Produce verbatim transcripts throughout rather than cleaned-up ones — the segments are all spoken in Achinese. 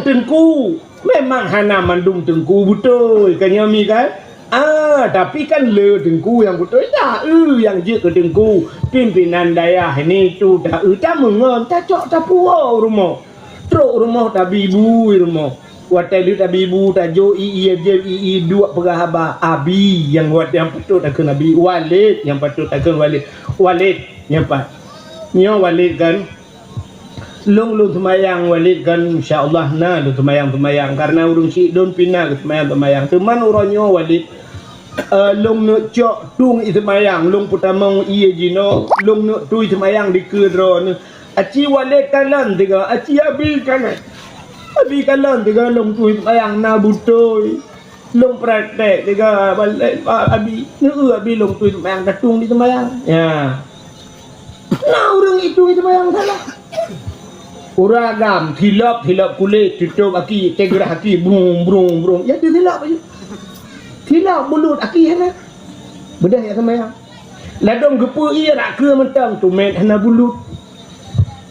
Teungku, memang hana mandum teungku beutôi, kan nyoe mi kan? Ah, tapi kan le teungku nyang beutôi dah, eu nyang jeuet keu teungku. Pimpinan dayah ini tu dah, eu tameungon, tacok tapuwoe u rumoh. Trok u rumoh tabi bu i rumoh. Watèe lheueh tabi bu tajok i, i, i, i, duek peugah haba, Abi nyang wat nyang patôt takheun Abi, Walid nyang patôt takheun Walid. Walid nyang pat. Nyoe Walid kan? Lôn, lôn seumayang Walid kan, insya Allah na lôn seumayang-seumayang. Karena ureueng syiek lôn pih na geuseumayang-seumayang. Teuma uroe nyoe Walid, eh, lôn neuk cok tueng i seumayang, lôn peutamong ié jinoe, lôn neuk tui seumayang dikeue droeneuh. Aci Walid kalon tiga, aci Abi kalon. Abi kalon tiga lôn tui seumayang na beutôi. Lôn praktek tiga balik, Abi, neu Abi lôn tui seumayang, ka tueng di seumayang. Ya. Na ureueng itu di seumayang salah. Ureueng agam, silop, silop kulét, tutup aki, tegrah aki, brung, brung, brung. Ya, tu silop aja. Silop bulut aki hana. Beudeh ya seumayang. Ladôm geupeu ié rak keue mantong, tumet hana bulut.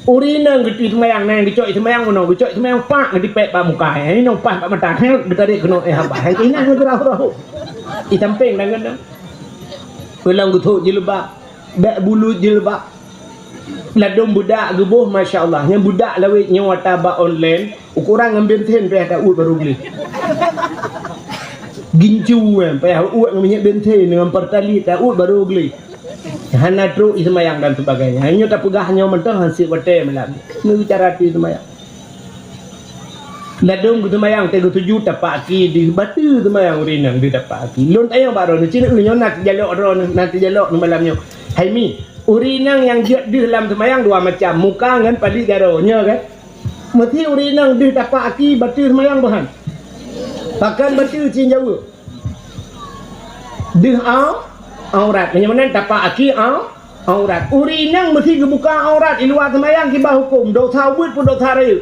Ureueng inong geutui seumayang, na nyang geucok i seumayang meunoe, geucok i seumayang pak geutipék bak muka, nyang inong paih bak mata, heuet geutarek keunoe, eh, haba, hai keuingat ngon geurah-rah. I sampéng dan keunoe. Peulang geuthok jilbab, bèk bulut jilbab. Ladôm beudak geuboh, masya Allah. Nyang beudak lawét nyoe ata bak online, ukuran ngon benten payah ta uet barô gleh. Gincu, eh, payah uet ngon minyeuk benten, ngon Pertalite ta uet barô gleh. Hana trok i seumayang dan sebagainya. Nyoe tapeugah nyoe mantong han sép watèe malam. Nyoe cara tui seumayang. Ladôm geuseumayang teuh geutuju tapak aki di batu seumayang ureueng inong di tapak aki. Lôn tanyong bak droeneuh, ci neu nyoe na teujalok droeneuh, na teujalok neu malam nyoe. Hai mi, ureueng inong nyang jeuet deuh lam seumayang dua macam, muka ngon palek jaroe, nyoe kan? Meusi ureueng inong deuh tapak aki batu seumayang boh han? Pakon batu ci jaweueb? Deuh au-, aurat. Meunyoe meunan tapak aki au-, aurat. Ureueng inong meusi geubuka aurat i luwa seumayang kiban hukôm, dosa ubit peue dosa rayeuk?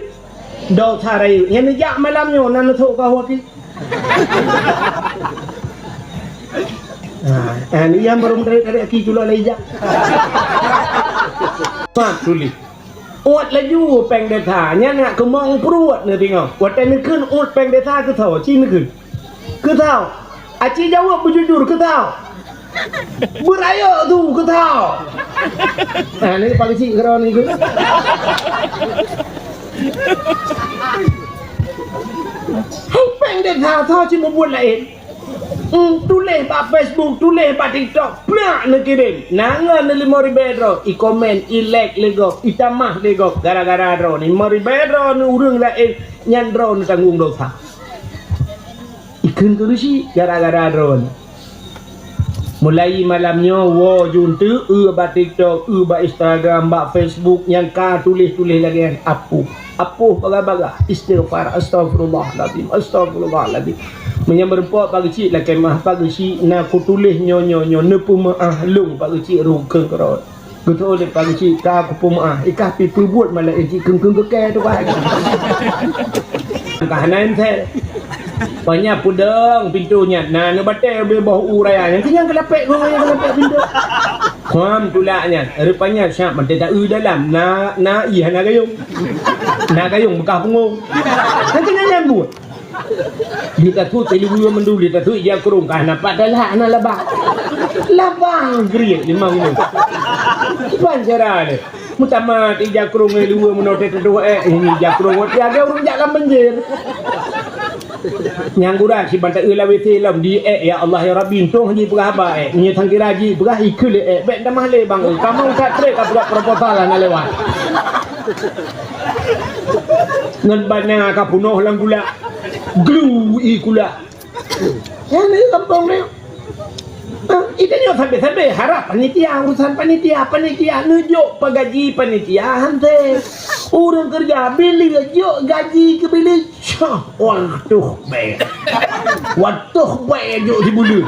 Dosa rayeuk. Nyang neujak malam nyoe na neusok kah aki? Ha, eh, ni nyang barô meutarek-tarek aki culok lé ijak. Mat tuléh. Uet laju péng desa, nyan nak keumong pruet neutingoh. Watèe neukheun uet péng desa keusoe, ci neukheun. Keusoe. Aci jaweueb beujujur keusoe. Beurayeuk su keusoe. Nah, ni paling cik keudroe ni tu. Hai péng desa soe ci mubuet laén. Hmm, tuléh bak Facebook, tuléh bak TikTok, plak neukirém. Na ngon lé limong ribèe droe, i komen, i like lé gob, i tamah lé gob. Gara-gara droe ni, limong ribèe droe ni ureueng laén nyan droe neutanggong dosa. Ikheun keu geuchik gara-gara droeneuh. Mulai malam nyoe woe ju eunteuk eu bak TikTok, eu bak Instagram, bak Facebook nyang ka tuléh-tuléh lagèe nyan, apoh. Apoh bagah-bagah, istighfar, astaghfirullahalazim, astaghfirullahalazim. Meunyoe meurumpok Pak Geuchik lakèe meu'ah, Pak Geuchik na kutuléh nyoe, nyoe, nyoe, neupeumeu'ah lôn Pak Geuchik rukon keurot. Geutôh lé Pak Geuchik ka kupeumeu'ah, ikah pih peubuet malah jih kheun-kheun keu kèe tu, Pak. Ka hana ensel. Panya peudong pintoe nyan, na neubatèe ubé boh u raya nyan, keu nyang keulapèk gong nyang keulapèk pintoe. Kham tulak nyan, rupanya siap mantong ta-eu dalam, na, na ié hana gayông. Na gayông beukah punggông. Kan keu nyan buet. Di tasut ileue mandum, di tasut ija krông, ka hana pat talak, hana labang. Labang geriet limong nyoe. Kiban cara lé. Meutamah ija krông ileue meunoe teuh-teuh, eh, ini ija krông, tiga ureueng jak lam banjir. Nyang gura siban ta-eu lam W C lom, di, eh, ya Allah, ya Rabbi, untông haji peugah haba, eh. Nyoe sang kira ji peugah ikheun lé, eh, bèk tamah lé bang, eh. Kamoe ka trép ka peugah proposal hana lewat. Ngon bana ka punoh lam gula. Glu i gula. Nyan di gampông ni. Ah, ita nyoe sabe-sabe harap panitia, urusan panitia, panitia neujok pagaji panitia han sép. Ureueng keureuja bileue jok gaji keu bileue. Cah, watoh bèe. Watoh bèe jok sibuleuen.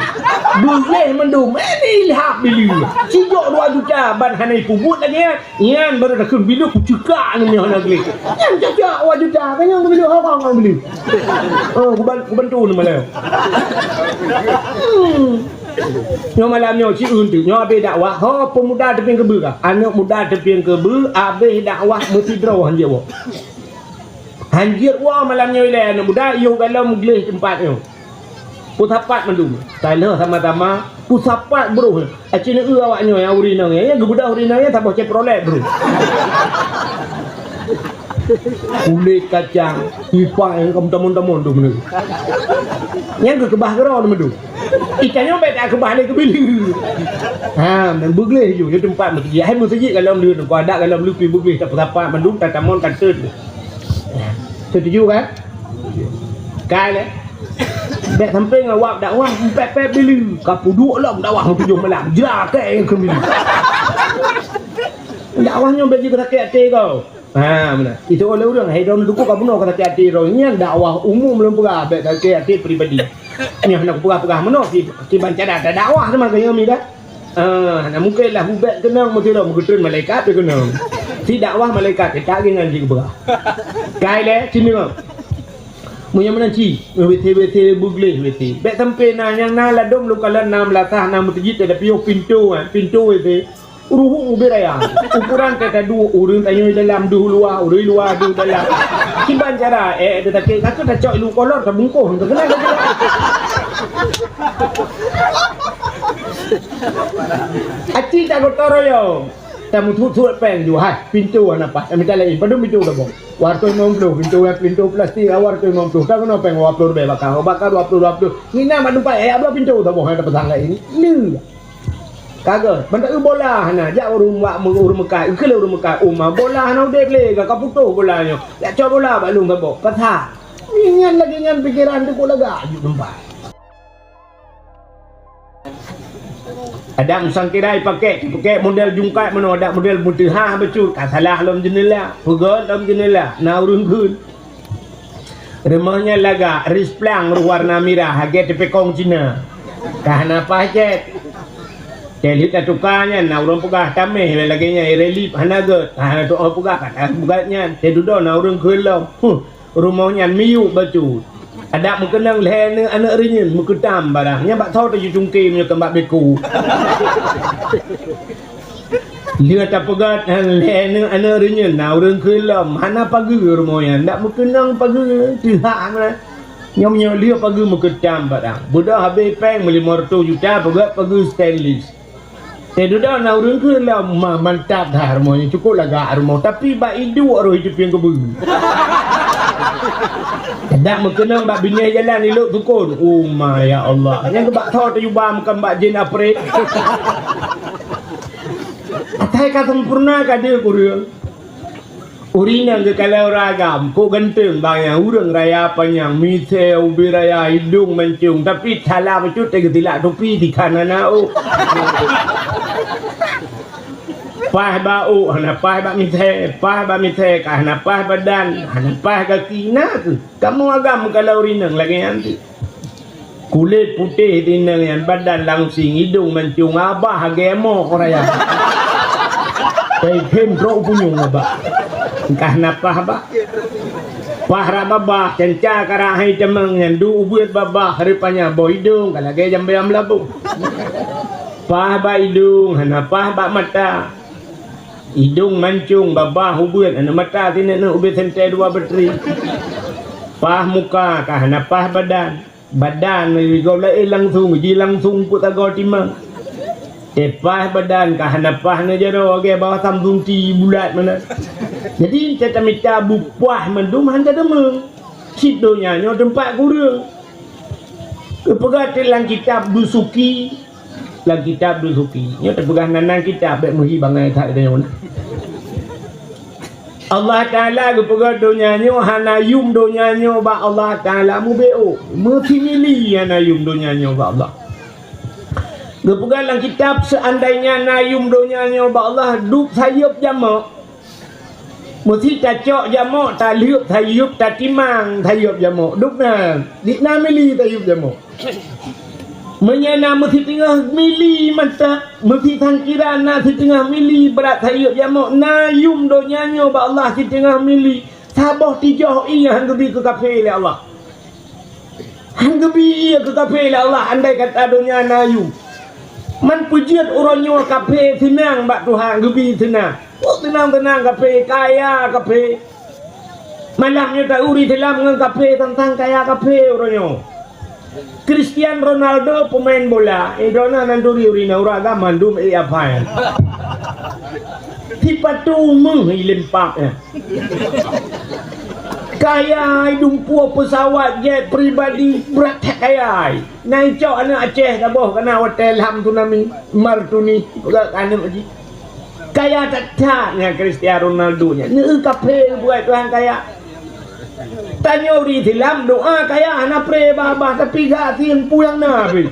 Beureh mandum, eh, ilham bileue. Sijok dua juta ban hana ipeubuet lagèe nyan. Nyan baru takheun bileue kucekak nyoe hana gleh. Nyan cocok dua juta, kan nyan bileue haba ngon bileue. Oh, kuban-, kubantu ni malam. Hmm. Nyoe malam nyoe, ci eunteuk. Nyoe abéh dakwah. Ho, peumuda teupieng keubeue kah? Aneuk muda teupieng keubeue, abéh dakwah meusidroe han jeuet woe. Hanjeuet woe malam nyoe ilèe aneuk muda, yoh galom gleh teumpat nyoe. Peusapat mandum. Taloh sama-sama peusapat broh. Aci neueu awak nyoe nyang ureueng inong, nyang geubeudôh ureueng inong nyan saboh Chevrolet broh. Kulét kacang, ipak nyang ka meutamong-tamong tu meunurot. Nyang geukeubah keudroe tu meunurot. Ikan nyoe bèk takeubah lé keubileue. Ha, meugleh ju, nyoe teumpat meuseujid. Hai meuseujid galom lé, nyoe adak galom lé pih meugleh, tapeusapat mandum, tatamong, tateun. Setuju kan? Kai lé. Bèk sampai ngon wab dakwah, pèt-pèt bileue. Ka peuduek lom dakwah meutujoh malam. Jra kèe keubileue. Dakwah nyoe bèk jikeu sakét até kau. Ha, meunan. Itu oleh ureueng, hai droeneuh dukuk ka bunoe ka sakét até droe. Nyan dakwah umum lôn peugah, bèk sakét até pribadi. Nyoe hana kupeugah-peugah meunoe, si, si bancara dakwah teuma keu nyoe mi dah. Ah, hana mungken lah ubak keunong meusidroe meugeutreun malaikat pih keunong. Si dakwah malaikat pih tak ngon jih geupeugah. Kai lé, sinoe. Meunyoe meunan ci, W C, W C beugleh W C. Bèk sampai na nyang na ladôm lôn kalon na meulasah na meuseujid, tapi yoh pintoe, eh, pintoe W C. Ruhueng ubé raya. Ukuran teuka dua, ureueng tanyoe dalam deuh luwa, ureueng luwa deuh dalam. Kiban cara, eh, teutakét, ka tacok ilu kolor, tabungkôh, teukeunai ka jeulaih. Aci tak gotong royong. Tamuthut-thut péng ju, hai, pintoe hana paih. Tamita laén, padum pintoe tabong. Dua ratus lima puluh, pintoe, pintoe plastik, dua ratus lima puluh. Ka keunoe péng dua puluh ribèe baka, baka dua puluh, dua puluh. Ngieng na bak teumpat, eh, dua puluh pintoe tabong, hai, tapasang laén. Lé. Ka gèt, ban taeu bola hana, jak ureueng bak ureueng meukat, keu lé ureueng meukat, uma bola hana udép lé, ka, ka putôh bola nyoe. Jak cok bola bak lôn saboh, pasang. Nyan lagèe nyan pikeran teuh kok lagak aju teumpat. Adak meusangkira ipakèk, ipakèk model jungkat meunoe, adak model meuteuha bacut, ka salah lom jeuneula, peugèt lom jeuneula, na ureueng kheun. Rumoh nyan lagak, risplang roh warna mirah, lagèe teupekong Cina. Ka hana paih cét. Cét lheueh tatuka nyan, na ureueng peugah taméh lagèe nyan, irelip hana gèt. Ka hana tu'oh peugah, ka hana peugah nyan. Cét dudoe na ureueng kheun lom. Huh, rumoh nyan miyueb bacut. Adak meukeunong lhèe aneuk, aneuk reunyeun meukeutam barang. Nyan bak soe teuh jicungké meunyoe kon bak beko. Lheueh tapeugah lhèe aneuk, aneuk reunyeun na ureueng kheun lom, hana pageue rumoh nyan, dak meukeunong pageue, teuhah meunan. Nyoe meunyoe lheueh pageue meukeutam barang. Beudôh habéh péng meulimong reutôh juta peugah pageue stainless. Teuh dudoe na ureueng kheun lom, ma, mantap that rumoh nyan, cukôp lagak rumoh, tapi bak iduek roh iteupieng keubeue. Dak meukeunong bak binéh jalan ilok sukon. Oh ma, ya Allah. Nyang geubak soe teuh juba meukeun bak jén aprét. Asai ka sempurna ka deuh kureueng. Ureueng inong geukalon ureueng agam, kok ganteng bang nyan, ureueng raya panyang, misé ubé raya, idong mancung, tapi salah bacut teuh geutilak tupi di kanan na, oh. Paih bak ôk, hana paih bak misé, paih bak misé, ka hana paih badan, hana paih gaki, na keuh. Kamoe agam geukalon ureueng inong lagèe nyan teuh. Kulét putéh tineng nyan, badan langsing, idong mancung, abah lagèe mo raya. Teukhém trok punyueng abah. Ka hana paih bah. Paih rab babah, canca karak hai tamong nyan, duek ubeuet babah, rupanya boh idong ka lagèe jambèe meulaboh. Paih bak idong, hana paih bak mata. Idong mancung, babah ubeuet, aneuk mata sineuk-neuk ubé sentée dua batri. Paih muka, ka hana paih badan. Badan lagèe gob laén langsong, ji langsong peuet sagoe timang. Teupaih badan ka hana paih na jaroe lagèe bawah Samsung T bulat meunan. Jadi, teutamita beupaih mandum han tadeungoe. Cit donya nyoe teumpat kureueng. Geupeugah teuh lam kitab Dusuki, lam kitab Dusuki. Nyoe teupeugah nan-nan kitab, bèk meuhi bangai that geutanyoe na. Allah Taala geupeugah donya nyoe hana yum donya nyoe bak Allah Taala mubeuôk. Meusimili hana yum donya nyoe bak Allah. Geupeugah lam kitab, seandainya na yum donya nyoe bak Allah, dub sayeuep jamok. Meusi tacok jamok, talheuep sayeuep, tatimang sayeuep jamok. Dub na, di na mili sayeuep jamok. Meunyoe na meusiteungoh mili mantap, meusisangkira na siteungoh mili brat sayeuep jamok, na yum donya nyoe bak Allah siteungoh mili, saboh tijoh ié han geubi keu kafé lé Allah. Han geubi ié keu kafé lé Allah, andai kata donya na yum. Man peujeuet uroe nyoe kafé seunang bak Tuhan, geubi seunang. Peue seunang-seunang kafé, kaya kafé. Malam nyoe tauri silam ngon kaphé teuntang kaya kaphé uroe nyoe. Cristiano Ronaldo pemain bola, eh, droeneuh nan turi ureueng inong ureueng agam mandum, eh, apai. Sipatu meuh ilem pap, eh. Kaya ai dumpeue pesawat jet pribadi brat that kaya ai. Na icok aneuk Aceh saboh kana watèe lam tsunami, Martuni, peugah aneuk jih. Kaya that-that nyan Cristiano Ronaldo nyan. Neu kaphé buet Tuhan kaya. Tanyoe ureueng Islam doa kaya hana pré babah tapi gasien puyang na pih.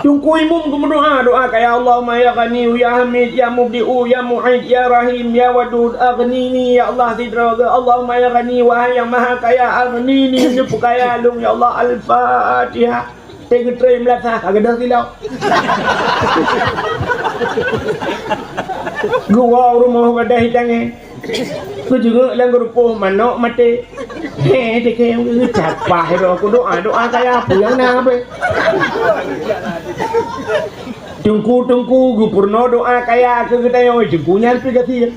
Teungku Imum geumeudoa, doa kaya, "Allahumma ya Ghani, ya Hamid, ya Mubdi'u, ya Mu'id, ya Rahim, ya Wadud, aghnini, ya Allah, sidroe geuh. Allahumma ya Ghani, wahai nyang maha kaya, aghnini, neupeukaya lôn, ya Allah." Al-Fatihah. Teugeutreun meulasah, ka geudoh silop. Geuwoe u rumoh gadeh itangieng. Geujeungok lam geurupoh manok maté. He, teuke, geucapah droe ku doa, doa kaya peue nyang na beh. Teungku-teungku geupeurunoe doa kaya keu geutanyoe, teungku nyan pih gasien.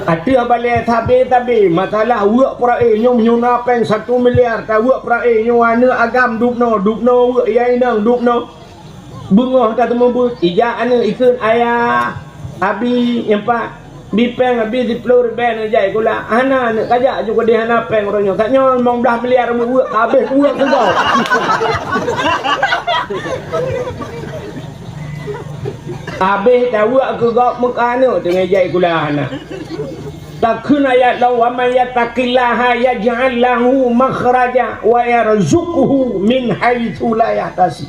Ateueh balèe sabe-sabe, masalah weuek peurae nyoe, meunyoe na péng satu miliar, taweuek peurae nyoe, aneuk agam dubnoe, dubnoe weuek, ya inong dubnoe. Beungoh tateumeubuet, ijak aneuk ikheun, "Ayah, abi, nyoe pat, bi péng abi siploh ribèe neujak sikula." Hana aneuk kajak ju keudeh hana péng uroe nyoe. Tanyoe limong blaih miliar weuek-weuek, habéh weuek keu gob. Habéh taweuek keu gob meukaneuk teungoh jai sikula hana. Takheun ayat lom, "Wa may yattaqillaha yaj'al lahu makhraja wa yarzuqhu min haitsu la yahtasib."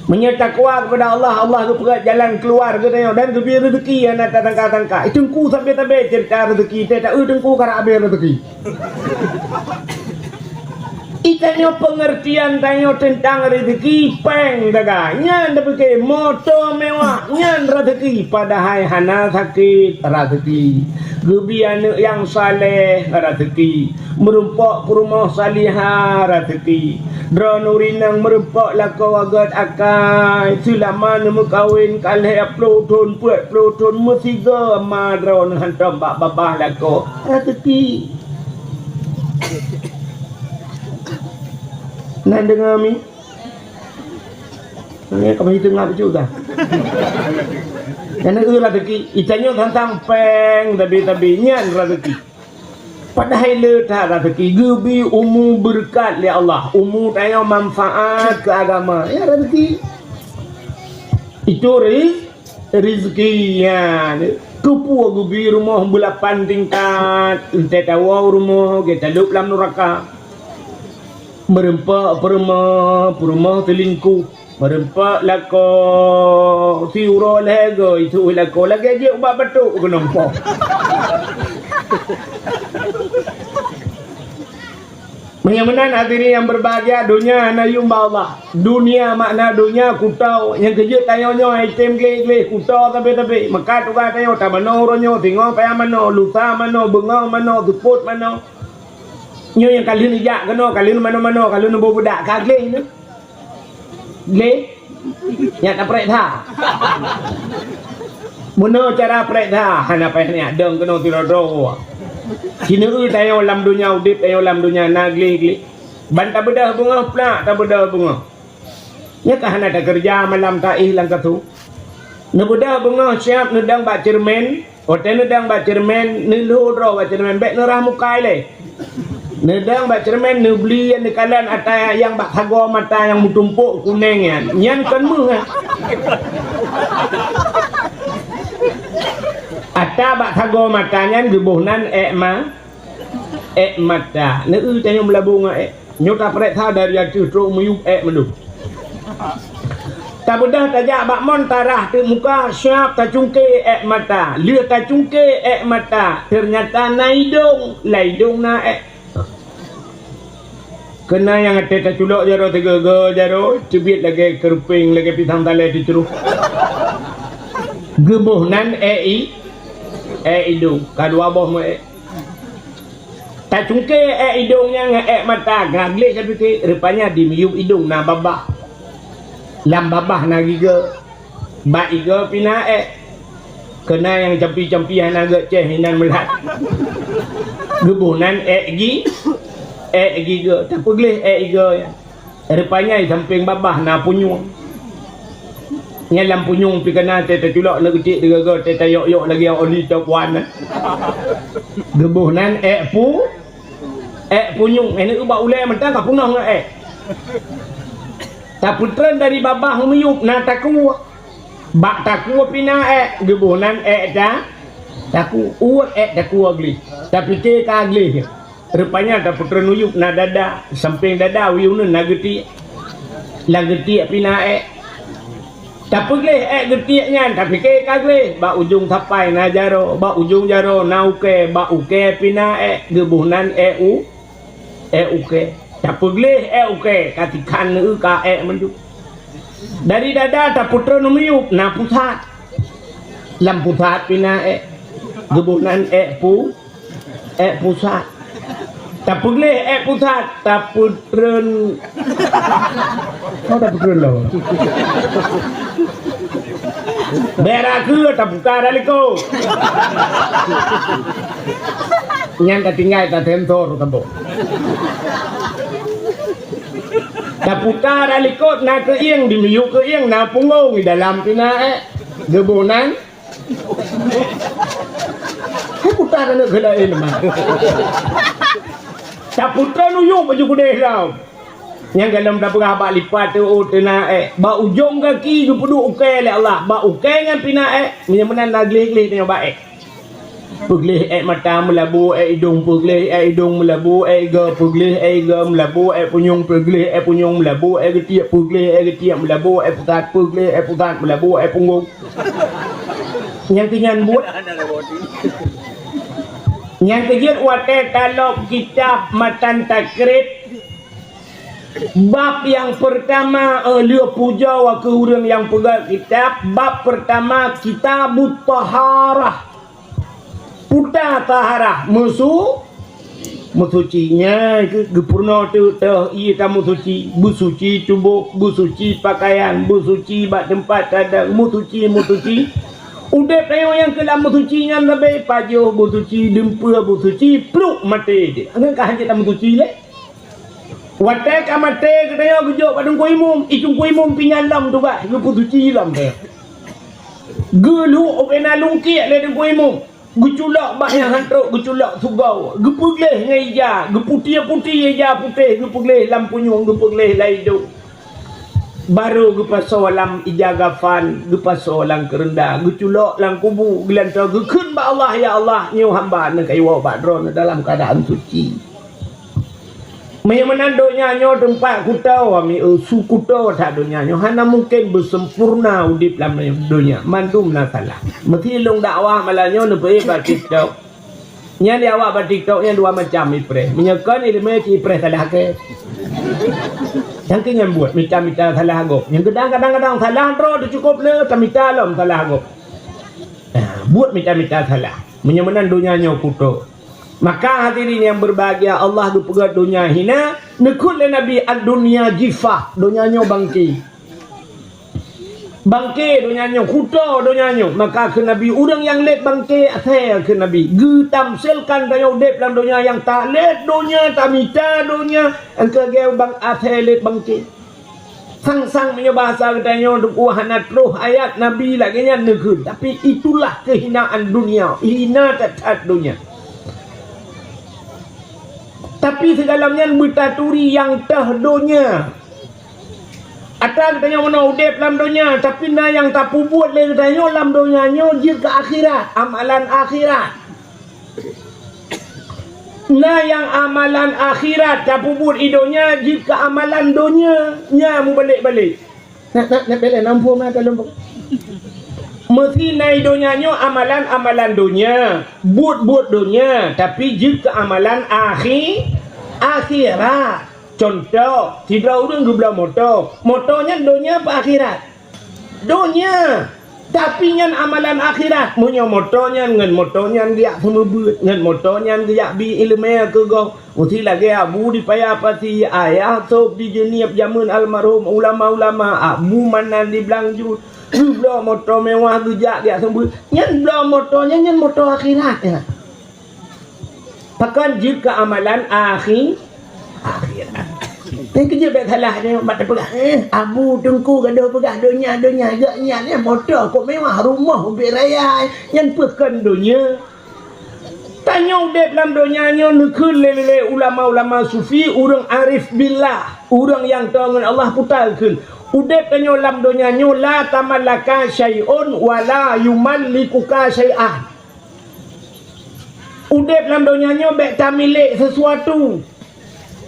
Meunyoe takwa kepada Allah, Allah geupeugah jalan keuluwa geutanyoe dan geubri reuzeki nyang na tatangka-tangka. Teungku sabe-sabe ceurita reuzeki, teuh taeu teungku karap habéh reuzeki. Itanyoe peungeurtian tanyoe teuntang reuzeki péng daga. Nyan tapike moto mewah, nyan reuzeki, padahai hana sakét reuzeki. Geubi aneuk nyang saleh reuzeki. Meurumpok peurumoh salihah reuzeki. Droeneuh ureueng inong meurumpok lakoe gét akai. Seulama neumeukawen ka lhèe ploh thon, peuet ploh thon meusigoe ma droeneuh hantom bak babah lakoe. Reuzeki. Na deungoe mi? Nyan ka meuhitung ngap bacut dah. Nyan eu reuzeki. Itanyoe teuntang péng tabi-tabi nyan reuzeki. Padahai le that reuzeki geubi umu beureukat lé Allah. Umu tanyoe manfaat keu agama. Ya reuzeki. Itu riz-, reuzeki nyan. Keupeue geubi rumoh beulapan tingkat, teuntèe tawoe u rumoh, geutalop lam nuraka. Meurumpok peurumoh, peurumoh teulingkuh. Meurumpok lakoe, siuroe lhèe goe, itu lakoe lagèe jeuet ubak batuk keunoe po. Meunyoe meunan hadirin yang berbahagia, donya hana yum bak Allah. Dunia makna donya kuto, nyang keujeuet tanyoe nyoe item gleh-gleh kuto tabe-tabe. Meukat tugaih tanyoe tamanoe uroe nyoe, singoh payah manoe, lusa manoe, beungoh manoe, seupôt manoe. Nyoe nyang ka lheueh neujak keunoe, ka lheueh neumanoe-manoe, ka lheueh neubeudak, ka gleh nyoe. Gleh? Nyak taprek that. Meunoe cara prek that, hana payah nyak dong keunoe sidroe-droe. Sineue tanyoe lam donya udeb, tanyoe lam donya na gleh-gleh. Ban tabeudôh beungoh plak, tabeudôh beungoh. Nyoe ka hana takeureuja malam taéh lam katu. Neubeudoh beungoh siab neudong bak ceureumen, watée neudong bak ceureumen, neulhô droe bak ceureumen, bék neurah muka ilée. Neudong bak ceureumen, neubli neukalon ata nyang bak sagoe mata nyang meutumpôk kuneng nyan. Nyan kon méuh, eh. Ata bak sagoe mata nyan geuboh nan ék ma-, ék mata. Neu-eu tanyoe meulabô ngon ék. Nyoe taprek that dari ateueh trok meuyueb ék mandum. Tabeudôh tajak bak mon tarah teuk muka, siab tacungke ék mata. Lheueh tacungke ék mata, teunyata na idong, lam idong na ék. Keunan nyang até taculok jaroe teuga-ga jaroe, teubiet lagée keureupeng, lagée pisang talée teucruh. Geuboh nan ék i-, ék idong, ka dua boh meu ék. Tacungke ék idong nyan ngon ék mata, ka gleh tapike, rupanya di miyueb idong na babah. Lam babah na giga, bak giga pih na ék. Keunan nyang campi-campi hana geucéh inan meulat. Geuboh nan ék gi, ék gigoe. Tapeugleh ék igoe nyan. Rupanya di sampéng babah na punyueng. Nyan lam punyueng pih keunan teuh taculok neuk geucék digoe-goe teuh tayok-yok lagée oli top one. Geuboh nan ék pu, ék punyueng. Ék neu bak ulée mantong ka punoh ngon ék. Tapeutreun dari babah u miyueb na takue. Bak takue pih na ék, geuboh nan ék ta, takue. Uweuet ék takue gleh. Tapike ka gleh. Rupanya tapeutreun u miyueb na dada, sampéng dada u miyueb na geutiek. Lam geutiek pih na ék. Tapeugleh ék geutiek nyan, tapike ka gleh. Bak ujong sapai na jaroe, bak ujong jaroe na ukée, bak ukée pih na ék, geuboh nan ék u ék ukée. Tapeugleh ék ukée, ka tikhan neu ka ék mandum. Dari dada tapeutreun u miyueb na pusat. Lam pusat pih na ék. Geuboh nan ék pu, ék pusat. Tapeugleh ék pusat, tapeutreun. Oh, tapeutreun lom. Bék rakhue taputa dalikot. Nyan tatinggai tasensor saboh. Taputa dalikot na keuieng, di miyueb keuieng na punggong, di dalam pih na ék. Geuboh nan. Hai puta keuneuk keu laén mah. Taputa nuyuek baju keudeh lom. Nyang galom tapeugah bak lipat teuh, oh, teuh na ék. Bak ujong gaki geupeuduek ukée lé Allah. Bak ukée nyan pih na ék. Meunyoe meunan na gleh-gleh tanyoe bak ék. Peugleh ék mata meulabu ék idong, peugleh ék idong meulabu ék igoe, peugleh ék igoe meulabu ék punyueng, peugleh ék punyueng meulabu ék geutiek, peugleh ék geutiek meulabu ék pusat, peugleh ék pusat meulabu ék punggong. Nyang keu nyan buet. Nyang keujeuet watée talop kitab Matan Takrib, bab nyang peurtama, eh, lheueh pujoe keu ureuëng nyang peugah kitab, bab peurtama Kitabut Taharah. Puta taharah, meusu-, meusuci. Nyan keuh geupeurunoe teuk teuh ié tameusuci, beusuci tuboh, beusuci pakaian, beusuci bak teumpat tadong, meusuci, meusuci. Udeb tanyoe nyang keu lam meusuci nyan leubeh pajoh beusuci, dumpeue beusuci, pluek maté jih. Ngon ka hana tameusuci lé. Watée ka maté geutanyoe geujok bak teungku imum, i teungku imum pih nyan lom tugaih geupeusuci lom teuh. Geulhok ubena lungkiek lé teungku imum, geuculok bah nyang han trok, geuculok sugoe, geupeugleh ngon ija, geuputie-putie ija putéh, geupeugleh lam punyueng, geupeugleh lam idong. Barô geupasoe lam ija gafan, geupasoe lam keureunda, geuculok lam kubu, geulantoe geukheun bak Allah, "Ya Allah, nyoe hamba neuh ka iwoe bak Droeneuh dalam keuadaan suci." Meunyoe meunan donya nyoe teumpat kuto, ami eu, su kuto that donya nyoe, hana mungken beusempurna udeb lam donya, mandum na salah. Meusi lôn dakwah malam nyoe neupeuék bak TikTok. Nyan di awak bak TikTok nyan dua macam ipreh. Meunyoe kon ileumé cit ipreh salah keu. Nyang keu nyan buet mita-mita salah gob. Nyang keudang kadang-kadang salah droe teuh cukôp le tamita lom salah gob. Nah, buet mita-mita salah. Meunyoe meunan donya nyoe kuto. Maka hadirin yang berbahagia, Allah geupeugah donya hina, neukheun lé Nabi, "Ad-dunya jifah," donya nyoe bangke. Bangke donya nyoe, kuto donya nyoe. Maka kheun Nabi, ureuëng nyang lét bangke asée kheun Nabi. Geutamsilkan tanyoe udeb lam donya nyang talét donya, tamita donya, engkeu geu bang asée lét bangke. Sang-sang meunyoe bahasa geutanyoe teungku hana troh ayat Nabi lagée nyan neukheun, tapi itulah kehinaan dunia, hina that-that donya. Tapi sigohlom nyan beutaturi nyang teuh donya. Atra geutanyoe meunoe udeb lam donya, tapi na nyang tapeubuet lé geutanyoe lam donya nyoe jeuet keu akhirat, amalan akhirat. Na nyang amalan akhirat tapeubuet i donya jeuet keu amalan donya, nya mubalek-balek. Nak, nak, nak belek nampung na dalam. Meusi na i donya nyoe amalan-amalan donya, buet-buet donya, tapi jeuet keu amalan akhi-, akhirat. Cuntoh, sidroe ureuëng geubloe moto. Moto nyan donya peu akhirat? Donya. Tapi nyan amalan akhirat. Meunyoe moto nyan, ngon moto nyan geujak seumeubeuet, ngon moto nyan geujak bi iéleumé keu gob. Meusi lagée Abu di Paya Pasi, Ayah Sop di Jeunieb jameun almarhum ulama-ulama, Abu Manan di Blang Jut. Geubloe moto mewah geujak di aseumbui. Nyan bloe moto nyan, nyan moto akhirat nyan. Pakon jeuet keu amalan akhi-, akhirat. Nyan keuh jeuet bèk salah nyoe, bak tapeugah, eh, Abu Teungku gadoh peugah donya, donya, geuh nyan, eh, moto kok mewah, rumoh ubit raya, nyan peue kon donya. Tanyoe udép lam donya nyoe neukheun lé, lé ulama-ulama sufi, ureueng arif billah, ureueng nyang toe ngon Allah, peue takheun. Udép tanyoe lam donya nyoe, la tamallaka syai'un wa la yumallikuka syai'an. Udép lam donya nyoe bèk tamilék seusuatu,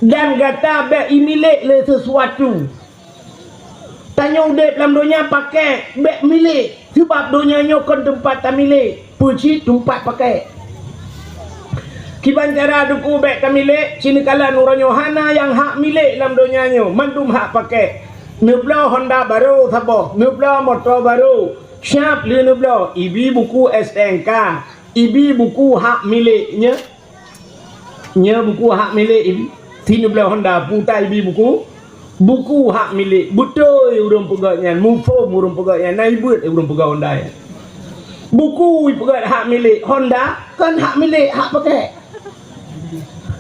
dan gata bèk imilék lé seusuatu. Tanyoe udép lam donya pakèk, bèk milék, sabab donya nyoe kon teumpat tamilék, peue cit teumpat pakèk. Kiban cara Teungku bèk tamilék, sineukala uroe nyoe hana nyang hak milék lam donya nyoe, mandum hak pakèk. Neubloe honda barô saboh, neubloe moto barô, siab lheueh neubloe, ibi buku S T N K, ibi buku hak milék nyoe. Nyoe buku hak milék ibi. Sineubloe honda, peue ta ibi buku. Buku hak milék. Beutôi ureueng peugöt nyan, muphom ureueng peugöt nyan, na ibeuet ureueng peugöt honda nyan. Buku ipeugöt hak milék, honda kon hak milék, hak pakèk.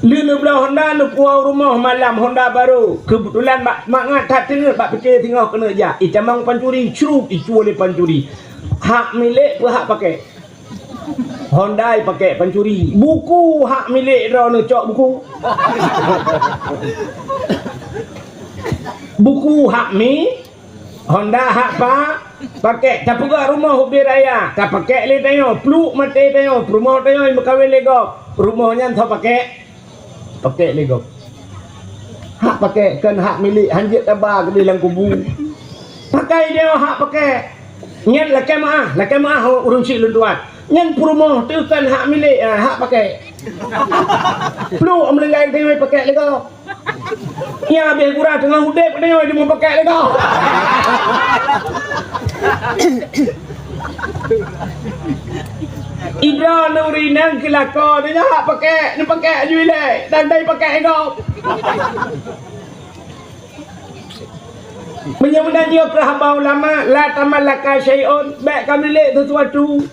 Lheueh neubloe honda, neupuwoe u rumoh malam, honda barô. Keubeutulan bak mangat that teungeut bak pike singoh keuneuk jak. Itamong pancuri, crub, icuwoe lé pancuri. Hak milék peue hak pakèk? Honda ipakèk pancuri. Buku hak milék droeneuh, cok buku. Buku hak mi, honda hak pa-, pakèk. Tapeugöt rumoh ubit raya, tapakèk lé tanyoe, pluek maté tanyoe, peurumoh tanyoe meukawen lé gob. Rumoh nyan soe pakèk? Pakèk lé gob. Hak pakèk kon hak milék, hanjeuet taba keudeh lam kubu. Pakèk nyoe hak pakèk. Nyan lakèe meu'ah, lakèe meu'ah ureueng chik lôn tuan. Nyan peurumoh teuh kon hak milék, ah, hak pakèk. Pluek meuninggai tanyoe pakèk lé gob. Nyang habéh gura teungoh udép tanyoe jimeupakèk lé gob. Idroe nuri nang keu lakoe, nyoe hak pakèk, neupakèk aju ilèe, dan dai pakèk lé gob. Meunyoe meunan nyoe keu haba ulama, la tamallaka syai'un, bèk kamilék seusuatu.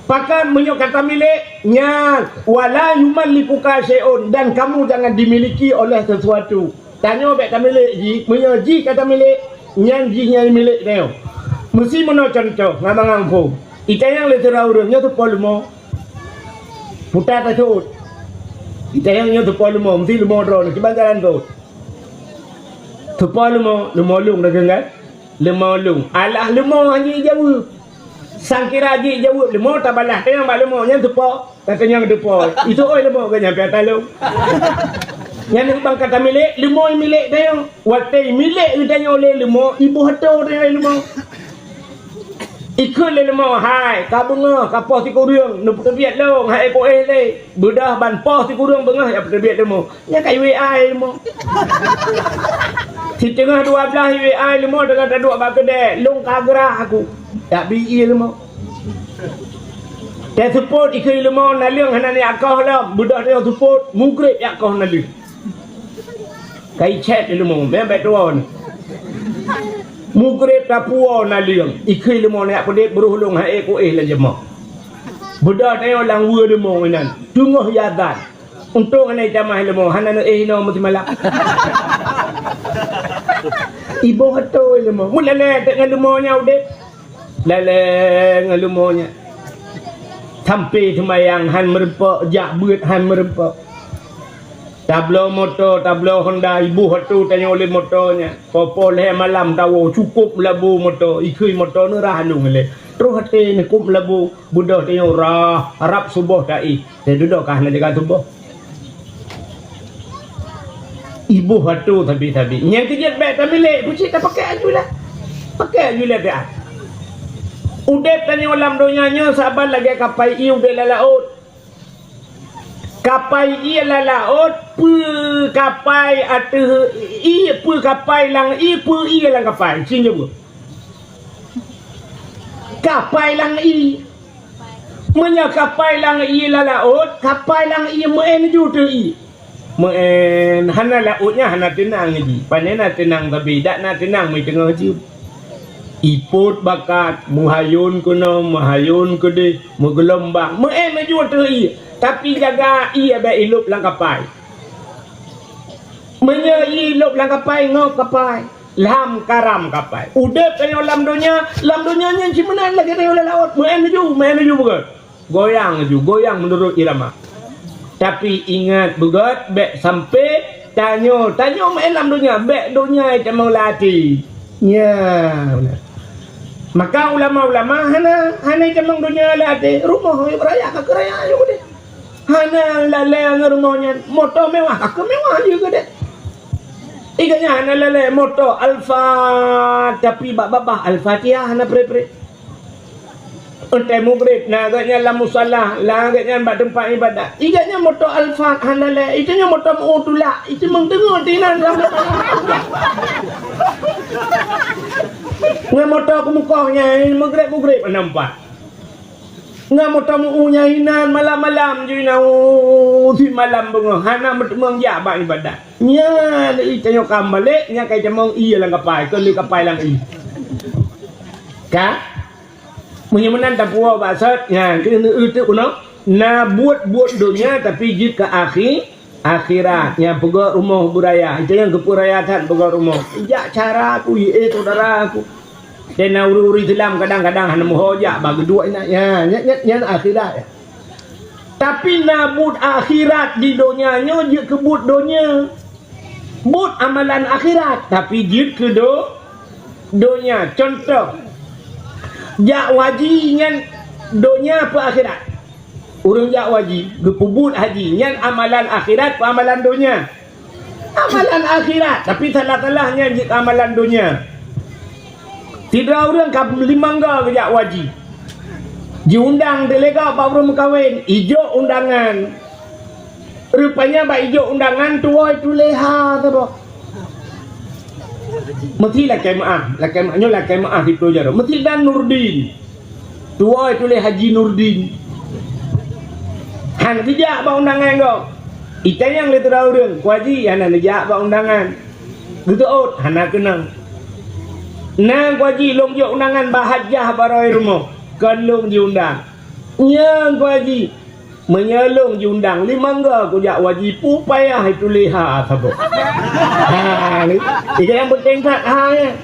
Pakon meunyoe ka tamilék, nyan, wala yumallikuka syai'un, dan kamu jangan dimiliki oleh seusuatu. Tanyoe bèk tamilék jih, meunyoe jih ka tamilék, nyan jih nyang milék tanyoe. Meusi meunoe cuntoh, ngon mangang phon. Itanyong lé sidroe ureueng, nyoe teupo leumo. Puta taseuôt. Itanyong nyoe teupo leumo, meusi leumo droeneuh, kiban jalan teuôt. Teupo leumo, leumo lôn dah deungon. Leumo lôn. Alah leumo hana jijaweueb. Sangkira jijaweueb leumo, tabalah tanyong bak leumo, nyan teupo. Tatanyong teupo. Itu oi leumo geuh nyan piata lôn. Nyan ban ka tamilék, leumo milék tanyong. Watèe milék geutanyoe lé leumo, iboh atô tanyoe lé leumo. Ikheun lé leumo, hai, ka beungoh, ka poh sikureueng, neupeuteubiet lôn, hai poh éh lé. Beudôh ban poh sikureueng beungoh, ya peuteubiet leumo. Nyan ka i-W A leumo. Siteungoh dua blaih i-W A leumo, teungoh taduek bak keudè, lôn ka grah aku. Dak bi ie leumo. Teuseupôt ikheun leumo, naleueng hana neujak koh lom, beudôh teuseupôt, mugreb jak koh naleueng. Ka icèt leumo, meunan bèk tuwö nyoe. Mugreb tapuwoe naleueng, ikheun leumo neujak peudép, beuroh lôn hai éh ku éh lam jeumah. Beudôh tanyoe lam weue leumo inan, teungoh i azan. Untông hana itamah leumo, hana neuéh inoe meusimalam. Iboh atô leumo. Meulèlèe teuk ngon leumo nyan udép. Lèlèe ngon leumo nyan. Sampoe seumayang han meureumpok, jak beuet han meureumpok. Tabloe moto, tabloe honda, iboh atô tanyoe lé moto nyan. Poh-poh lhèe malam tawoe, cukôp meulabu moto, ikheun moto neurah lôn ilèe. Troh até neukôp meulabu. Beudôh tanyoe rhah, rab suboh taéh, teududoe ka hana jaga suboh. Iboh atô sabe-sabe. Nyang keujeuet bèk tamilék, peucit tapakèk aju lah. Pakèk aju lah biasa. Udép tanyoe lam donya nyoe saban lagèe kapai ié udép lam laôt. Kapai ié lam laôt, peue kapai ateueh ié, peue kapai lam ié, peue ié lam kapai. Ci nyoe. Kapai lam ié. Meunyoe kapai lam ié lam laôt, kapai lam ié meu'en ju teuh ié. Meu'en, hana laôt nyan hana teunang ji. Pane na teunang sabe, dak na teunang meuteungoh jeuem. Ipot bakat, meuhayôn keunoe, meuhayôn keudeh, meugeulumbang, meu'en laju ateueh ié. Tapi jaga ié bèk ilôb lam kapai. Meunyoe ilôb lam kapai, ngok kapai. Lam karam kapai. Udép tanyoe lam donya, lam donya nyan cit meunan lagèe tanyoe lam laôt. Meu'en laju, meu'en laju beugèt. Goyang laju, goyang meunurot irama. Tapi ingat beugèt, bèk sampai tanyoe, tanyoe meu'en lam donya, bèk donya itamong lam até. Nyan. Maka ulama-ulama hana, hana itamong donya lam até. Rumoh raya ka keu raya laju keudeh. Hana lalè ngon rumoh nyan, moto mewah ka keu mewah laju keudeh. Ié gobnyan hana lalè moto Alphard, tapi bak babah Al-Fatihah hana preh-preh. Watèe mugrib, na gobnyan lam musala, na gobnyan bak teumpat ibadat. Ié gobnyan moto Alphard hana lé, itanyoe moto meu tulak, itamong teungoh tinan lam. Ngon moto keumukoh nyan, mugrib-mugrib hana meupat. Ngon moto meu nyan inan malam-malam jih inan, uh, simalam beungoh, hana meuteumong jak bak ibadat. Nyan itanyoe ka balek, nyan ka itamong ié lam kapai, kon lé kapai lam ié. Ka? Meunyoe meunan tapuwoe bak sot, nyan keuneuk eu teuk keunoe, na buet-buet donya tapi jeuet keu akhi-, akhirat. Nyan peugöt rumoh beuraya, itu nyang geupeuraya that peugöt rumoh. Jak cara aku, eh, saudara aku. Dan na ureueng-ureueng Islam kadang-kadang hana meuho jak bak geuduek inan. Nyan, nyan, nyan, nyan akhirat. Tapi na buet akhirat di donya nyoe jeuet keu buet donya. Buet amalan akhirat, tapi jeuet keu do-, donya. Contoh, jak haji nyan donya peu akhirat? Ureueng jak haji, geupeubuet haji, nyan amalan akhirat peu amalan donya? Amalan akhirat, tapi salah-salah nyan jeuet amalan donya. Sidroe ureueng ka limong goe geujak haji. Jiundang teuh lé gob bak ureueng meukawen, ijok undangan. Rupanya bak ijok undangan tuwoe tuléh ha saboh. Meusti lakèe meu'ah, lakèe meu'ah, nyoe lakèe meu'ah siplôh jaroe. Meusti dan Nurdin. Tuwoe tuléh Haji Nurdin. Han geujak bak undangan gob. Itanyong lé sidroe ureueng, "Ku Haji, hana neujak bak undangan?" Geuseuôt, "Hana keunong." "Na Ku Haji, lôn jok undangan bak hajah barô rumoh, kon lôn jiundang." "Nyo Ku Haji, meunyoe lôn jiundang limong goe kujak haji, peue payah ituléh ha saboh." Ha ni, nyang peunteng that ha nyan.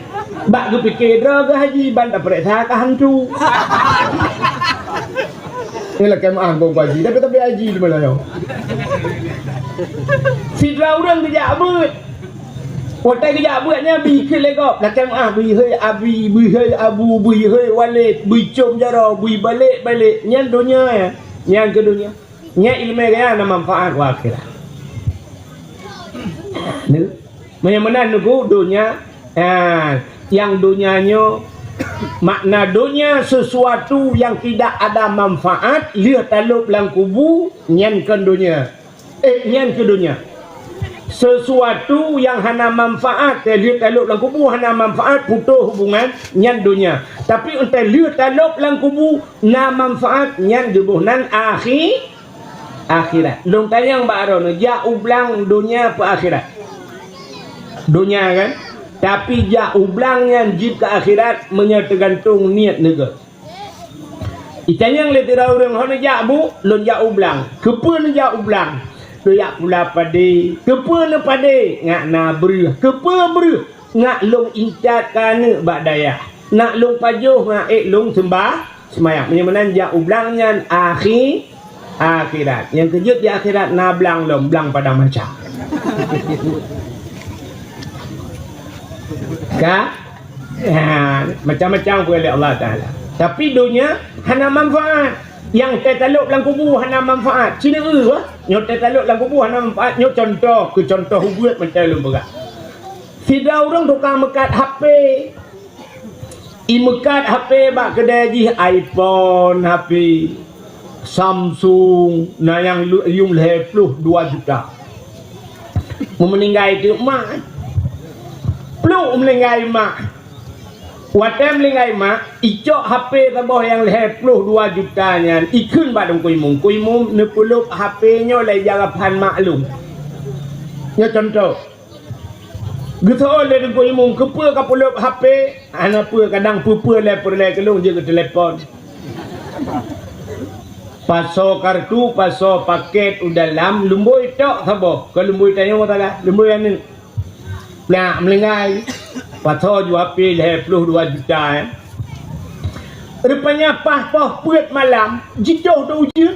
Bak geupike droe geuh haji ban tapareksa keu hantu. Nyoe lakèe meu'ah bak Ku Haji, tapi, tapi haji di mana nyoe? Sidroe ureueng geujak beuet. Watèe geujak beuet nyan bri kheun lé gob, lakèe meu'ah, bri hei abi, bri hei abu, bri hei waled, bri com jaroe, bri balek-balek. Nyan donya nyan. Nyan keu donya. Nyan ileumèe gaya na manfaat u akhirat. Nyoe. Meunyoe meunan neugô donya, ha, nyang donya nyoe, makna donya sesuatu yang tidak ada manfaat, lheueh talôb lam kubu, nyan kon donya. Eh, nyan keu donya. Sesuatu nyang hana manfaat, eh, lheueh talôb lam kubu hana manfaat, putôh hubungan, nyan donya. Tapi 'oh lheueh talôb lam kubu na manfaat, nyan geuboh nan akhi-, akhirat. Lôn tanyong bak droeneuh, jak u blang donya peu akhirat? Donya kan? Tapi jak u blang nyan jeuet keu akhirat meunyoe teugantung niet neuh. Itanyong lé sidroe ureueng, "Hana jak bu?" "Lôn jak u blang." "Keupeue neujak u blang?" "Lôn jak pula padé." "Keupeue neupadé?" "Ngat na breueh." "Keupeue breueh?" "Ngat lôn intat keu aneuk bak dayah. Nak lôn pajoh ngat ék lôn seumbah seumayang." Meunyoe meunan jak u blang nyan akhi-, akhirat. Nyang keujeuet di akhirat na blang lom, blang padang mahsyar. Ka? Ha, macam-macam peureulèe Allah Taala. Tapi donya hana manfaat. Nyang teutalôb lam kubu hana manfaat. Sinoe, eh, nyoe teutalôb lam kubu hana manfaat. Nyoe contoh, keu contoh ubeut macam lôn peugah. Sidroe ureueng tukang meukat H P. Imeukat H P bak keudè jih, iPhone, H P Samsung, na nyang lu-, yuem lhèe ploh dua juta. Meumeuninggai teuk mak. Pluek meuninggai mak. Watèe meuninggai mak, icok H P saboh nyang lhèe ploh dua juta nyan, ikheun bak Teungku Imum. "Teungku Imum, neupeulôb H P nyoe lé jarapan mak lôn." Nyoe contoh. Geuseuôt lé Teungku Imum, "Keupeue ka peuleueb H P?" "Hana peue, kadang peue-peue lé peureulée keu lôn jeuet keu telepon." Pasoe kartu, pasoe paket u dalam, lumbôi tok saboh, kon lumbôi tanyoe sagai, lumbôi aneuk. Plak meulinggai, pasoe ju H P lhée ploh dua juta, eh. Rupanya paih poh peuet malam, jitoh teuh ujeuen.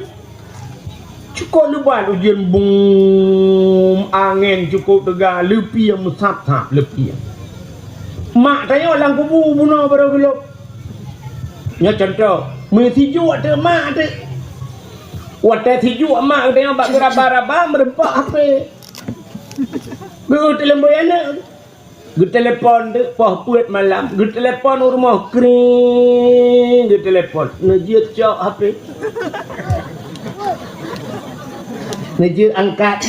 Cukôp leubat ujeuen, bum, angén cukôp teuga, leupieng meusab-sab leupieng. Mak tanyoe lam kubu bunoe barô geulôb. Nyoe cuntoh, meusijuek teuk mak teuk. Watée sijuek mak tanyoe bak geuraba-raba, meureumpok H P. Geuteuleumbôi aneuk. Geutelepon teuk poh peuet malam, geutelepon u rumoh, kring, geutelepon. Neujeuet cok H P. Neujeuet angkat.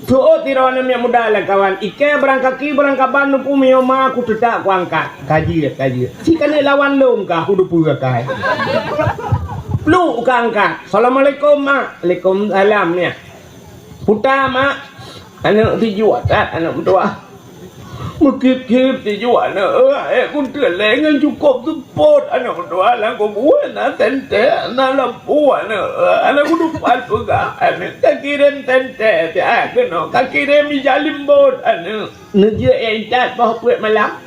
Seuôt sidroe aneuk miet muda lé kawan, "Ikée barang kaki, barang kaban, neupeumiyueb ma, ku teutak ku angkat." Ka jeuet, ka jeuet. Si keuneuk lawan lôn ka, ku dupeue akai. Pluk ka angkat. "Assalamualaikum, Mak." "Waalaikumsalam, ya." Puta, Mak. Aneuk sijuek that, aneuk meutuah. Meukip-kip sijuek aneuk, eh, eh, kunteulée ngon cukôp seupôt aneuk meutuah, lam kubu na sentée, na lampu aneuk, eh, aneuk kudupat peugah aneuk, ka kirém sentée, siat keunoe ka kirém ija limbot aneuk. Neujeuet intat poh peuet malam.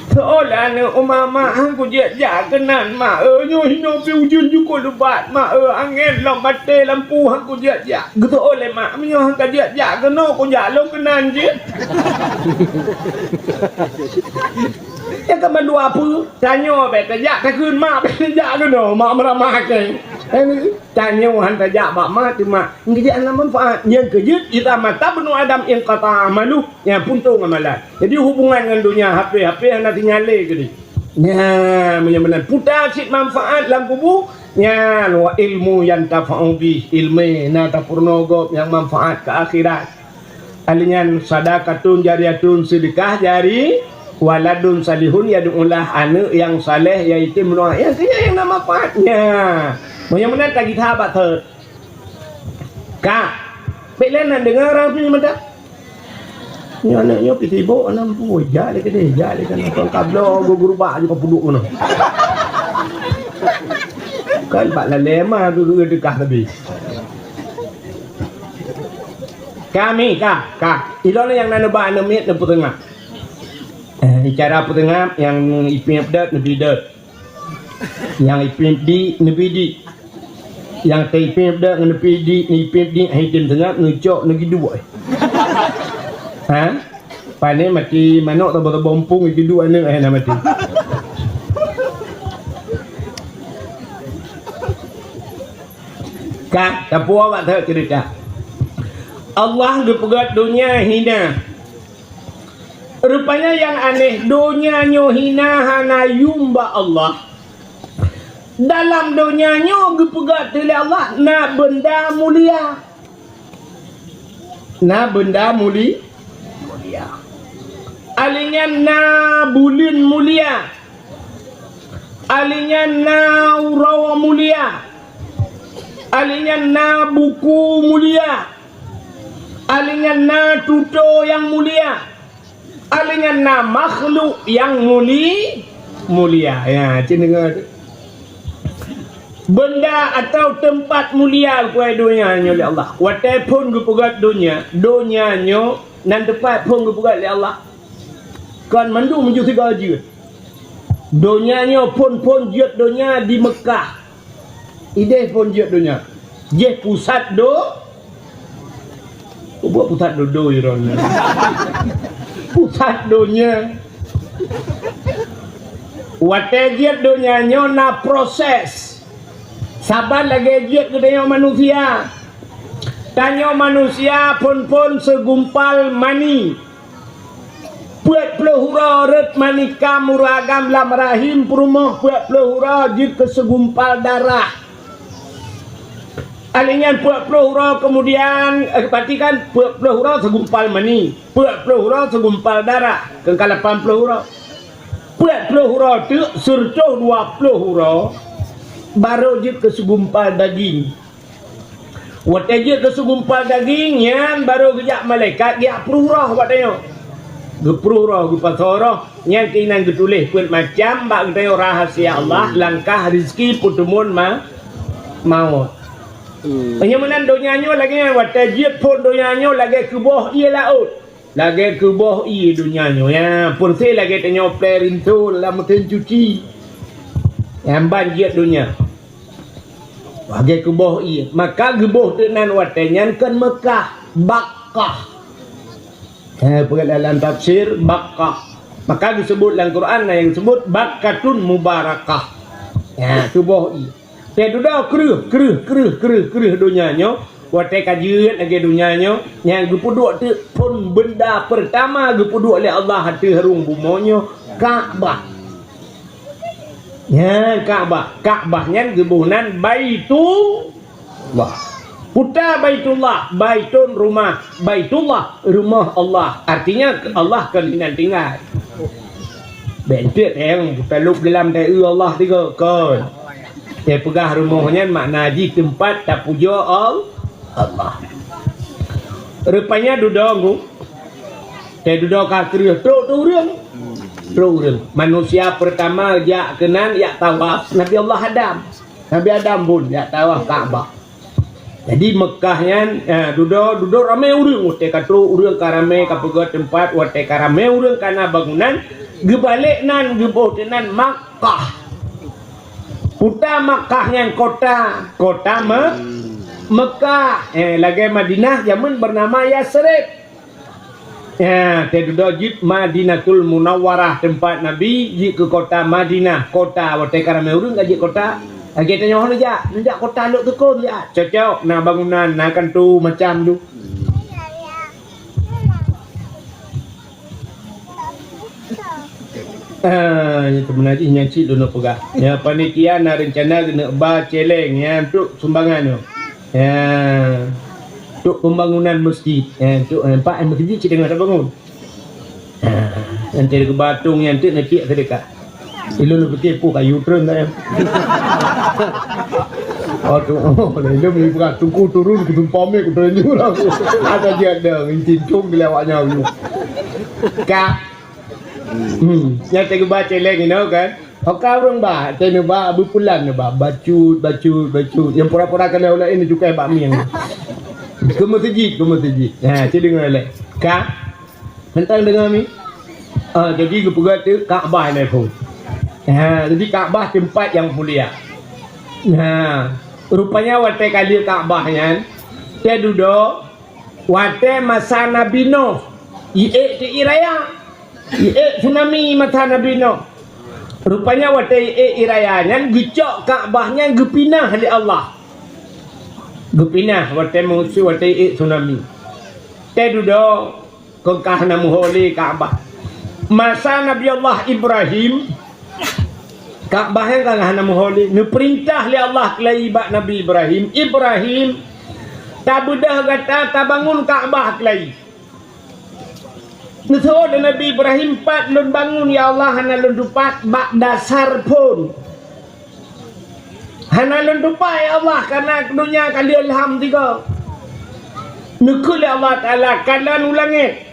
Seolah aneuk uma mak, han kujak jak keunan, mak, eh, nyoe hinoe pih ujeuen jukôp leubat, mak, eh, angén lom maté lampu, han kujak jak. Geuseuôt lé mak, meunyoe han kajak jak keunoe, kujak lôn keunan jih. Nyang ka mandua peue? Tanyoe bèk tajak takheun mak, bèk tajak keunoe, mak meuramah kèe. Eh, tanyoe han tajak bak mak, teuma geujak hana manfaat. Nyang keujeuet, idza mata ibnu Adam inqata'a amaluh. Nyan puntông amalan. Jadi, hubungan ngon donya, H P-H P hana tinggai lé keudéh. Nyan, meunyoe meunan puta cit manfaat lam kubu, nyan wa ilmu yantafa'u bih, ileumèe na tapeurunoe gob nyang manfaat keu akhirat. Ahli nyan sadaqatun jariyatun, seudeukah jari, waladun salihun yad'u lah, aneuk nyang saleh nyang item doa. Nyan keuh nyang na manfaat. Nyan. Meunyoe meunan tagita bak thot. Ka, bèk lé na deungoe ureueng pi mantong. Nyoe aneuk nyoe pih sibok, hana mampu, jak lé keudéh, jak lé keunoe. Kon ka bloe gurubak jih ka peuduek keunoe. Kan bak lalé ma geu-, geu-, deukah teubi. Kami ka, ka. Ilôn nyang na neuba aneuk miet neupeuteungab. Eh, cara peuteungab nyang ipiep dot, neubi dot. Nyang ipiep di, neubi di. Nyang teuipiep dot ngon neubi di, neuipiep di, hai tem teungab, neucok, neugiduek. Ha? Pane mati manok, tobo-tobo muphom, giduek aneuk, eh, na mati. Ka, tapuwoe bak that ceurita. Allah geupeugöt donya hina. Rupanya nyang aneh, donya nyoe hina hana yum bak Allah. Dalam donya nyoe geupeugah lé Allah na beunda mulia. Na beunda muli-, mulia. Alinyan na buleuen mulia. Alinyan na uroe mulia. Alinyan na buku mulia. Alinyan na tutoe nyang mulia. Alinyan na makhluk nyang muli-, mulia. Ya, cit deungoe tu. Beunda atawa teumpat mulia keu donya nyoe lé Allah. Watèe phon geupeugöt donya, donya nyoe nan teumpat phon geupeugöt lé Allah. Kon mandum ju sigoe jeuet. Donya nyoe phon-phon jeuet donya di Meukah. Idéh phon jeuet donya. Jih pusat do-, Peue buet pusat dodo droeneuh? Pusat donya. Watèe jeuet donya nyoe na proses. Saban lagèe jeuet geutanyoe manusia. Tanyoe manusia phon-phon seugumpal mani. Peuet ploh uroe rhöt mani kam uroe agam lam rahim peurumoh, peuet ploh uroe jeuet keu seugumpal darah. Alinyan peuet ploh uroe keumudian, eh, perhatikan, peuet ploh uroe seugumpal mani, peuet ploh uroe seugumpal darah, keu ka lapan ploh uroe. Peuet ploh uroe teuk, sireutoh dua ploh uroe, barô jeuet keu seugumpal daging. Watée jeuet keu seugumpal daging, nyan barô geujak malaikat geujak pruh roh bak tanyoe. Geupruh roh, geupasoe roh, nyan keunan geutuléh peuet macam bak geutanyoe rahsia Allah, langkah, rezeki, peuteumun ma-, mawöt. Hmm. Meunyoe meunan donya nyoe lagée nyan, watée jeuet phon donya nyoe lagée keuboh ié laôt. Lagée keuboh ié donya nyoe, ya, peureuseh lagée tanyoe plé rinso lam meusén cuci. Nyang ban jeuet donya. Lagée keuboh ié, maka geuboh teuk nan watée nyan kon Meukah, Bakkah. Eh, peugah dalam tafsir Bakkah. Maka geuseubut lam Quran na nyang geuseubut Bakkatun Mubarakah. Ya, keuboh ié. Teududoe kreueh, kreueh, kreueh, kreueh, kreueh donya nyoe. Watée ka jeuet lagée donya nyoe, nyang geupeuduek teuk phon beunda peurtama geupeuduek lé Allah ateueh rhueng bumoe nyoe, Ka'bah. Nyan Ka'bah. Ka'bah nyan geuboh nan Baitullah. Peue ta Baitullah, Baitun rumah, Baitullah rumoh Allah. Artinya Allah kon inan tinggai. Bék enteuk tayang talop dalam taeu Allah tiga kon. Teupeugah rumoh nyan makna jih teumpat tapujoe Al-, Allah. Rupanya dudoe ngu. Teududoe ka kreueh trok tu ureuëng. Trok ureuëng. Manusia pertama jak keunan jak tawaf Nabi Allah Adam. Nabi Adam pun jak tawaf Ka'bah. Jadi Meukah nyan, eh, dudoe, dudoe ramé ureuëng, watée ka trok ureuëng ka ramé, ka peugöt teumpat, watée ka ramé ureuëng ka na bangunan, geubalek nan, geuboh teuh nan Makkah. Peue ta Makkah nyan kota, kota Me-, Meukah, eh, lagée Madinah jameun beunama Yasrib. Ya, teududoe jeuet Madinatul Munawwarah, teumpat Nabi jeuet keu kota Madinah, kota watée ka ramé ureuëng ka jeuet kota. Lagée tanyoe neujak, neujak kota Lhokseukkon jak. Cocok, na bangunan, na kanto macam tu. Ah, itu meunajih nyang cit lôn peugah. Ya, panitia na reuncana keuneuk ba celeng ya untuk sumbangan tu. Ya. Untuk pembangunan masjid. Ya, untuk nampak masjid cit teungoh tabangun. Ha, nanti ada kebatong yang tu nanti sedekah. Ilun pikir pun kayu turun tak ya. Aduh, ilun ni bukan tungku turun ke tumpah mik ke turun jurang. Ada dia ada ngintin cung di lewatnya. Kak, Hmm, nyang teugeubah céléng inoe kan. Oka ureuëng ba, teuneuk ba, beupulan neuba, bacut, bacut, bacut. Nyang pura-pura keuneuk ulak ini cukai bak mieng. Keu meuseujid, keu meuseujid. Ha, ci deungoe lé. Ka? Mantong deungoe mi? Ah, jadi geupeugah tu Ka'bah nyan pun. Ha, jadi Ka'bah teumpat nyang mulia. Ha, rupanya watée ka lheueh Ka'bah nyan, teududoe Watée masa Nabi Nuh, iék teu ié raya. Iék tsunami masa Nabi Nuh. Rupanya watée iék ié raya nyan geucok Ka'bah nyan geupinah lé Allah. Geupinah watée musoh watée iék tsunami. Teududoe kon ka hana meuho lé Ka'bah. Masa Nabi Allah Ibrahim, Ka'bah nyan ka hana meuho lé, neupeurintah lé Allah keulayi bak Nabi Ibrahim, "Ibrahim, tabeudoh gata tabangun Ka'bah keulayi." Neuseuôt lé Nabi Ibrahim, "Pat lôn bangun, ya Allah, hana lôn tupat bak dasar phon. Hana lôn tupat, ya Allah, kareuna donya ka lheueh lham sigoe." Neukheun lé Allah Taala, "Kalon u langét."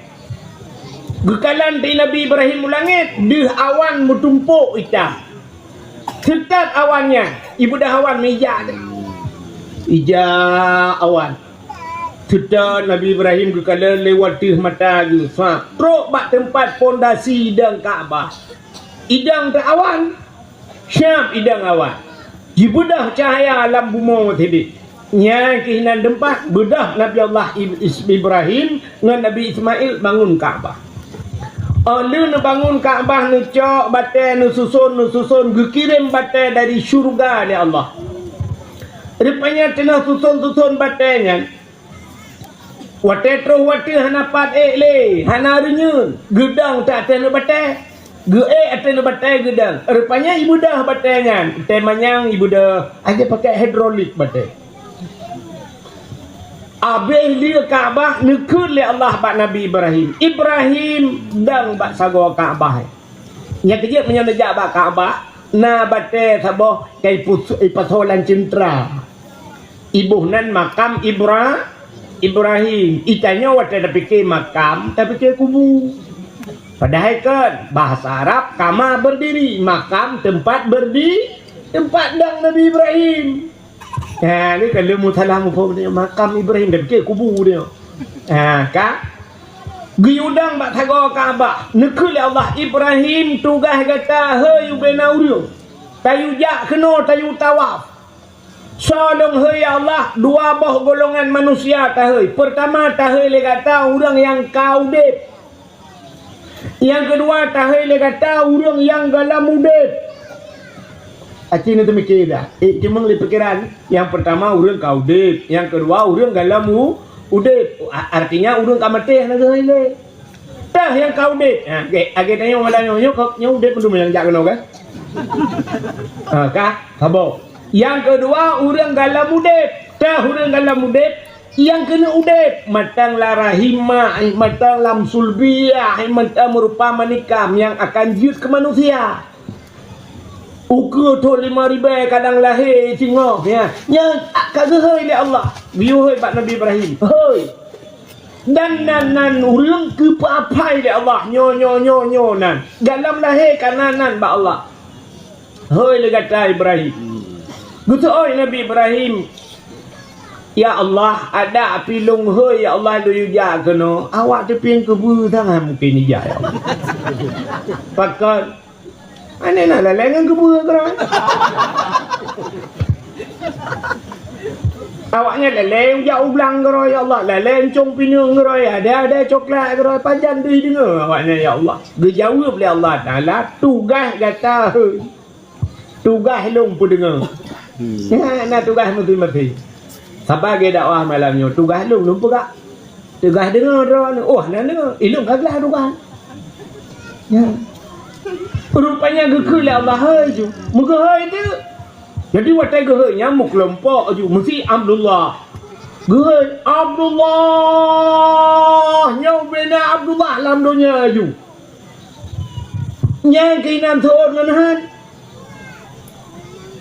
Geukalon di Nabi Ibrahim u langét, deuh awan meutumpôk itam. Seutôt awan nyan, ibeudoh awan meuija. Ija awan. Seutôt Nabi Ibrahim geukalon lewat deuh mata geuh, fa, trok bak teumpat pondasi idong Ka'bah. Idong teu awan. Siab idong awan, jibeudoh cahya lam bumoe sidéh. Nyan keuh nan teumpat beudoh Nabi Allah Ib-, Is-, Ibrahim ngon Nabi Ismail bangun Ka'bah. Óh lheueh neubangun Ka'bah, neucok batée, neususon, neususon, geukirém batée dari syeuruga lé Allah. Rupanya teungoh suson-suson batée nyan, watée troh watée hana pat ék lé, hana reunyeun, geudong teuh ateueh batée, geuék ateueh batée geudong. Rupanya ibeudoh batée nyan, batée manyang ibeudoh, aja pakai hidrolik batée. Abéh lheueh Ka'bah neukheun lé Allah bak Nabi Ibrahim, "Ibrahim, dong bak sagoe Ka'bah." Nyang keujeuet meunyoe neujak bak Ka'bah, na batée saboh ka ipus-, ipasoe lam ceuntra. Iboh nan makam Ibra-, Ibrahim. Itanyoe watée tapike makam, tapike kubu. Padahai kan bahasa Arab kama berdiri, makam tempat berdi-, tempat dang Nabi Ibrahim. Ha, ni kan leumo salah muphom dia, makam Ibrahim, tapike kubu dia. Ha, ka? Geuyue dang bak sagoe Ka'bah, neukheun lé Allah, "Ibrahim, tugaih gata, hei ubena ureuëng, tayue jak keunoe, tayue tawaf." Soe lôn hei, ya Allah? Dua boh golongan manusia tahei. Peurtama tahei lé gata ureuëng nyang ka udeb. Nyang keudua tahei lé gata ureuëng nyang galom udeb. Aci neuteumike dah. Eh, cuma lé pikiran. Nyang peurtama ureuëng ka udeb. Nyang keudua ureuëng galom u-, udeb. A-, artinya ureuëng ka maté hana geuhei lé. Teuh nyang ka udeb. Ha, oke. Lagée tanyoe malam nyoe, nyoe ka, nyoe udeb mandum nyang jak keunoe kan? Ha, ka? Saboh. Nyang keudua, ureuëng galom udeb. Teuh ureuëng galom udeb, nyang keuneuk udeb. Mantong lam rahim mak, mantong lam sulbiah, mantong meurupa manikam nyang akan jeuet keu manusia. Ukeue thon lima ribée kadang lahé singoh, ya. Nyan ka geuhôi lé Allah. Geuyue hôi bak Nabi Ibrahim. Hôi. Dan nan, nan ureuëng geupeuaphai lé Allah, nyoe, nyoe, nyoe, nyoe nan. Galom lahé ka nan, nan bak Allah. Hôi lé gata Ibrahim. Geuteuôt Nabi Ibrahim, "Ya Allah, adak pih lôn hôi, ya Allah, lôn yue jak keunoe. Awak teupieng keubeue tangai mungken ijak, ya Allah." Pakon? Aneh na lalée ngon keubeue keudroe. Awaknyan lalée jak u blang keudroe, ya Allah, lalée ncong pineung keudroe, ada-ada coklat keudroe, pajan deuh deungoe awaknyan, ya Allah. Geujaweueb lé Allah Taala, "Tugaih gata hôi, tugaih lôn peudeungoe." Hmm. Nyan na tugaih meusi-meusi. Saban lagée dakwah malam nyoe, tugaih lôn, lôn peugah. Tugaih deungoe droeneuh. Oh, hana deungoe. Ilôn ka glah tugaih. Ya. Rupanya geukheun lé Allah hôi ju. Meugeuhôi teuk. Jadi watée geuhôi nyan meukeulumpok ju. Meusi Abdullah. Geuhôi, "Abdullah, nyoe ubena Abdullah lam donya ju." Nyang keunan seuôt ngon han.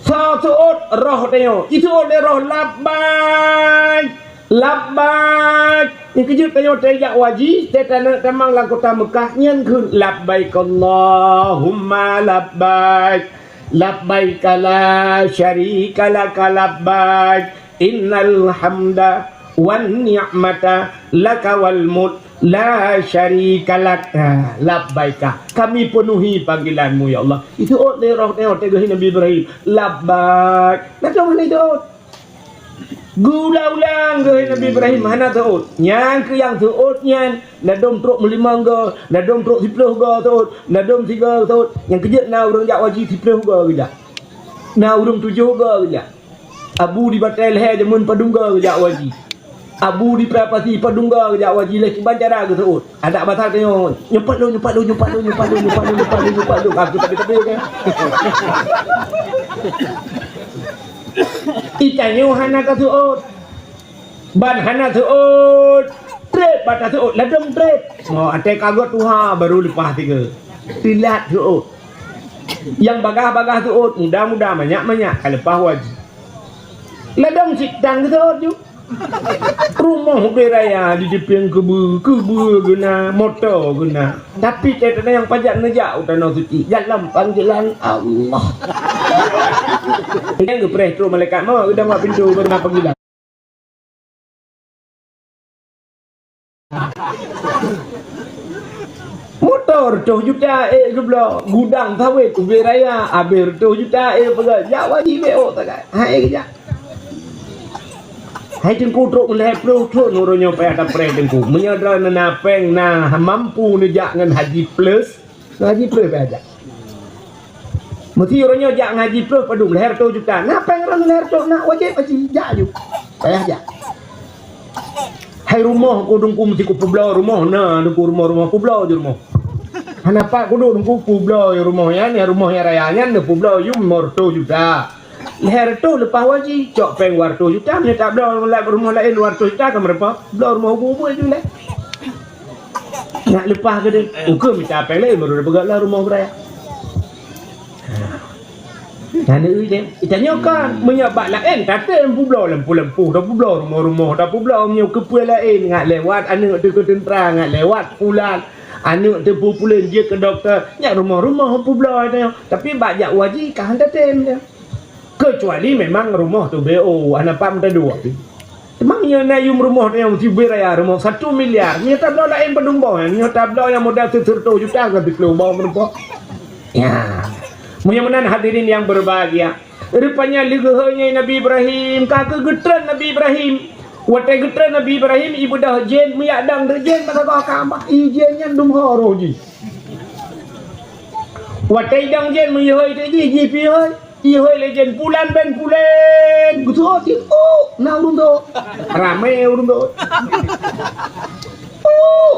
Sa seuôt roh tanyoe. Iseuôt lé roh, "Labbaik, labbaik." Nyang keujeuet tanyoe tajak haji, teutanyoe tamong lam kota Meukah, nyan kheun, "Labbaik Allahumma labbaik. Labbaik la syarika laka labbaik." "Innal hamda wan ni'mata laka wal mulk la syarika lak." Ah, labbaika. Kami penuhi panggilanmu, ya Allah. Iseuôt lé roh nyoe teuh geuhôi Nabi Ibrahim. Labbaik. Nah, cuma itu. Geuulang-ulang geuhôi Nabi Ibrahim hana seuôt. Nyang keu nyang seuôt nyan, ladôm trok meulimong goe, ladôm trok siplôh goe seuôt, ladôm sigoe seuôt. Nyang keujeuet na ureuëng jak haji siplôh goe geujak. Na ureuëng tujoh goe geujak. Abu di Batée Lehe jameun padum goe geujak haji. Abu di Prapati padum goe geujak haji, lé kiban cara geuseuôt. Adak basa tanyoe, "Nyupat lôn, nyupat lôn, nyupat lôn, nyupat lôn, nyupat lôn, nyupat lôn, nyupat lôn." Aku tapi-tapi kan. Itanyoe hana ka seuôt. Ban hana seuôt. Treb bak taseuôt, ladôm treb. Mo, até ka gét tuha baru leupah tiga. Silat seuôt. Nyang bagah-bagah seuôt, muda-muda, manyak-manyak, ka leupah haji. Ladôm cit dang geuseuôt ju. Rumoh ubé raya di Dipieng keubeue, keubeue geuna, moto geuna. Tapi teuntang nyang pajak neujak u Tanoh Suci, dalam panggilan Allah. Nyang geupreh trok malaikat maut, geudong bak pintoe, geuna panggilan. Moto reutôh juta ék geubloe, gudang sawét ubé raya abéh reutôh juta ék peugah, jak haji bék ôk sagai. Hai geujak. Hai Teungku trok meulhèe ploh thon uroe nyoe payah tapreh Teungku. Meunyoe droeneuh na péng na mampu neujak ngon haji plus, Haji Ploh bèk jak. Meusi uroe nyoe jak ngon Haji Ploh padum, lhèe reutôh juta. Na péng droeneuh lhèe reutôh, na wajéb haji, jak aju. Payah jak. Hai rumoh ku Teungku meusi kupeubloe rumoh, na Teungku rumoh-rumoh peubloe ju rumoh. Hana pat kuduek Teungku peubloe ju rumoh nyan, rumoh nyang raya nyan neupeubloe ju lhèe reutôh juta. Lhèe reutôh leupah haji, cok péng dua reutôh juta, meunyoe tabloe rumoh laén dua reutôh juta ka meurumpok, bloe rumoh ubit-ubit ju lé. Nak leupah keudeh, ukeue mita péng laén baru tapeugöt lom rumoh beuraya. Aneuk tém. Tanyoe kan, meunyoe bak laén, tatem peubloe lampôh-lampôh, tapeubloe rumoh-rumoh, tapeubloe meunyoe keupeue laén, ngat lewat aneuk teuh keu teuntra, ngat lewat pulan, aneuk teuh peue pulan jeuet keu dokto, nyak rumoh-rumoh peubloe tanyoe. Tapi bak jak u haji, ka han tatem nyan. Keucuali memang rumoh teuh B O, hana pam teuduek. Teuma meunyoe na yum rumoh nyang sibeuet raya rumoh satu miliar, nyoe tabloe laén padum boh, nyoe tabloe nyang modal sireutôh juta ka dikeue boh meurumpok. Ya. Meunyoe meunan hadirin yang berbahagia, rupanya lé geuhôi nyan Nabi Ibrahim, ka keuh geutreun Nabi Ibrahim. Watée geutreun Nabi Ibrahim, ibeudôh jén, meuyak dong deuh jén bak sagoe Ka'bah. I jén nyan dum ho roh jih. Watée idong jén meuyeuhôi teuk jih, jih pih hôi. Ihôi lé jén pulan ben pulan. Geutuho cit, "Oh, na ureuëng tho." Ramé ureuëng tho. "Oh."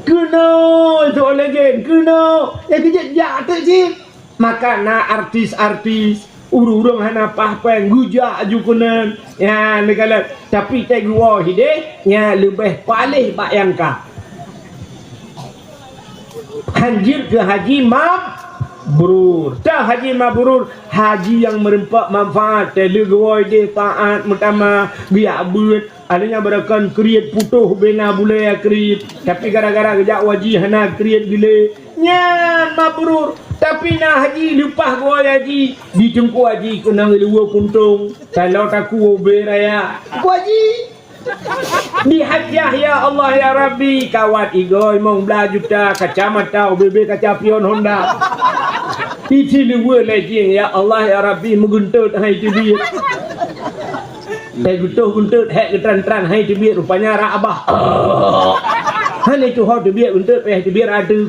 Keunoe tho lé jén, keunoe. Ya keujeuet jak teuk cit. Maka na artis-artis, ureuëng-ureuëng hana paih péng geujak aju keunan. Ya, neukalon. Tapi teuh geuwoe hideh, ya leubeh paléh bak nyang ka. Hanjeuet keu haji mabrur. Teuh haji mabrur, haji nyang meureumpok manfaat, teuh lé geuwoe ideh taát meutamah, geujak beuet, ada nyang beurakan kriet putôh bena bulée kriet, tapi gara-gara geujak u haji hana kriet geulée. Nyan mabrur. Tapi na haji leupah geuwoe haji, di teungku haji keunong luweue puntông, taloe takue ubé raya. Teungku haji, di hajjah, ya Allah, ya Rabbi, kawat igoe limong blaih juta, kacamata ubé-bé kaca pion Honda. Isi luweue lejeng, ya Allah, ya Rabbi, meugeuntot hai teubiet. Teuh geutoh geuntot, hék geutran-tran hai teubiet, rupanya rak abah. Hana tuho teubiet geuntot, payah teubiet rak ateueh.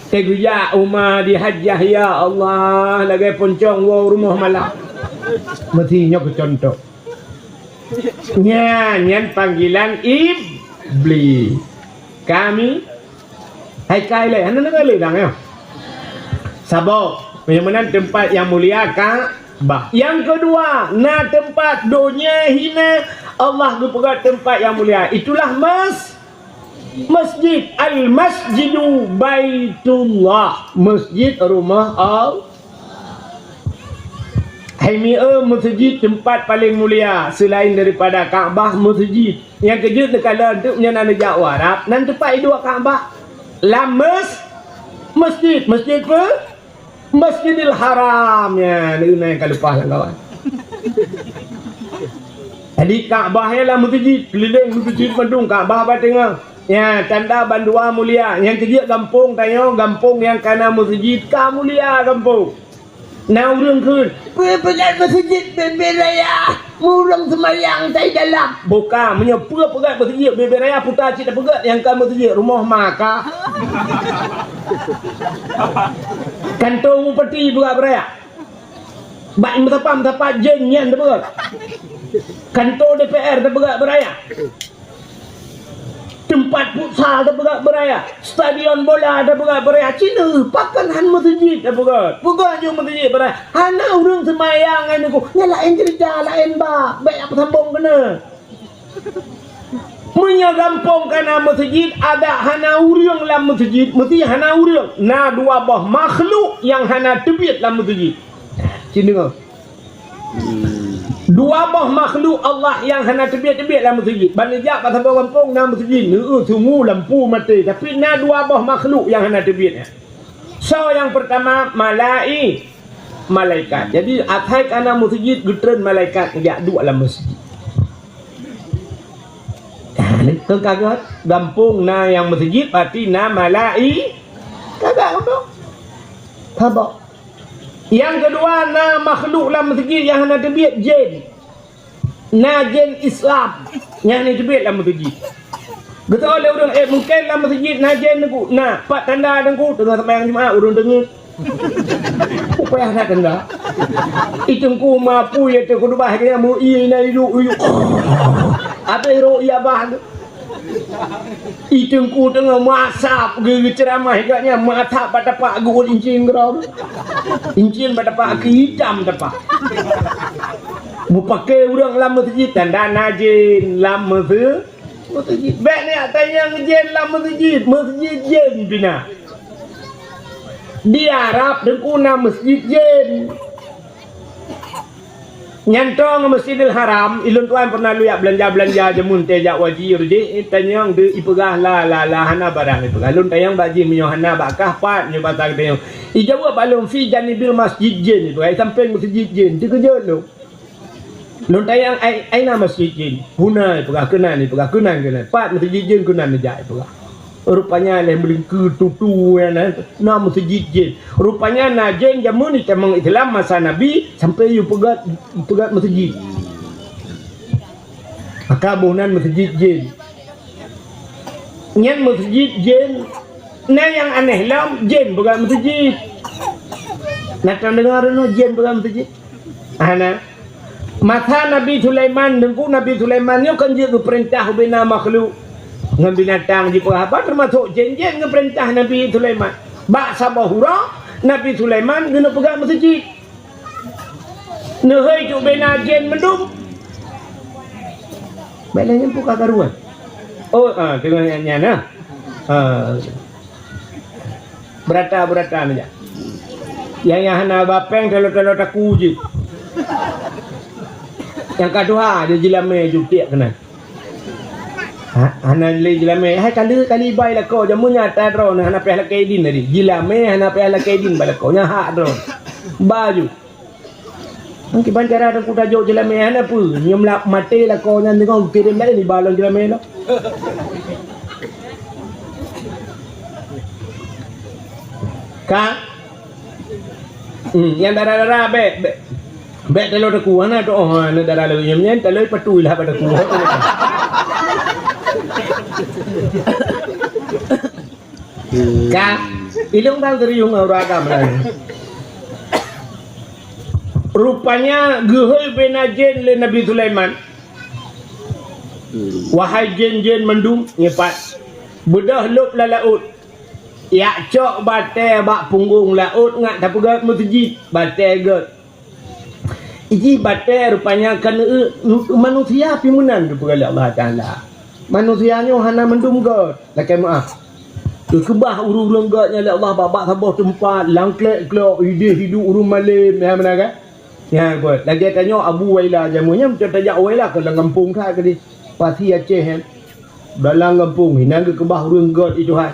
Teuh geujak uma di hajjah, ya Allah, lagée poncong woe rumoh malam. Meusi nyoe keucuntoh. Nyan, nyan panggilan Iblis. Kami hai kai lé, hana deungoe lé dang nyoe. Saboh, meunyoe meunan teumpat nyang mulia Ka'bah. Nyang keudua, na teumpat donya hina Allah geupeugah teumpat nyang mulia. Itulah mas-, masjid. Al-Masjidu Baitullah. Masjid rumah Allah. Hai mieu meuseujid teumpat paleng mulia seulaén daripada Ka'bah meuseujid. Nyang keujeuet neukalon teuk nyan na neujak u Arab, nan teumpat iduek Ka'bah lam mes-, masjid. Masjid peue? Masjidil Haram. Nyan, neunai ka leupah lam kawan. Jadi Ka'bah nyan lam meuseujid, keulileng meuseujid mandum Ka'bah bak teungoh. Ya, tanda bandua mulia. Nyang keujeuet gampông tanyoe, gampông nyang kana meuseujid ka mulia gampông. Na ureuëng kheun, "Peue peugah meuseujid bebe raya, ureuëng seumayang tai dalam." Buka, meunyoe peue peugah meuseujid bebe raya, puta cit tapeugah nyang ka meuseujid rumoh maka. Kantô bupati peugah beuraya. Bak meusapat-meusapat jén nyan tapeugah. Kantô D P R tapeugah beuraya. Teumpat futsal tapeugah beuraya, stadion bola tapeugah beuraya. Cina pakon han meuseujid tapeugah. Peugah jeuet meuseujid beuraya. Hana ureuëng seumayang ngon nyan, nyan laén ceurita, laén bak. Bék peusambông keunoe. Meunyoe gampông kana meuseujid, adak hana ureuëng lam meuseujid, meusti hana ureuëng. Na dua boh makhluk nyang hana teubiet lam meuseujid. Cina. Dua boh makhluk Allah nyang hana teubiet-teubiet lam meuseujid. Ban neujak bak saboh gampông na meuseujid, neueu sungu lampu maté, tapi na dua boh makhluk nyang hana teubiet. Soe nyang peurtama? Malai-, malaikat. Jadi asai kana meuseujid geutreun malaikat jak duek lam meuseujid. Keu ka gét gampông na nyang meuseujid, berarti na malai-, ka gét gampông. Saboh. Nyang keudua, na makhluk lam meuseujid nyang hana teubiet, jén. Na jén Islam nyang hana teubiet lam meuseujid. Geutanyoe lé ureuëng, eh, mungken lam meuseujid na jén Teungku. Na, pat tanda Teungku, teungoh seumayang Jumat ureuëng deungeut. Payah that tanda. I Teungku mapui ya teuh khutbah keu nyan meu-ie na iduek-iduek. Habéh rôk i abah tu. I Teungku teungoh meuasap geu-, geuceuramah geuh nyan, meuasap bak tapak geuôt incin keudroe. Incin bak tapak keu itam tapak. Meupaké ureuëng lam meuseujid tanda na jén lam meuse-, meuseujid. Bék neujak tanyong jén lam meuseujid, meuseujid jén pih na. Di Arab teungku na meuseujid jén. Nyan toe ngon Masjidil Haram, ilôn tuan pernah lôn jak beulanja-beulanja jameun teuh jak Wajir jih, tanyong di ipeugah la, la, la, hana barang ipeugah. Lôn tanyong bak jih meunyoe hana bak kah pat nyoe basa geutanyong. Ijaweueb bak lôn fi janibil masjid jén ipeugah, i sampéng meuseujid jén. Teukeujot lôn. Lôn tanyong ai, aina masjid jén? Huna ipeugah, keunan ipeugah, keunan, keunan. Pat meuseujid jén keunan neujak ipeugah. Rupanya lé meulingkeu tutu nyan na, na meuseujid jén. Rupanya na jén jameun itamong Islam masa Nabi sampai yue peugét, peugét meuseujid. Maka boh nan meuseujid jén. Nyan meuseujid jén. Na nyang aneh lom, jén peugét meuseujid. Na tadeungoe droeneuh jén peugét meuseujid? Hana. Masa Nabi Sulaiman, teungku Nabi Sulaiman nyoe kan jeuet geupeurintah ubena makhluk ngon binatang jipeugah haba, teumasok jén-jén geupeurintah Nabi Sulaiman. Bak saboh uroe, Nabi Sulaiman geuneuk peugah meuseujid. Neuhôi cuk bena jén meudum. Bèk lé nyan peue ka karuan. Oh, ah, teungoh nyan, nyan, ah. Ah. Beurata-beurata neujak. Nyang, nyang hana ba péng talo-talo taku jih. Nyang ka tuha jih jilamé jutiek keunan. Ha, hana lé jilamé. Hai kali-kali bai lakoe jameun nyan ata droeneuh hana payah lakée idin tadi. Jilamé hana payah lakée idin bai lakoe. Nyan hak droe. Ba ju. Kiban cara teungku tajok jilamé hana peue. Nyoe meulak maté lakoe nyan teungoh geukirém laén iba lom jilamé lom. Ka? Hmm, nyang dara-dara bèk, bèk, bèk talo taku, hana tu, oh, hana dara lagèe nyan, nyan talo patu lah pada ku. Ka, ilong bang serius ngon urang agam laén. Rupanya geuhôi bena jén lé Nabi Sulaiman. Wahai jén-jén mandum, nyepat. Beudôh lôb lam laôt. Yak cok batèe bak punggong laôt ngat tapeugét meuseujid, batèe gét. Ijih batèe rupanya keuneuk manusia pih meunan geupeugah lé Allah Taala. Manusia nyoe hana mandum gét, lakèe meu'ah. Geukeubah ureueng-ureueng gét nyan lé Allah bak-bak saboh teumpat, lam klek-klok, idéh hidup ureueng malém, nyan meunan kan? Nyan buet. Lagèe tanyoe Abu Waila jameun nyan, meunyoe tajak Waila keu lam gampông that keudéh. Pasi Aceh nyan. Dalam gampông, inan geukeubah ureueng gét itu hai.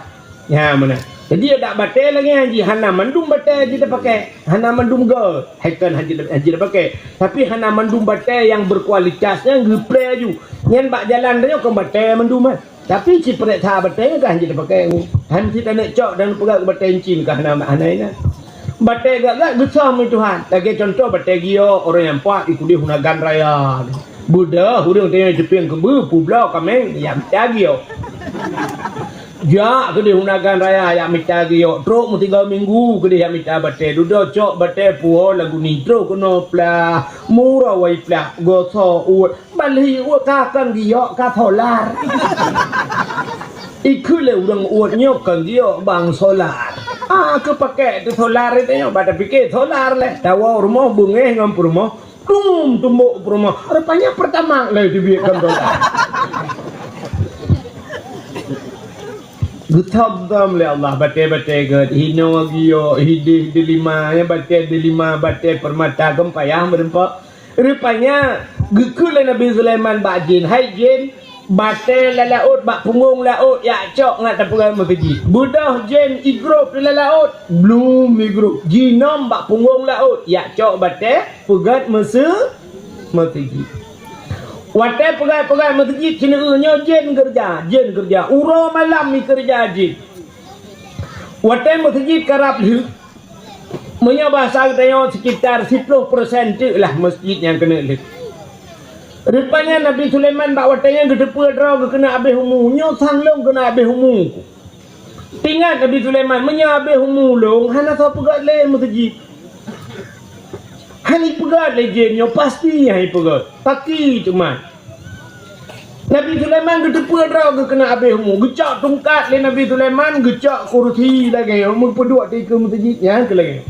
Nyan meunan. Jadi adak batèe lagèe nyan jih hana mandum batèe jih tapakèk, hana mandum gét. Hai kon hana jih tapakèk. Tapi hana mandum batèe nyang berkualitas nyan geupreh aju. Nyan bak jalan tanyoe kon batèe mandum eh. Tapi sipreh that batèe nyan ka hana jih tapakèk. Han sit aneuk cok dan peugah keu batèe incin ka hana mak hana inan. Batèe gét-gét geusom lé Tuhan. Lagèe cuntoh batèe giok, ureueng nyang pat i keudéh u Nagan Raya. Beudôh ureueng tanyoe teupieng keubeue, peubloe kaméng, yak mita giok. Jak keudéh u Nagan Raya yak mita giok, trok meusigoe minggu keudéh yak mita batèe. Dudoe cok batèe puwoe lagu ni, trok keunoe plah, murah wai plah, gosoe uet. Ban lheueh uet ka kon giok, ka solar. Ikheun lé ureueng uet nyoe kon giok bang solar. Ah, keupaké teuh solar itu nyoe, bak tapike solar lé. Tawoe rumoh beungéh ngon peurumoh, dum tumbok peurumoh. Rupanya Pertamax lé teubiet kon solar. Geuthom-thom lé Allah batèe-batèe gét, hinoe giok, hidéh delima, nyan batèe delima, batèe peurmata, kon payah meureumpok. Rupanya, geukheun lé Nabi Sulaiman bak jén, "Hai jén, batèe lam laôt bak punggong laôt yak cok ngat tapeugét meuseujid." Beudôh jén igrôp lam laôt, blum igrôp, jinom bak punggong laôt yak cok batèe peugét meuseu-, meuseujid. Watèe peugét-peugét meuseujid sineuk nyoe jén keureuja, jén keureuja. Uroe malam ikeureuja jén. Watèe meuseujid karab lheueh, meunyoe basa geutanyoe sekitar siplôh persen teuk lah meuseujid nyang keuneuk lheueh. Rupanya Nabi Sulaiman bak watèe nyan geuteupeue droe geuh keuneuk abéh umu, nyoe sang lôn keuneuk abéh umu. Teuingat Nabi Sulaiman, meunyoe abéh umu lôn, hana soe peugét lé meuseujid. Hana peugét lé jén nyoe, pasti hana peugét. Paki teuma. Nabi Sulaiman geuteupeue droe geuh keuneuk abéh umu. Geucok tungkat lé Nabi Sulaiman, geucok kursi lagèe nyoe, meupeuduek dikeue meuseujid nyan keu lagèe nyoe.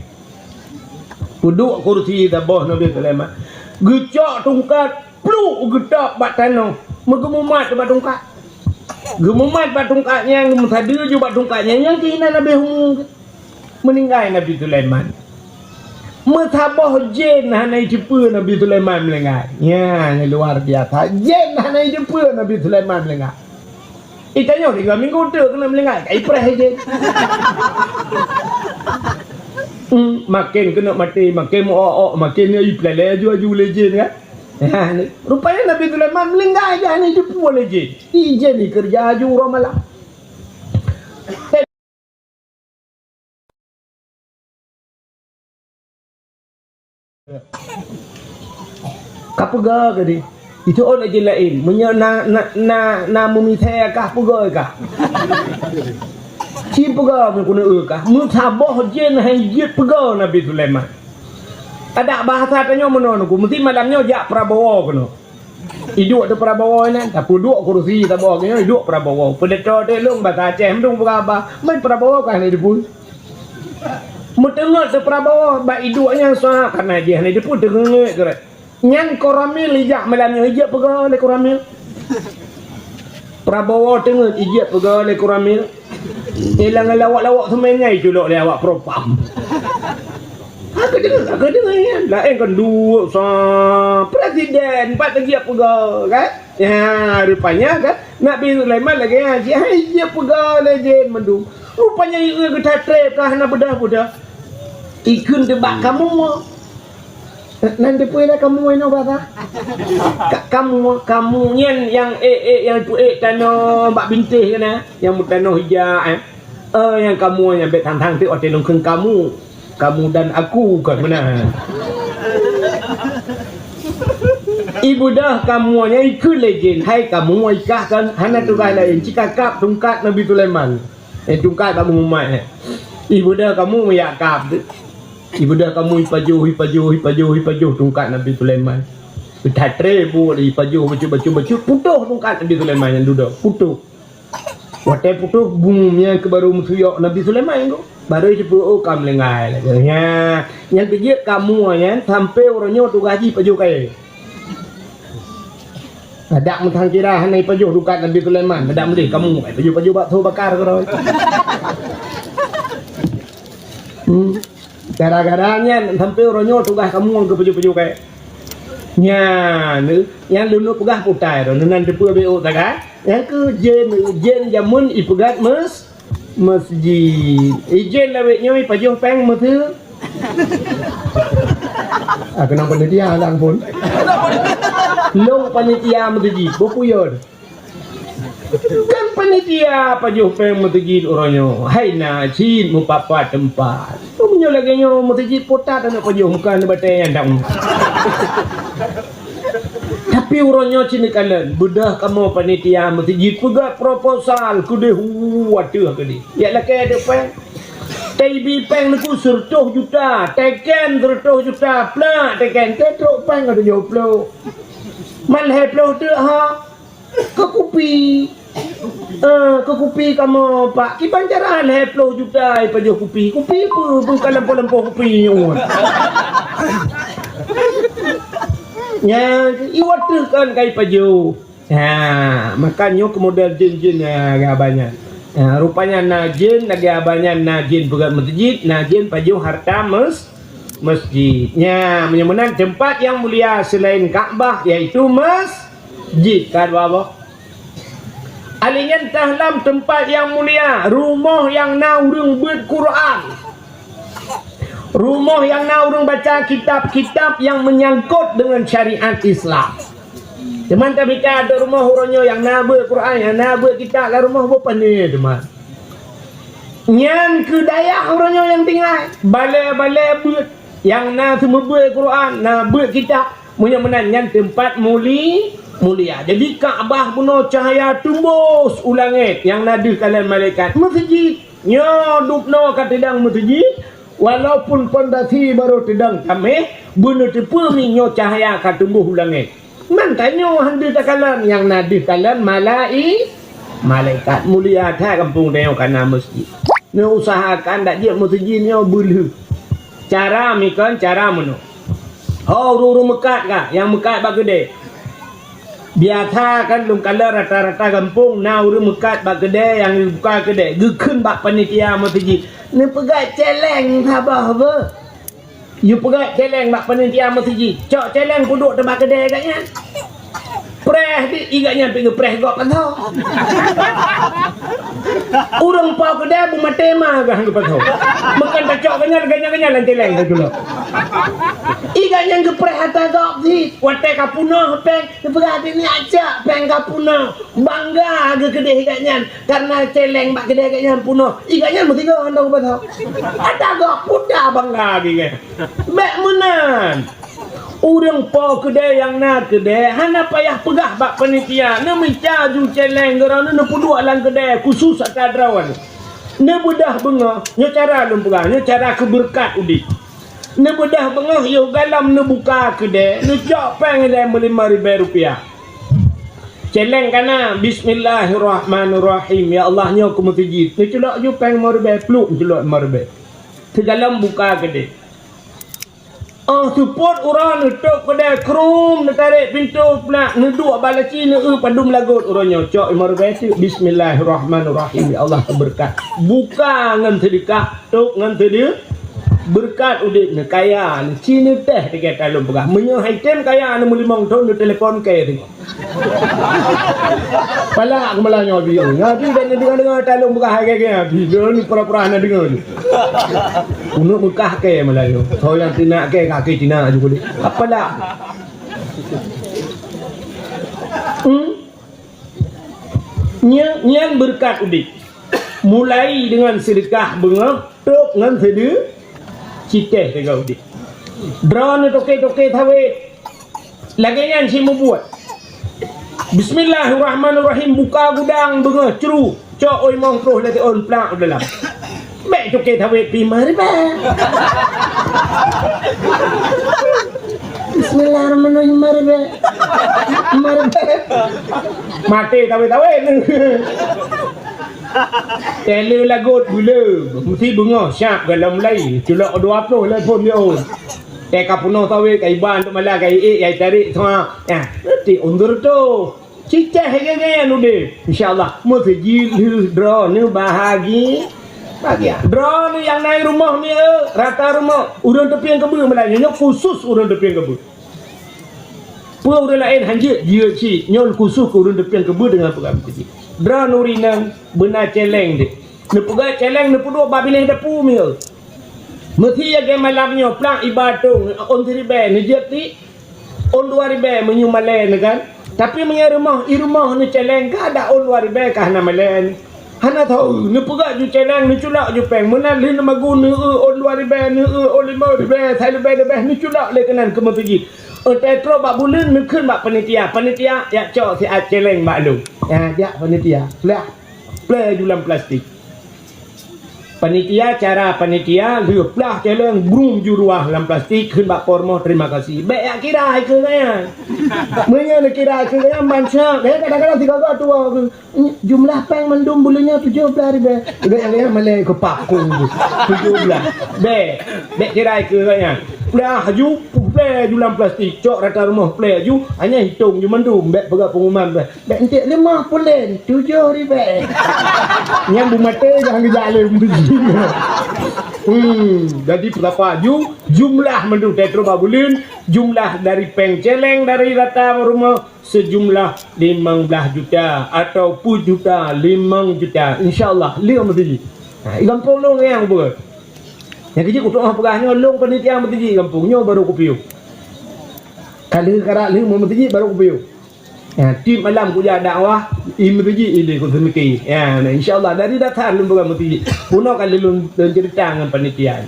Peuduek kursi saboh Nabi Sulaiman. Geucok tungkat, pluk geutôb bak tanoh. Meugeumumat bak tungkat. Geumumat bak tungkat nyan, geumeusadeue ju bak tungkat nyan, nyan keuh inan abéh umu. Meuninggai Nabi Sulaiman. Meusaboh jén hana jiteupeue Nabi Sulaiman meuninggai. Nyan luar biasa. Jén hana jiteupeue Nabi Sulaiman meuninggai. Itanyoe tiga minggu teuk keuneuk meuninggai, ka ipreh jén. Hmm, maken keuneuk maté, maken meu-ok-ok, maken ipeuleleh aju-aju lé jén kan. Ha, ni. Rupanya Nabi Sulaiman meuninggai jén hana jiteupeue lé jén. Di jén ikeureuja aju uroe malam. Ka peugah geuh di. Itu ôn lagée laén. Meunyoe na, na, na, na meumisée kah peugah kah. Ci peugah meukeuneuk kah. Meusaboh jén hai jeuet peugah Nabi Sulaiman. Adak bahasa tanyoe meunoe nuku, meusti malam nyoe jak Prabowo keunoe. Iduek di Prabowo nyan, tapeuduek kursi saboh nyoe iduek Prabowo. Peudeutô teuh lôn basa Aceh meuduek peugah haba, man Prabowo ka hana jipui. Meuteungeut di Prabowo bak iduek nyan sa kana jih hana jipui teungeut keuret. Nyan Koramil ijak malam nyoe ijak peugah lé Koramil. Prabowo teungeut ijak peugah lé Koramil. Ilang lawak-lawak seumai nyan iculok lé awak propam. Aku dengar, aku dengar ya. Lain kan dua sa presiden empat lagi apa ga kan? Ya, rupanya kan Nabi Sulaiman lagi ya, dia dia pegang lagi mandum. Rupanya ia kita trep kah nak bedah-bedah. Ikun tebak kamu. Nan teupeue lah kamu inoe basa. Ka, kamu, kamu nyan nyang ék-ék nyang peuék tanoh bak bintéh kana, nyang meutanoh ija eh. Eh, nyang kamu nyang bék thang-thang teuk watée lôn kheun kamu. Kamu dan aku kon meunan. Ibudah kamu nyang ikheun lé jén, hai kamu ikah kan hana tugaih laén, cikakap tungkat Nabi Sulaiman. Eh, tungkat bak mumat eh. Ibudah kamu meuyakap teuk. Ibudah kamu ipajoh, ipajoh, ipajoh, ipajoh tungkat Nabi Sulaiman. Beutatré bu ipajoh bacut-bacut-bacut, putoh tungkat Nabi Sulaiman nyang dudoe, putoh. Watée putoh bum nyang keu barô meusuyok Nabi Sulaiman tu. Barô jipeu oh ka meulinggai lagée nyan. Nyang keujeuet kamoe nyan sampoe uroe nyoe tugaih jih pajoh kayée. Adak meuthang kira hana ipajoh tungkat Nabi Sulaiman, adak meudeh kamoe ipajoh-pajoh bakso bakar keudroe. Hmm. Gara-gara nyan sampoe uroe nyoe tugaih kamoe keu pajoh-pajoh kayée. Nyan, nyang lôn peugah putai droeneuh nan teupeue B O taga. Nyang keu jén, jén jameun ipeugét meus-, meusjid. Ijén lawét nyoe ipajoh péng meuseu-, ah, keunong panitia lang phon. Lôn panitia meusjid, bukuyod. Kan panitia pajoh péng meusjid uroe nyoe. Hai na cit meupat-pat teumpat. Meunyoe lagée nyoe meusjid putat aneuk pajoh muka aneuk batée nyang dang. Tapi uroe nyoe cit neukalon, beudôh kamoe panitia meusjid peugah proposal keudeh hu ateueh keudeh. Yak lakée adoe péng. Taibi péng neuku seureutôh juta, teken seureutôh juta, plak teken, teutrok péng ka tujoh ploh. Man lhée ploh teuk ha. Keu kupi. Eh, keu kupi kamoe, Pak. Kiban cara lhée ploh juta ipajoh kupi. Kupi peue, peue ka lampôh-lampôh kupi nyoe. Nyan, iwat teuh kan ka ipajoh. Ha, maka nyoe keu model jén-jén, ha, lagée abanyan. Ha, rupanya na jén lagée abanyan, na jén peugét meusjid, na jén pajoh harta mes-, meusjid. Nya, meunyoe meunan teumpat nyang mulia selain Ka'bah, yaitu mes-, jid ka dua boh. Alèh nyan teuh lam teumpat nyang mulia, rumoh nyang na ureuëng beuet Quran. Rumoh nyang na ureuëng baca kitab-kitab nyang meunyangkot deungon syariat Islam. Teuma tamita di rumoh uroe nyoe nyang na beuet Quran, nyang na beuet kitab lam rumoh boh pané teuma. Nyan keu dayah uroe nyoe nyang tinggai, balée-balée beuet nyang na seumeubeuet Quran, na beuet kitab. Meunyoe meunan nyan teumpat muli-, mulia. Jadi Ka'bah bunoe cahya teumbôs u langét nyang na deuh kalon malaikat. Meuseujid nyoe dubnoe ka teudong meuseujid, walaupun pondasi barô teudong taméh, beuneuteupeu mi nyoe cahya ka teumbôs u langét. Man tanyoe han deuh takalon nyang na deuh kalon malai-, malaikat. Mulia that gampông tanyoe ka na meuseujid. Neuusahakan dak jeuet meuseujid nyoe beulheueh. Cara mikon cara meunoe. Ho ureuëng-ureuëng meukat ka, nyang meukat bak keudée. Biasa kan lôn kalon rata-rata gampông na ureuëng meukat bak keudè nyang buka keudè, geukheun bak panitia meuseujid, "Neupeugah céléng saboh beuh." Yue peugah céléng bak panitia meuseujid, "Cok céléng peuduek teubak keudè gobnyan." Preh di i gobnyan pih geupreh gob mantong. Ureuëng po keudè beumaté ma gah geupasoe. Meukan tacok gobnyan, gobnyan-gobnyan lam céléng tacok. I gobnyan geupreh ata gob cit, watée ka peunoh péng, geupeugah, "Nyak cok péng ka peunoh." Bangga geukeudeh i gobnyan, karena céléng bak keudè gobnyan peunoh. I gobnyan meusigoe hana geupasoe. Ata gob puta bangga geuh. Bék meunan. Ureuëng po keudè nyang na keudè hana payah peugah bak panitia, neumita ju céléng droeneuh neupeuduek lam keudè khusus ata droeneuh. Neubeudoh beungoh, nyoe cara lôn peugah, nyoe cara keu beureukat udeb. Neubeudoh beungoh yoh galom neubuka keudè, neucok péng ilée meulimong ribée rupiah. Céléng ka na, "Bismillahirrahmanirrahim. Ya Allah, nyoe keu meuseujid." Neuculok ju péng limong ribée, pluek neuculok limong ribée. Sigalom buka keudè. Óh seupôt uroe neutok keudè, krum, neutarek pintoe plak, neuduek bak laci, neueu padum lagot uroe nyoe. Cok limong ribée teuk, "Bismillahirrahmanirrahim, ya Allah, keu beureukat." Buka ngon seudeukah, tok ngon seude-, beureukat udeb neu kaya, neu ci neu teh, teuka lôn peugah. Meunyoe hai tem kaya, neumeulimong thon, neutelepon kèe teungoh. Palak keumalai nyoe biyeu. Nyoe biyeu dan deungoe-deungoe talong beukah hai gèe-gèe biyeu. Nyoe ni pura-pura hana deungoe ni. Uneuk beukah kèe malai nyoe. Soe nyang teunak kèe, kaki Cina aju kulit. Apalak. Hmm? Nyan, nyan beureukat udeb. Mulai deungon seudeukah beungoh, trok ngon seude-, citeh teuga udeb. Droeneuh toke-toke sawét. Lagèe nyan cit mubuet. Bismillahirrahmanirrahim, buka gudang beungoh cru, cok oi mong troh lagèe ôn plak u dalam. Bèk toke sawét pih limong ribèe. Bismillahirrahmanirrahim, limong ribèe. Limong ribèe. Maté sawét-sawét. Tèleu lagot gula, meusti beungoh siap galom lai, culok dua ploh lé phon di ôn. Tèka peunoh sawét, ka iban untuk malam, ka iék, ka itarek semua. Ya, berarti undur tu. Cicah gaya-gaya nudeh. Insya Allah, meuseujid lheueh droeneuh bahagi-, bahagia. Droeneuh nyang na i rumoh ni, eh, rata rumoh, ureueng teupieng keubeue malam nyoe, nyoe khusus ureueng teupieng keubeue. Peue ureueng laén han jeuet, jeuet cit. Nyoe khusus keu ureueng teupieng keubeue deungon peugah meuseujid. Droeneuh rinang beuna cèlèng deh. Neupeugah cèlèng neupeuduek bak binéh dapu miseue. Meusi lagèe malam nyoe, plang iba tông, ôn siribèe neujeuet ti, ôn dua ribèe meunyoe malèe neuh kan. Tapi meunyoe rumoh, i rumoh neucèlèng ka ada ôn dua ribèe ka hana malèe neuh. Hana tho, neupeugah ju cèlèng, neuculak ju pèng. Meunan lheueh neumagun, neueu ôn dua ribèe, neueu ôn limong ribèe, sai leubèh-leubèh neuculak lé keunan keu meuseujid. Watèe trok bak buleuen, neukheun bak panitia, "Panitia, jak cok siat cèlèng bak lôn." Ya, jak panitia. Plah, plè ju lam plastik. Panitia, cara panitia, lheueh plah cèlèng, brum ju ruah lam plastik, kheun bak po rumoh, "Terima kasih." Bèk jak kira keu gaya. Meunyoe neukira keu gaya, ban siap. Eh, kadang-kadang sigoe-goe tuwoe keu, "Jumlah pèng mandum buleuen nyoe tujoh blah ribèe." Bèk jak kira malèe keu pakong tu. Tujoh blah. Bèk. Bèk kira keu gaya. Plah ju, plè ju lam plastik, cok rata rumoh plè ju, hana hitong ju mandum, bèk peugah pengumuman bèk. Bèk entek lima pulen, tujoh ribèe. Nyan beumaté jangan geujak lé meuseujid. Hmm, jadi peurapa ju, jumlah mandum teutro bak buleuen, jumlah dari pèng cèlèng dari rata rumoh seujumlah limong blah juta atau peuet juta, limong juta. Insya Allah, lheueh meuseujid. Ha, i gampông lôn nyang beureukat. Nyang keujeuet kutu'oh peugah nyoe lôn panitia meuseujid gampông nyoe baru kupiôh. Ka lheueh karak lheueh meuseujid baru kupiôh. Ya, tiep malam kujak dakwah, i meuseujid ideh kuseumiké. Ya, nah, insya Allah dari dasar lôn peugah meuseujid. Bunoe ka lôn, lôn ceurita ngon panitia.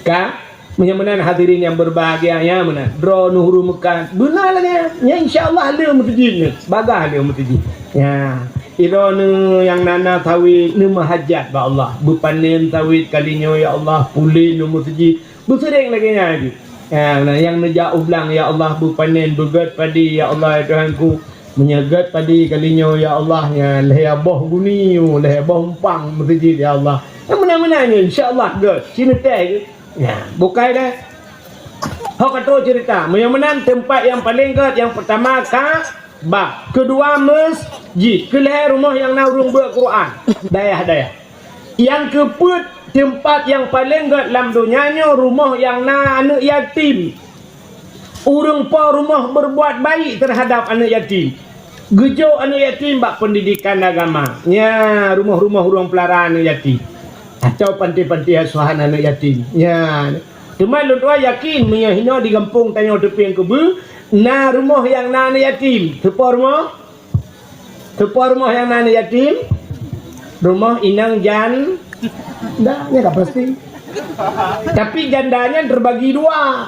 Ka, meunyoe meunan hadirin nyang berbahagia, ya meunan. Droeneuh ureueng meukat, beuna lagèe nyan. Ya, insya Allah lheueh meuseujid nyoe. Bagah lheueh meuseujid. Ya, droeneuh nyang na-na sawét, neumeuhajat bak Allah. Beupanen sawét kali nyoe, ya Allah, pulen lôn meuseujid. Beuseuréng lagèe nyan ju. Ya, nah, nyang neujak u blang, ya Allah, beupanen, beugèt padi, ya Allah, ya Tuhanku. Meunyoe gèt padi kali nyoe, ya Allah, ya lhèe boh guni, lhèe boh umpang meuseujid, ya Allah. Nyang meunan-meunan nyoe, insya Allah gèt. Sineutèe gèt. Ya, bukai deh. Ho ka trôh ceurita. Meunyoe meunan teumpat nyang paleng gèt, nyang peurtama ka Bah, keudua masjid, keulhèe rumoh nyang na ureueng beuet Quran, dayah-dayah. Nyang keupeuet teumpat nyang paleng gèt lam donya nyoe rumoh nyang na aneuk yatim. Ureueng po rumoh berbuat baik terhadap aneuk yatim. Geujok aneuk yatim bak pendidikan agama. Nya rumoh-rumoh ureueng pelara aneuk yatim. Atau panti-panti asuhan aneuk yatim. Nya. Teuma lôn tuan yakin meunyoe hinoe di gampông tanyoe Teupeng Keubeu na rumoh nyang na aneuk yatim. Teupo rumoh? Teupo rumoh nyang na aneuk yatim? Rumoh inong jan-, dah, nyan ka pasti. Tapi janda nyan terbagi dua.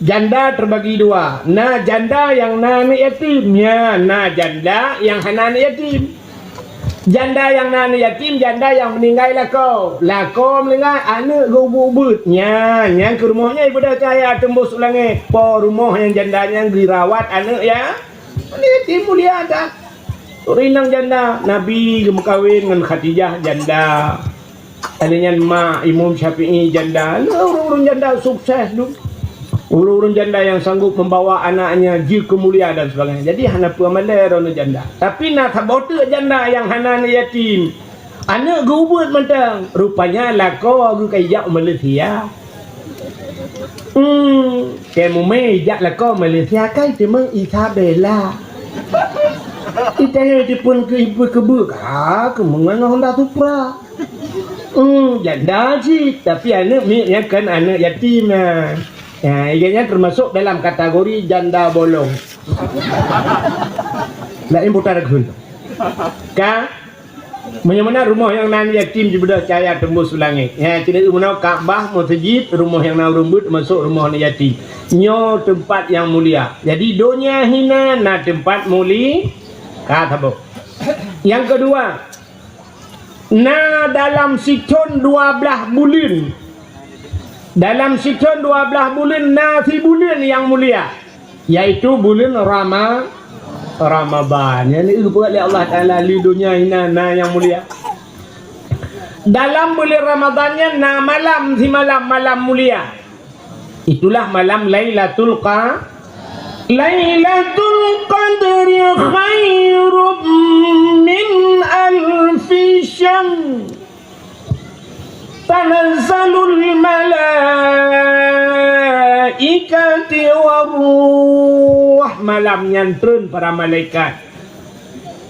Janda terbagi dua. Na janda nyang na aneuk yatim. Nya, na janda nyang hana aneuk yatim. Janda nyang na aneuk yatim, janda nyang meuninggai lakoe. Lakoe meuninggai, aneuk geuh ubeuet-ubeuet. Nya, nyan keuh rumoh nyan ibadah cahya teumbôh su langét. Po rumoh nyang janda nyan geurawat aneuk ya. Aneuk yatim mulia that. Ureueng inong janda, Nabi geumeukawen ngon Khadijah janda. Lheueh nyan mak Imam Syafi'i janda. Lheueh ureueng-ureueng janda sukses tu. Ureueng-ureueng janda nyang sanggup membawa anaknya jeuet keu mulia dan sebagainya. Jadi hana peue malèe droeneuh janda. Tapi na saboh teuk janda nyang hana aneuk yatim. Aneuk geuh ubeuet mantong. Rupanya lakoe geuh ka ijak u Malaysia. Hmm, keu mumè ijak lakoe Malaysia kan teuma Isabella. Itanyong teupeu keu ibu keubeue ka keumeungon Honda Supra. Hmm, janda cit, tapi aneuk miet nyan kan aneuk yatim nyan. Ya, ié nyan termasuk dalam kategori janda bolong. Laén buta reugeun. Ka Meunyoe meunan rumoh nyang na aneuk yatim jibeudôh cahya teumbôh su langét. Nyan, cit meunoe Ka'bah, meuseujid, rumoh nyang na ureueng beuet, teumasok rumoh aneuk yatim. Nyoe teumpat nyang mulia. Jadi donya hina na teumpat muli-, ka saboh. Nyang keudua, na dalam sithon dua blaih buleuen. Dalam sithon dua blaih buleuen na sibuleuen nyang mulia, yaitu buleuen Rama-, Ramadhan. Nyang geupeugah lé Allah Taala, di donya hina na nyang mulia. Dalam buleuen Ramadhan nyan na malam simalam, malam mulia. Itulah malam Lailatul Qa-, Lailatul Qadri khairum min alfi syahr. Tanazzalul malaikati war ruh. Malam nyan treun para malaikat.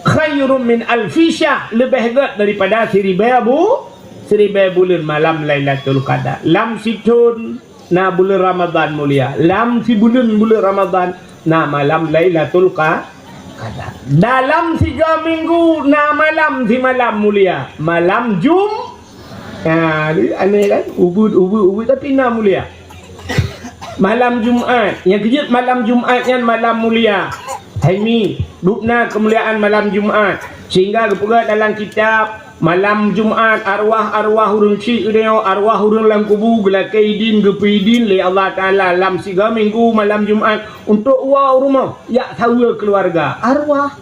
Khairum min alfi syahr, leubeh gét daripada siribèe bu-, siribèe buleuen malam Lailatul Qadar. Lam sithon na buleuen Ramadhan mulia. Lam sibuleuen buleuen Ramadhan na malam Lailatul Qa-, Qadar. Dalam tiga minggu na malam simalam mulia. Malam Jum-, ha, aneh kan? Ubit, ubit, ubit, tapi na mulia. Malam Jumat. Nyang keujeuet malam Jumat nyan malam mulia. Hai mi, dubna keumuliaan malam Jumat. Sehingga geupeugah dalam kitab, malam Jumat, arwah-arwah ureueng syik geutanyoe, arwah ureueng lam kubu geulakée idin, geupeu idin lé Allah Taala lam siga minggu malam Jumat untuk woe u rumoh, jak saweue keuluwarga. Arwah.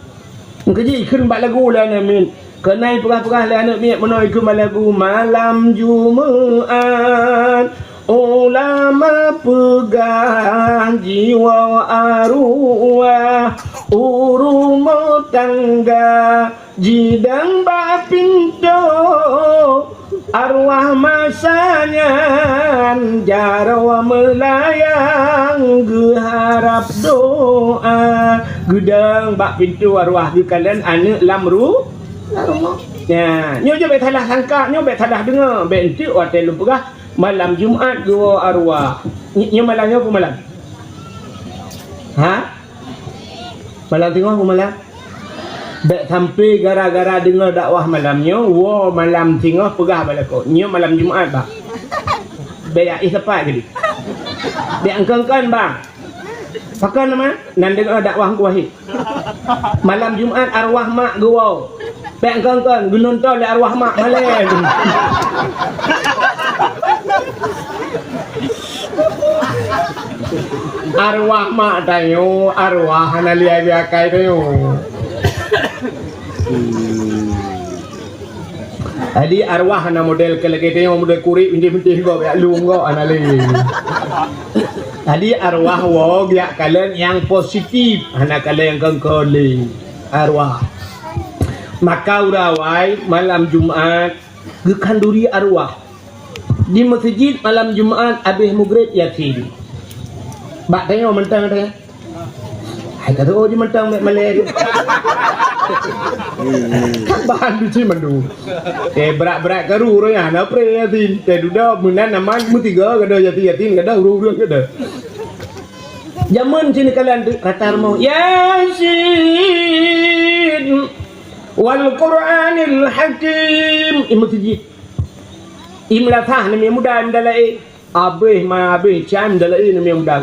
Meukeujih kheun bak lagu lé aneuk miet. Keunan peugah-peugah lé aneuk miet meunoe kheun bak lagu, malam Jumat, ulama peugah jiwoe arwah u rumoh tangga. Jidong bak pintoe arwah masa nyan, jaroe meulayang geuharab doa. Geudong bak pintoe arwah geukalon aneuk lam ru-, lam rumoh. Nyan, nyoe jeuet bèk salah sangka, nyoe bèk salah deungoe, bèk eunteuk watèe lôn peugah malam Jumat geuwoe arwah. Nyoe, nyoe malam nyoe peue malam? Ha? Malam singoh peue malam? Bèk sampai gara-gara deungoe dakwah malam nyoe, woe malam singoh peugah bak lakoe, nyoe malam Jumat, bang. Bèk jak éh sapat jadi. Bèk eungkon-eungkon, bang. Pakon nama? Nan deungoe dakwah Teungku Wahid. Malam Jumat arwah mak geuwoe. Bèk eungkon-eungkon, geunonton lé arwah mak malèe. Arwah mak tanyoe, arwah hana lé akai tanyoe. Jadi arwah hana model keu lagèe tanyoe, model kurik bintéh-bintéh gob, jak lôn gob hana lé. Jadi arwah woe geujak kalon nyang positif, hana kalon nyang kon-kon lé. Arwah. Maka ureuëng awai malam Jumat geukhanduri arwah. Di meuseujid malam Jumat abéh mugreb Yasin. Bak tanyoe mantong teuh. Hai ka teuôt jih mantong bèk malèe. Kan bahan duci mandum. Eh, brat-brat karu ureuëng nyan, na pré Yasin. Teuh dudoe meunan aman meutiga gada Yasin, Yasin gada ureuëng-ureuëng gada. Jameun cit neukalon rata rumoh, "Yasin wal Qur'anil Hakim." I meuseujid. I meulasah neumi muda, i muda laén. Abéh ma abéh cam dalai neumi muda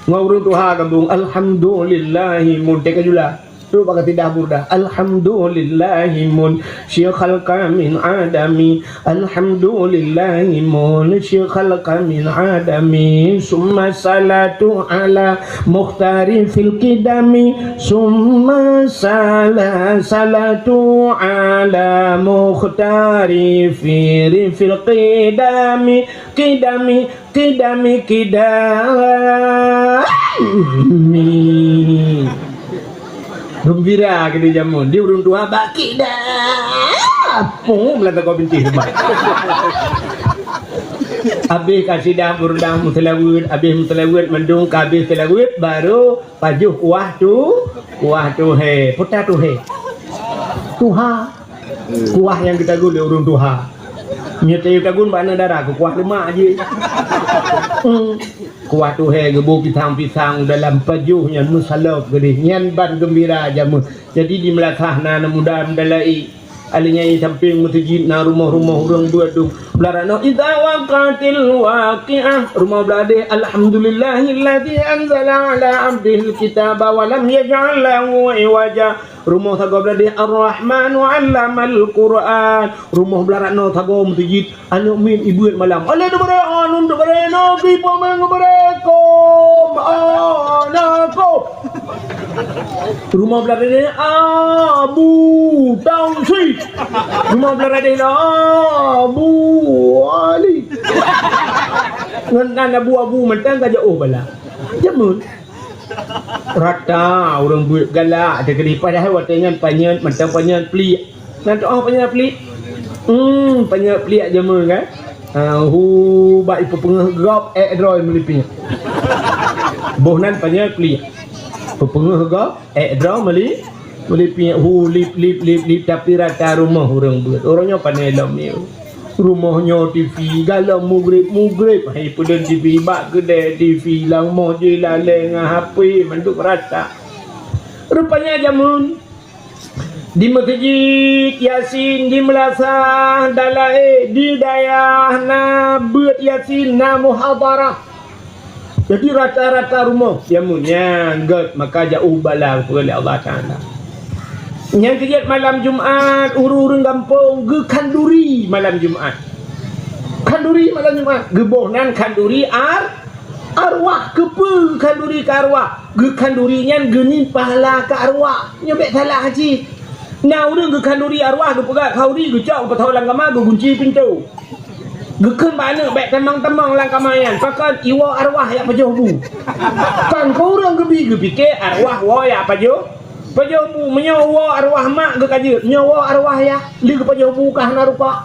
ngon ureuëng tuha gabong, "Alhamdulillahi mun." Teuka jula. Tu bak kasidah burdah. "Alhamdulillahi mun syikhal kamin adami. Alhamdulillahi mun syikhal kamin adami. Summa salatu ala mukhtari fil qidami. Summa sala-, salatu ala mukhtari fi-, fil qidami." Qidami, qidami, qidami. Geumbira keu di jameun. Di ureuëng tuha bak qidam. Pung, meulantago bintéh rumoh. Abéh kasidah burdah meuseulaweuet, abéh meuseulaweuet mandum ka abéh seulaweuet, baru pajoh kuah tu, kuah tuhé. Peue ta tuhé? Tuha. Kuah nyang geutagun lé ureuëng tuha. Meunyoe tayue tagun bak aneuk dara, keu kuah leumak jih. Hmm. Kuah tuhé geuboh pisang-pisang dalam pajoh nyan meusalop geudeh. Nyan ban geumbira jameun. Jadi di meulasah na aneuk muda meudalai. Alèh nyan i sampéng meuseujid na rumoh-rumoh ureuëng beuet dum. Blah rot nyoe, "Idza waqa'atil waqi'ah." Rumoh blah deh, "Alhamdulillahilladzi anzala ala abdihil kitaba wa lam yaj'al lahu iwaja." Rumoh sagoe blah deh, "Ar-Rahmanu 'allamal Qur'an." Rumoh blah rot nyoe sagoe meuseujid, aneuk miet i beuet malam. "Aneuk teubarek, aneuk teubarek, na keu peumain ngeubeurekom, aneuk ko." Rumoh blah deh, "Abu Tausi." Rumoh blah deh, "Abu Ali." Ngon nan abu-abu mantong ka jiôh bala. Jameun. Rata ureuëng beuet galak teukeudi, padahai watèe nyan panyöt, mantong panyöt pliek. Nan teuôh panyöt pliek? Hmm, panyöt pliek jameun kan? Ah, hu bak ipeupeungeuh gob, ék droe meuli piek. Boh nan panyöt pliek. Peupeungeuh gob, ék droe meuli, meuli piek. Hu lip, lip, lip, lip, tapi rata rumoh ureuëng beuet. Ureuëng nyoe pane lom nyoe. Rumoh nyoe T V, galom mugreb-mugreb hai peudeueng T V, bak keudè T V, lam moh jih lalè ngon H P mandum rata. Rupanya jameun di meuseujid Yasin, di meulasah dalai, di dayah na beuet Yasin, na muhadharah. Jadi rata-rata rumoh jameun nyan gèt, maka jiôh bala geupeu lé Allah Taala. Nyang keujeuet malam Jumat, ureuëng-ureuëng gampông geukhanduri malam Jumat. Khanduri malam Jumat, geuboh nan khanduri ar-, arwah. Keupeue geukhanduri keu arwah? Geukhanduri nyan geuniet pahala keu arwah. Nyoe bèk salah cit. Na ureuëng geukhanduri arwah, geupeugah khanduri, geucok, geupeutoh lam kama, geugunci pintoe. Geukheun bak aneuk bèk tamong-tamong lam kama nyan, pakon iwoe arwah jak pajoh bu. Kon keu ureuëng geubi, geupike arwah woe jak pajoh, pajoh bu. Meunyoe woe arwah mak geukajeut, meunyoe woe arwah yah, lheueh geupajoh bu ka hana rupa.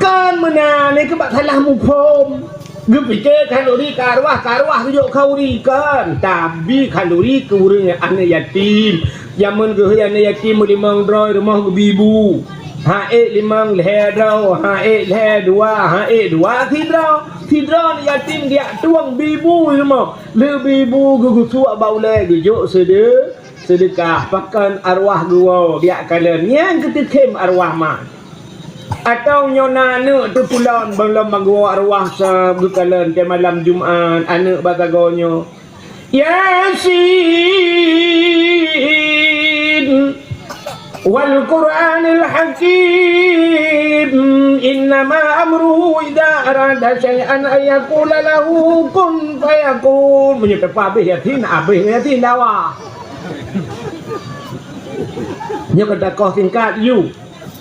Kan meunan, nyan keuh bak salah muphom. Geupike khanduri keu arwah, keu arwah geujok khanduri kan. Tapi khanduri keu ureuëng aneuk yatim. Jameun geuh aneuk yatim meulimong droe rumoh geubi bu. Ha ék limong lhèe droe, ha ék lhèe dua, ha ék dua sidroe. Sidroe aneuk yatim geujak tueng bi bu rumoh. Lheueh bi bu geugeusuek bak ulèe geujok seudeu-, seudeukah. Pakon arwah geuwoe geujak kalon. Nyan keuh teukhém arwah mak. Atau nyoe na aneuk teuh pulon, ban lom bak geuwoe arwah sa geukalon teuh malam Jumat, aneuk bak sagoe nyoe, "Yasin wal Qur'anil Hakim, innama amruhu idza arada syai'an an yaqula lahu kun fayakun." Meunyoe teupeu abéh Yasin, abéh Yasin dawa. Nyoe keuh dakwah singkat, yue.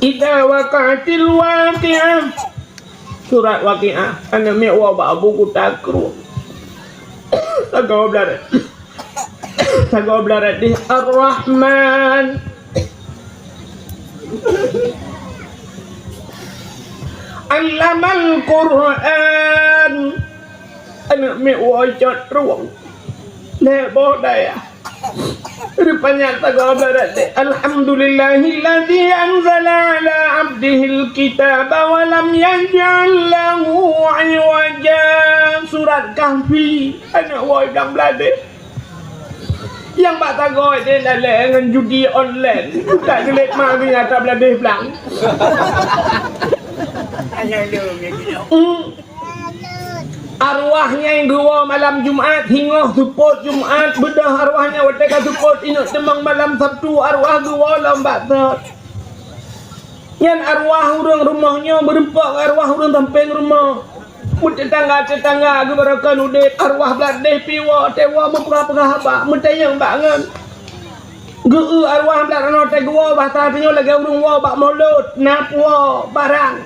Idza waqa'atil waqi'ah. Surat Waqiah, aneuk miet woe bak Abu Kuta Krueng. Sagoe blarat, sagoe blarat deh Ar-Rahman. Allamal Qur'an. Aneuk miet woe cot rueng. Lhèe boh dayah. Rupanya sagoe blarat deh. Alhamdulillahilladzi anzala ala abdihil kitaba wa lam yaj'al lahu iwaja. Surat Kahfi. Aneuk woe blang blarat deh. Nyang bak sagoe deh lalée ngon judi online. Tak geulet ma geunya ata blarat deh blang. Hmm. Arwah nyang geuwoe malam Jumat, singoh seupôt Jumat, beudôh arwah nyan watée ka seupôt, ineuk teumang malam Sabtu, arwah geuwoe lom bak thot. Nyan arwah ureuëng rumoh nyoe meurumpok ngon arwah ureuëng sampéng rumoh. Meutetangga-tetangga geubarokon udeb, arwah blarat deh pih woe, watée woe meupeugah-peugah haba, meutanyong bak ngon. Geu-eu arwah blarat nyoe watée geuwoe, basa tanyoe lagée ureuëng woe bak mulod, na puwoe barang.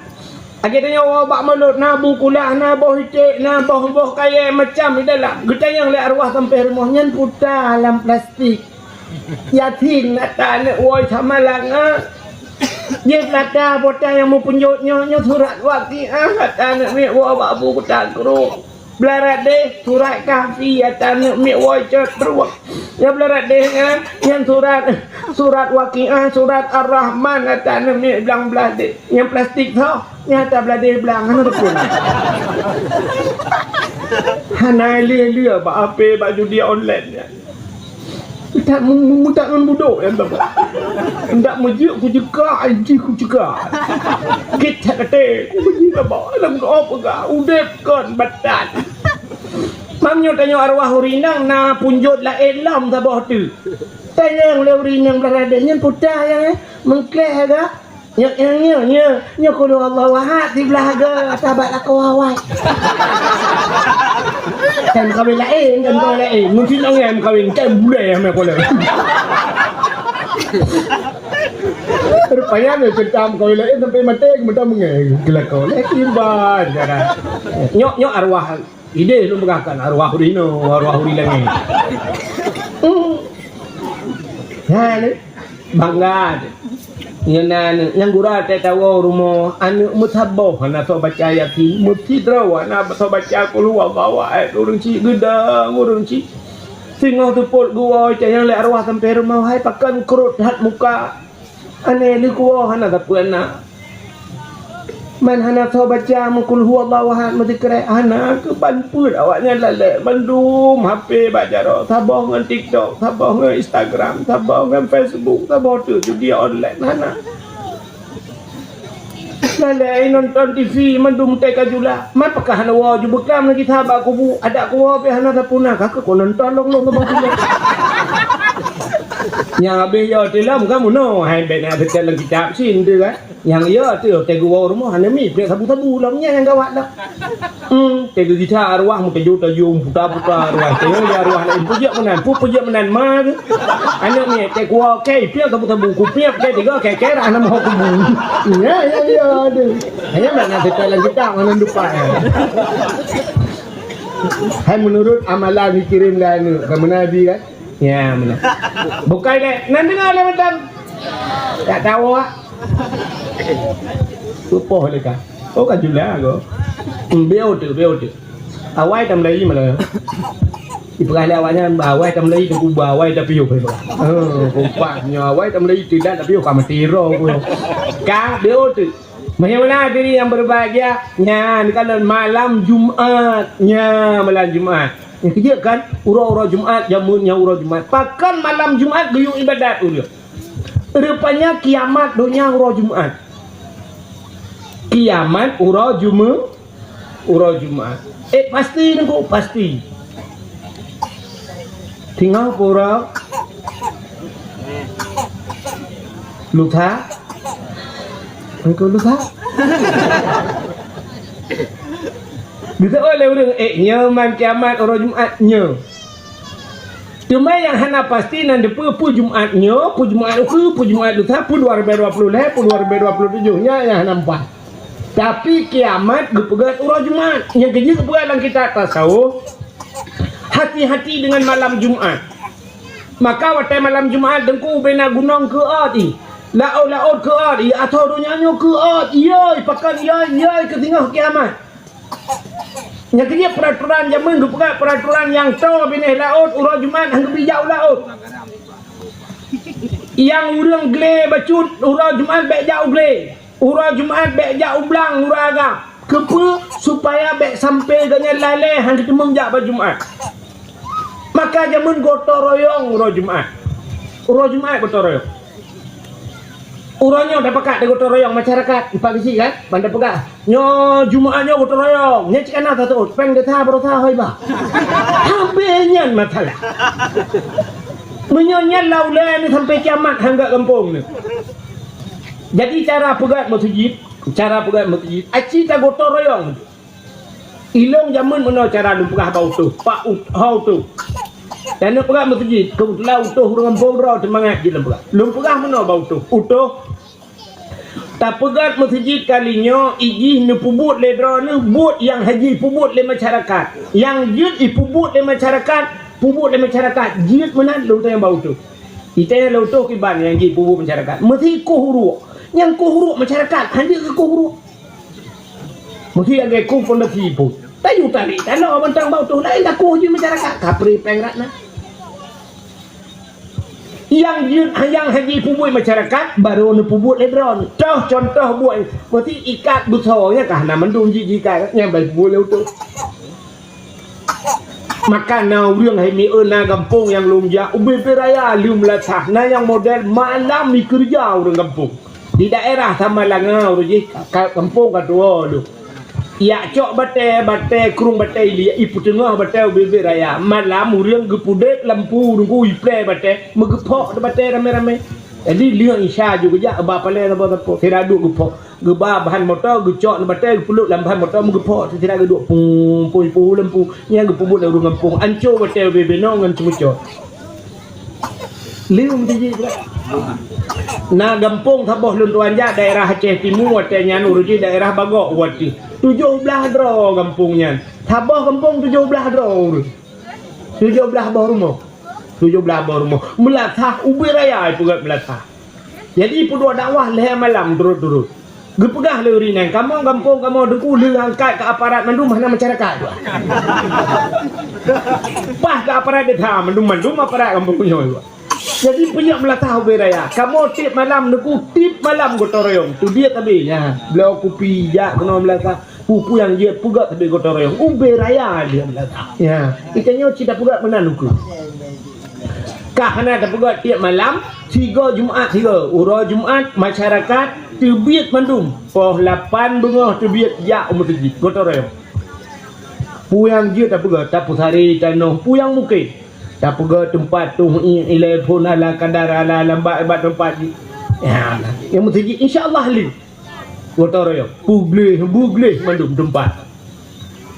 Lagée tanyoe woe bak mulod, na bu kulah, na boh iték, na boh-boh kayée macam di dalam. Geutanyong lé arwah sampéng rumoh, nyan peue ta lam plastik. Yasin ata aneuk woe samalang, ah. Jih peulata bota nyang meupeunjot nyoe, nyoe surat Waqiah ata aneuk miet woe bak Abu Kuta Krueng. Blarat deh surat Kahfi ata aneuk miet woe cot rueng. Nyan blarat deh nyan, nyan surat, surat Waqiah, surat Ar-Rahman ata aneuk miet blang blarat deh. Nyang plastik tho, nyang ata blarat deh blang hana rukun. Hana lé-lé bak H P, bak judi online nyan. Mutak mu-, mu-, mutak ngon budok nyang teuma. Ndak meujeuet kucegah, jih kucegah. Gét that até, ku meujih teuma lam keuop peugah, udeb kon batat. Mam nyoe tanyoe arwah ureuëng inong na peunjot laén lom saboh teuk. Tanyong lé ureuëng inong blarat deh nyan peue ta nyang, eh, meukleh gah. Nyoe, nyoe, nyoe, nyoe, nyoe Qul Huwallahu Ahad siblah go, sabat lakoe awai. Kan meukawen laén, kan meukawen laén. Mungkin orang yang meukawen, kan bulai yang meukawen. Rupanya ni cerita meukawen laén sampai mati, kemudian mengai. Kelakon. Eh, kiban, cara. Nyoe, nyoe arwah. Idéh lôn peugah kan, arwah ureuëng inong, arwah ureuëng langét. Hmm. Ha, ni. Bangga deh. Nyan na aneuk, nyang gura teuh tawoe rumoh, aneuk meusaboh hana soe baca Yasin, meusidroe hana soe baca Qul Huwallahu Ahad, ureuëng chik geudong, ureuëng chik. Singoh seupôt geuwoe, canyang lé arwah sampéng rumoh, hai pakon krot that muka. Aneh lé kuwoe hana sapeue na. Man hana soe baca meuqul huwallahu ahad, meusikrek hana, keuban peuet awaknyan lalek. Mandum H P bak jaroe, saboh ngon TikTok, saboh ngon Instagram, saboh ngon Facebook, saboh teuk judi online hana. Lalek nonton T V mandum teuka jula. Man pakon hana woe ju beuklam lagi sahabat kubu, adak kuwoe pih hana sapeue na, ka keuh nonton lôn-lôn saboh teuk. Nyang habéh yo tilom kamoe no, hai bék na teuka lam kitab sin tu kan. Nyang yo tu, teuka woe rumoh hana mi, peuet sabu-sabu lom nyan nyang gawat dah. Hmm, teuka gisa arwah meutajô-tajô, puta-puta arwah. Teuka dia arwah lain, peujeuet meunan, pu peujeuet meunan ma tu. Aneuk miet, teuka woe, kei, piep sabu-sabu, ku piep, kei tiga, kei, kei, rah nama kubu. Ya, ya, ya, aduh. Hanya mana teuka lam kitab, mana dupat. Hai menurut amalan dikirim lé aneuk, kamu nabi kan? Ya, meunan. Bukai lé, nan deungoe lé mantong. Tak tahu ah. Tupoh lé ka. Oh, ka jula go. Hmm, beo tu, beo tu. Awai tam lagi malah. Ipeugah lé awaknyan, awai tam lagi tu kuba, awai tapi yo. Oh, kompak nyo awai tam lagi tu dah tapi yo ka mati ro ko. Ka beo tu. Bagaimana hadirin yang berbahagia? Nyan, kalau malam Jumat. Nya, malam Jumat. Nyang keujeuet kan? Uroe-uroe Jumat, jameun nyang uroe Jumat. Pakon malam Jumat geuyue ibadat ulôn. Rupanya kiamat donya uroe Jumat. Kiamat uroe Jume-, uroe Jumat. Eh, pasti nunggu, pasti. Tinggai pura. Lusa. Engkau lusa. Bisa oleh ureuëng, eh, nyoe man kiamat uroe Jumat nyoe. Teuma nyang hana pasti nan dipeue, peue Jumat nyoe, peue Jumat ukeue, peue Jumat lusa, peue dua ribu dua puluh lhée, peue dua ribu dua puluh tujoh, nyan nyang hana meupat. Tapi kiamat geupeugah uroe Jumat. Nyang keujeuet geupeugah lam kitab tasawuf, hati-hati dengan malam Jumat. Maka watée malam Jumat, Teungku, ubena gunong keuôt i, laôt-laôt keuôt i, atau donya nyoe keuôt, yoi, pakon yoi, yoi, keu singoh kiamat. Nyang keujeuet peuraturan jameun geupeugah peuraturan nyang toe binéh laôt uroe Jumat han geubri jak u laôt. Nyang ureuëng glé bacut uroe Jumat bék jak u glé. Uroe Jumat bék jak u blang uroe agam. Keupeue? Supaya bék sampoe geuhnyan lalée han geuteumeung jak bak Jumat. Maka jameun gotong royong uroe Jumat. Uroe Jumat gotong royong. Uroe nyoe tapakat di gotong royong masyarakat, empat bisi kan? Ban tapeugah, "Nyoe Jumat nyoe gotong royong." Nyan cit kana tatot, péng desya baroesa hôi bah. Habéh nyan masalah. Meunyoe nyan lam ulée ni sampai kiamat han gak gampông ni. Jadi cara peugét meuseujid, cara peugét meuseujid, aci tagotong royong. Ilong jameun meunoe cara lôn peugah bak utoh, bak ut-, ho utoh. Dan lôn peugah meuseujid, keubeutulan utoh ureuëng gampông droe teumangat jih lôn peugah. Lôn peugah meunoe bak utoh, utoh, tapeugét meuseujid kali nyoe, ijih neupeubuet lé droeneuh buet nyang hana jipeubuet lé masyarakat. Nyang jeuet ipeubuet lé masyarakat, peubuet lé masyarakat, jeuet meunan lôn tanyong bak utoh. Itanyong lé utoh kiban nyang jipeubuet masyarakat. Meusi koh uruek. Nyang koh uruek masyarakat, hana jeuet keu koh uruek. Meusti lagée kuh pondok siput. Tayue tarék tanoh mantong bak utoh laén takoh jih masyarakat, kapreh péng rat na. Nyang jeuet nyang hana jipeubuet masyarakat, barô neupeubuet lé droeneuh. Toh contoh buet, meusti ikat beusoe nyan ka hana mandum jih jikat, nyan ban peubuet lé utoh. Maka na ureuëng hai mieu na gampông nyang lôn jak ubé-bé raya lheueh meulasah. Na nyang model malam ikeureuja ureuëng gampông. Di daerah Samalanga ureuëng jih ka gampông ka tuwoe lôn. Jak cok batée, batée krueng batée iliek, ipeuteungoh batée ubé-bé raya. Malam ureuëng geupeudeb lampu nunggu iplée batée, meugeuphok batée ramé-ramé. Jadi lheueh isya ju geujak ba palée sapo-sapo, sira duek geuphok. Geuba ban moto, geucok nibak batée, geupeulok lam ban moto, meugeupok sira geuduek pung, pung, pung lampu. Nyang geupeubuet lé ureuëng gampông, anco watée ubé-bé nyoe ngon ceumeucot. Lheueh meuseujid. Na gampông saboh lôn tuan jak daerah Aceh Timu, watée nyan ureuëng jih daerah Bagok watée. Tujoh blaih droe gampông nyan. Saboh gampông tujoh blaih droe ureuëng. Tujoh blaih boh rumoh. Tujoh blaih boh rumoh. Meulasah ubé raya ipeugét meulasah. Jadi peuduek dakwah lhée malam turot-turot. Geupeugah lé ureuëng nyan, "Kamoe gampông kamoe Teungku lheueh angkat keu aparat mandum hana masyarakat dua." Paih keu aparat desa mandum, mandum aparat gampông nyoe dua. Jadi peunyoe meulasah ubé raya, kamoe tieb malam Teungku, tieb malam gotong royong. Teubiet sabe nyan, bloe kupi jak keunoe meulasah. Peue-peue nyang jeuet peugét sabe gotong royong. Ubé raya lheueh meulasah. Ya, geutanyoe cit tapeugét meunan ukeue. Ka hana tapeugét tieb malam, sigoe Jumat sigoe. Uroe Jumat masyarakat teubiet mandum. Poh lapan beungoh teubiet jak u meuseujid gotong royong. Peue nyang jeuet tapeugét, tapeusaré tanoh, peue nyang mungken. Tapeugét teumpat tueng ié ilée phon ala kadar ala lambat bak teumpat jih. Ya, nyang meuseujid insya Allah lé. Gotong royong, peugleh, beugleh mandum teumpat.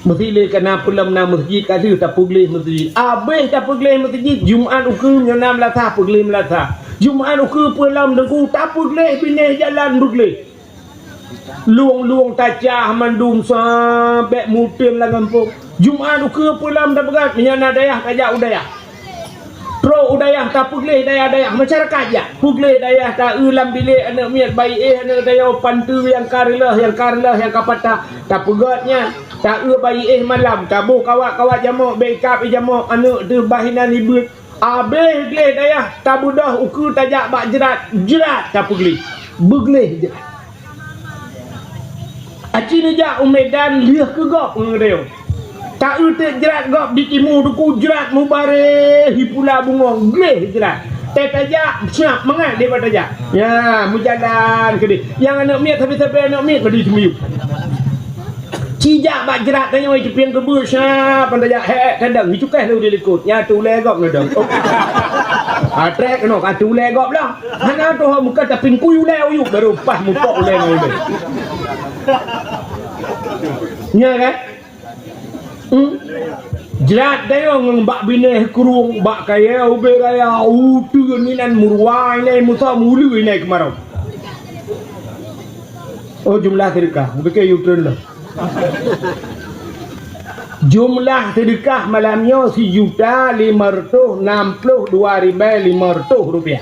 Meusti lé kana peulom na meuseujid ka lheueh tapeugleh meuseujid. Abéh tapeugleh meuseujid, Jumat ukeue nyoe na meulasah peugleh meulasah. Jumat ukeue peulom Teungku tapeugleh binéh jalan beugleh. Lueng-lueng tacah mandum sabé muteun lam gampông. Jumat ukeue peulom tapeugét, meunyoe na dayah tajak u dayah. Trok u dayah tapeugleh dayah-dayah masyarakat jak. Peugleh dayah taeu lam bilék aneuëk miet bayi éh aneuëk dayah panteue nyang ka reuloh, nyang ka reuloh, nyang ka patah. Tapeugét nyan, taeu bayi éh malam, taboh kawat-kawat jamok, bék ikab i jamok, aneuëk teuh bah inan ibeuet. Abéh gleh dayah tabeudoh ukeue tajak bak jrat, jrat tapeugleh. Beugleh jrat. Aci neujak u Medan lheueh keu gob ngon geutanyoe. Taeu teuk jrat gob di timu Teungku jrat mubareh hi pula bungong gleh jrat. Teuh tajak, siap mangat lé bak tajak. Ya, meujalan keudeh. Nyang aneuk miet, sabe-sabe aneuk miet badi teumiyueb. Ci jak bak jrat tanyoe, itupieng keubeue, siap ban tajak, hek, hek, tadong, icukéh lé u dilikot. Nya tu ulèe gob na dong. Oh. Ha, trek keunoe, ka tu ulèe gob lah. Hana tu ho muka tapi kui ulèe uyuek, baru pas mupok ulèe ngon ulèe. Nya kan? Hmm? Jrat dayong ngon bak binéh krueng, bak kayèe ubé raya, uteuen inan meuruwa inai musa, meuleue inai keumarau. Oh, jumlah sedekah, ubé keu uteuen lah. Jumlah sedekah malam nyoe sijuta lima ratus enam puluh dua ribèe lima ratus rupiah.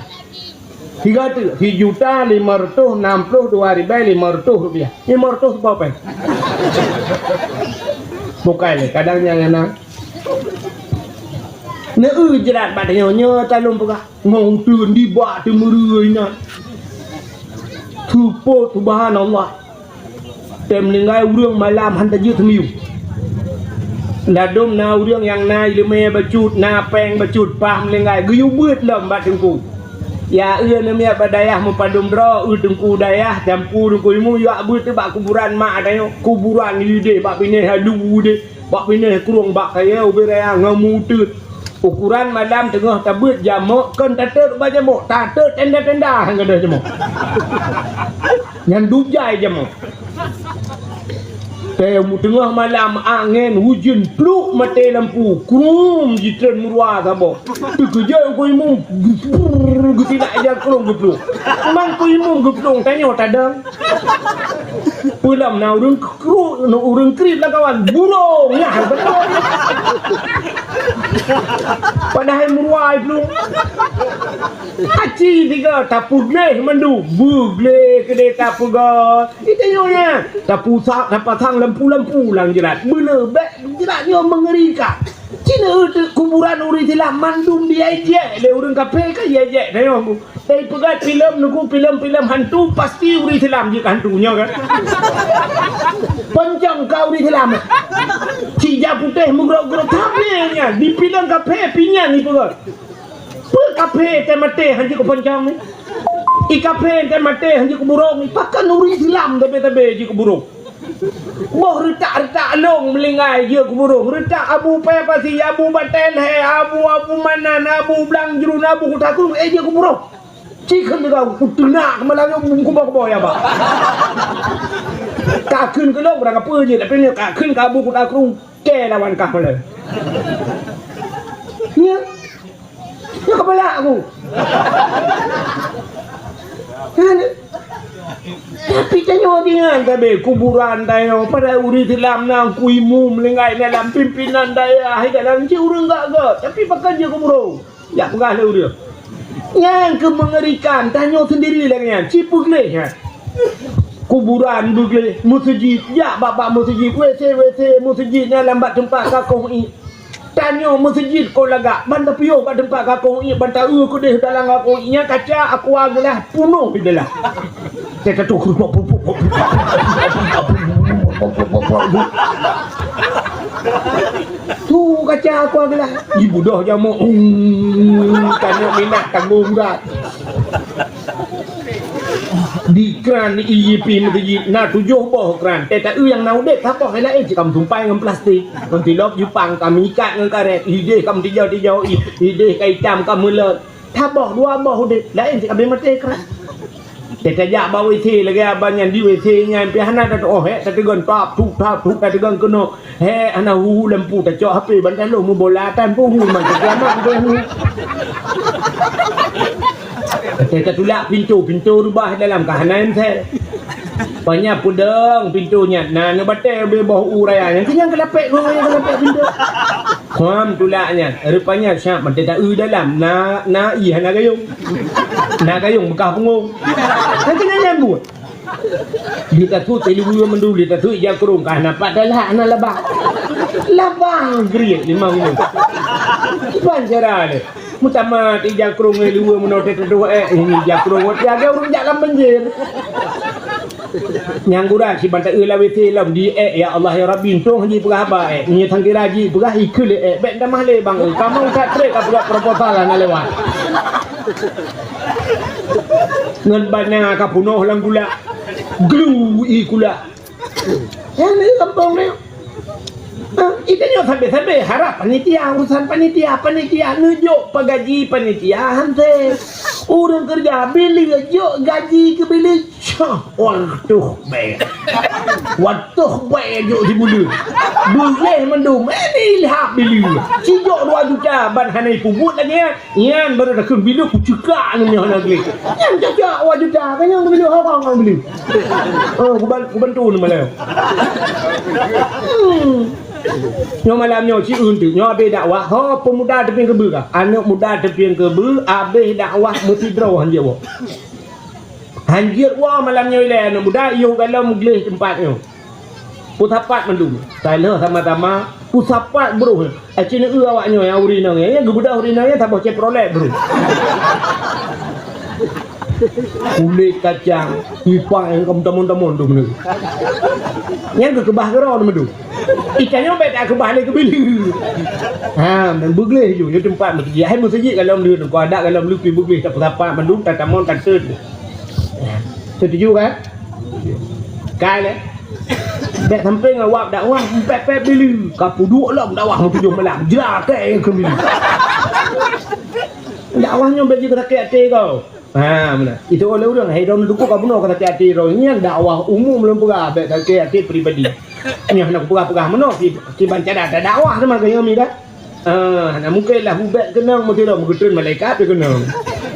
Tiga tu, sijuta lima ratus enam puluh dua ribèe lima ratus rupiah. Lima ratus seupôt pèng. Bukai lé, kadang nyang na. Neu jrat bak tanyoe, nyoe talôn peugah. Ngon uteuen dibak teumeureu inan. Seupôt, subhanallah. Tém meuninggai ureueng malam han tajeuet teumiyueb. Ladôm na ureueng nyang na ileumèe bacut, na pèng bacut, paih meuninggai, geuyue beuet lom bak teungku. Ya, eu neumiet bak dayah meupadum droe, eu teungku dayah, jampu teungku imeum, yuak beuet bak kuburan mak tanyoe. Kuburan ideh bak binéh alu deh, bak binéh krueng, bak kayèe ubé raya ngon meuuteuen. Ukuran malam teungoh tabeuet jamok, kon tatot bak jamok, tatot tenda-tenda han gadôh jamok. Nyan dujai jamok. Teuh teungoh malam angén ujeuen pluk maté lampu, krum jitreun meuruwa saboh. Teukeujot ku imeum, geutilak ija krueng geupluk. Man ku imeum geuplong, tanyoe tadong. Peue lom na ureueng kru-, ureueng kriet lam kawan, burông, nyan beutôi. Padahai meuruwa iplong. Aci tiga tapeugleh mandum, beugleh keudeh tapeugah. Itanyoe nyan, tapusak, tapasang lampu-lampu lam jrat. Beuna bèk jrat nyoe meungerikan. Cina kuburan ureueng Islam mandum diejek lé ureueng kafé ka diejek tanyoe. Tapi peugah filem nuku filem-filem hantu, pasti ureueng Islam jeuet keu hantu nyoe kan. Poncong ka ureueng Islam. Cik jak putéh meugrok-grok, tapi nyan di filem kafé pinyan ipeugah. Peue kafé teuh maté han jeuet keu poncong ni? I kafé teuh maté han jeuet keu burông ni? Pakon ureueng Islam sabe-sabe jeuet keu burông? Boh reutak-reutak lông meulinggai jeuet keu burông. Reutak Abu Paya Pasi, Abu Batèe Lhèe, Abu, Abu Manan, Abu Blang Jruen, Abu Kuta Krueng, eh, jeuet keu burông. Ci kheun teuga, kuteunak keumalam nyoe bungkôh boh-boh ya, bah. Ka kheun keu lông, barang kapeue jeuet, tapi nyoe ka kheun keu Abu Kuta Krueng, kèe lawan kah malèe. Nyoe. Nyoe keubalak aku. Kan? Tapi tanyoe deungon tabe kuburan tanyoe, padahai ureueng Islam na ku imeum linggai dalam pimpinan dayah, dalam ci ureueng gak-gak, tapi pakon jeuet keu burông. Jak peugah lé ureueng. Nyang keu meungerikan, tanyoe sendiri lagèe nyan, ci peugleh nyan. Kuburan beugleh, meuseujid, jak bak-bak meuseujid, W C, W C meuseujid nyan lam bak teumpat kakoh ié. Tanyoe meuseujid kon lagak, ban tapiôh bak teumpat kakoh ié, ban ta-eu keudeh dalam kakoh ié nyan, kaca aqua gelas punoh di dalam. Teuka tu. Tu kaca aqua gelas. Ibudoh jamok. Hmm, tanyoe minah tanggong gat. Di kran ié pi meuseujid na tujoh boh kran. Teuka eu nyang na udeb saboh laén cit ka meutumpai ngon plastik. Ngon tilop Jepang ka meuikat ngon karét. Ideh ka meutijau-tijau, i-, ideh ka itam ka meulot. Saboh dua boh udeb, laén cit ka abéh maté kran. Teuka jak bak W C lagèe abang nyan di W C nyan pih hana tatu'oh, hek tateugon tap tup tap tup tateugon keunoe. Hek hana hu lampu tacok H P ban taloh meubola tan pun hu man teuka mat pun hu. Teuka tulak pintoe, pintoe rubah dalam ka hana M C. Panya peudong pintoe nyan, na neubatèe ubé boh u raya nyan, keu nyang keulapek gong nyang keulapek pintoe. Kham tulak nyan, rupanya siap mantong ta-eu dalam, na, na ié hana gayông. Na gayông beukah pungong. Kan keunan nyang buet. Di tasu teuliweue mandum, di tasu ija krueng, kah na pat talak, na labang. Labang geriet limong nyoe. Kiban cara lé. Meutamah ija krueng ngon liweue meunoe teututoh ék, ini ija krueng ngon tiga ureueng jak lam banjir. Nyang gura siban ta-eu lam W C lom di ék, ya Allah ya Rabbi, untông haji peugah haba ék. Nyoe sangkira ji peugah ikheun lé ék, bèk tamah lé bang eu. Kamoe that trép ka peugah proposal hana lewat. Ngon bana ka punoh lam gula. Glu i gula. Nyan di gampông nyoe. Ha, i tanyoe sabe-sabe harab panitia, urusan panitia, panitia neujok pagaji panitia han sép. Ureueng keureuja bileue jok gaji keu bileue. Cah, watôh bèe. Watôh bèe jok sibuleuen. Beugléh mandum, eh, dilhab bileue. Sijok dua juta ban hana ipeubuet lagèe nyan. Nyan baru takheun bileue kucekak nyoe hana gleh. Nyan cocok dua juta, kan nyan bileue hokong ngon bileue. Oh, kuban-, kubantu ni malam. Hmm. Nyoe malam nyoe ci eunteuk, nyoe abéh dakwah, ho peumuda teupieng keubeue ka. Aneuk muda teupieng keubeue, abéh dakwah meusidroe han jeuet woe. Han jeuet woe malam nyoe ilèe aneuk muda, yoh galom gleh teumpat nyoe. Peusapat mandum. Taloh sama-sama peusapat broh. Aci neu awak nyoe nyang ureueng inong nyan, geubeudôh ureueng inong nyan saboh Chevrolet broh. Kulét kacang, ipak nyang ka meutamong-tamong tu meuneu. Nyan geukeubah keudroe meuneu. Ikan nyoe bèk takeubah lé keubileue. Ha, men beugleh ju, nyoe teumpat meuseujid. Hai meuseujid galom lé, keu adat galom lé pi beugleh, tapeusapat mandum, tatamong, tateun. Setuju kan? Kai lé. Bèk sampoe ngon wab dakwah, pèt-pèt bileue. Ka peuduek lom dakwah meutujoh malam. Jra kèe keu bileue. Dakwah nyoe bèk jeuet sakét até kau. Ha, meunan. Itu oleh ureueng, hai droeneuh dukuk ka bunoe ka sakét até droe. Nyan dakwah umum lôn peugah, bèk sakét até pribadi. Nyoe hana kupeugah-peugah meunoe, si, si bancara ta dakwah teuma keu nyoe mi kan? Ah, hana mungken lah ubet keunong meusidroe meugeutreun malaikat teuh keunong.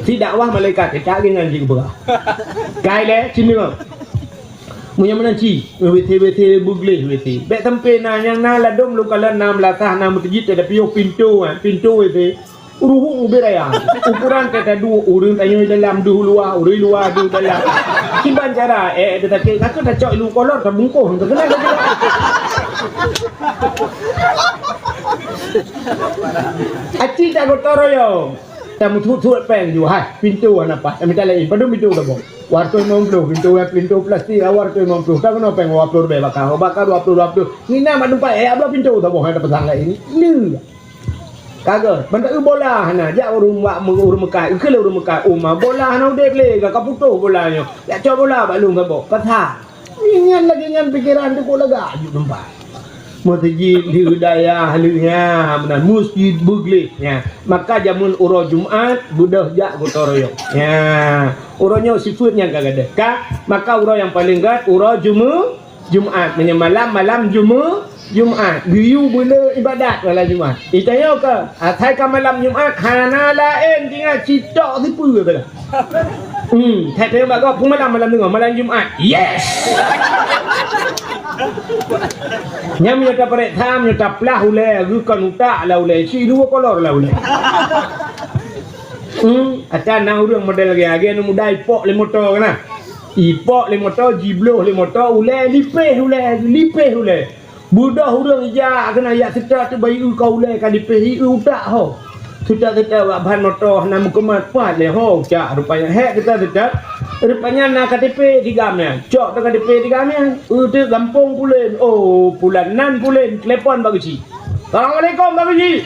Si dakwah malaikat teuh tak ngon jih geupeugah. Kai lé, sinoe. Meunyoe meunan ci, W C, W C beugleh W C. Bèk sampoe na nyang na ladôm lôn kalon na meulasah na meuteujit, tapi yoh pintoe, ah, pintoe W C. Ruhueng ubit raya. Ukuran teuka duek, ureueng tanyoe dalam deuh luwa, ureueng luwa deuh dalam. Kiban cara, eh, eh, teutakét, ka keuh tacok ilu kolor, tabungkôh, teukeuna, teukeuna. Aci tak gotong royong. Tameusuet-suet péng ju, hai, pintoe hana paih. Tamita laén, padum pintoe tabong. Dua ratus lima puluh, pintoe, pintoe plastik, dua ratus lima puluh. Tak keunoe péng dua puluh ribèe baka, baka dua puluh, dua puluh. Ngieng na mak teumpat, eh, abloh pintoe tabong, hai, tapasang laén. Lé. Ka gèt, ban taeu bola hana, jak ureueng bak me-, ureueng meukat, keu lé ureueng meukat, uma bola hana udép lé, ka, ka putôh bola nyoe. Jak cok bola bak lôn saboh, pasang. Nyan lagèe nyan pikeran teuh kok lagak jeuet teumpat. Meuseujid di dayah lheueh nyan, meunan meuseujid beugleh nyan. Maka jameun uroe Jumat, beudôh jak gotong royong. Nyan, uroe nyoe sifeuet nyang ka gadôh. Ka, maka uroe nyang paleng gèt, uroe Jume-, Jumat, meunyoe malam, malam Jume-, Jumat. Geuyue beulé ibadat malam Jumat. Itanyoe keu, asai ka malam Jumat, hana laén tinggai sitok sipeue saja. Hmm, that-that bak gob peumalam malam teungoh, malam Jumat. Yes! Nyan meunyoe tapareksa, meunyoe taplah ulèe, geukon utak lah ulèe, si dua kolor lah ulèe. Hmm, ata na ureueng model lagèe, lagèe aneuk muda ipok lé moto keunan. Ipok lé moto, jibloh lé moto, ulèe lipéh ulèe, lipéh ulèe. Beudôh ureueng ijak keunan jak seutôt teuh bayeue ka ulèe ka lipéh, ié utak ho. Seutôt-seutôt bak ban moto hana meukeumeupat lé ho utak rupanya. Hék seutôt-seutôt, rupanya na K T P di gam nyan. Cok teuh K T P di gam nyan. Eu teuh gampông pulen, oh, pulan nan pulen, telepon bak geuchik. Assalamualaikum bak geuchik.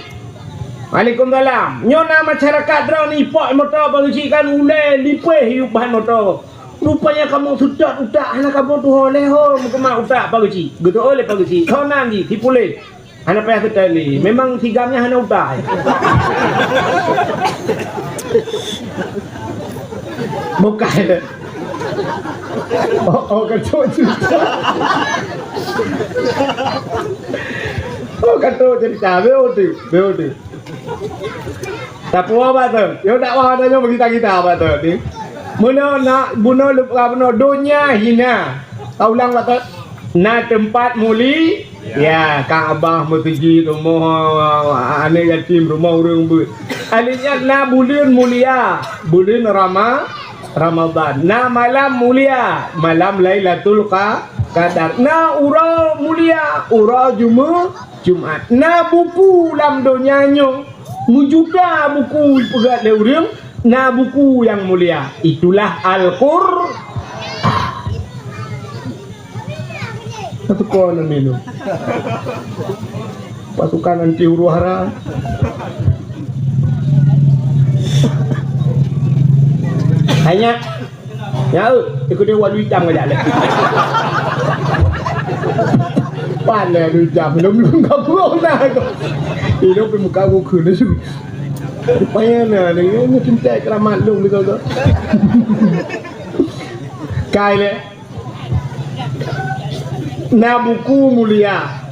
Waalaikumsalam. Nyoe na masyarakat droeneuh ipok moto bak geuchik kan ulèe lipéh ié ban moto. Rupanya kamoe seutôt utak hana kamoe tuho lé ho, meukeumah utak Pak Geuchik. Geutuho lé Pak Geuchik. Ho nan jih, si pulen. Hana payah seutôt lé. Memang si gam nyan hana utak. Bukan. Oh, oh, kacau cerita. Oh, kacau cerita. Betul, betul. Tapuwoe bak tu. Yo dakwah tanyoe bagi kita-kita bak tu ni. Meunoe nak bunoe lupa bunoe donya hina. Taulang bak tu. Na teumpat muli, ya, Ka'bah, meuseujid, rumoh aneuk yatim, rumoh ureueng beuet. Akhirnya na buleuen mulia, buleuen Rama-, Ramadan. Na malam mulia, malam Lailatul Qa-, Qadar. Na uroe mulia, uroe Jume-, Jumat. Na buku lam donya nyoe, meujuta buku ipeugöt lé ureueng, na buku nyang mulia. Itulah Al-Qur-, Satu kon minum. Pasukan anti huru-hara. Hai nyak. Nyak, eh, ikut dia walu hitam kajak lé. Pan lé walu hitam, lom-lom ka buông dah. Hidup di muka buku ni su. Payah na, ni, ni cinta keramat lom ni kau tu. Kai lé. Na buku mulia.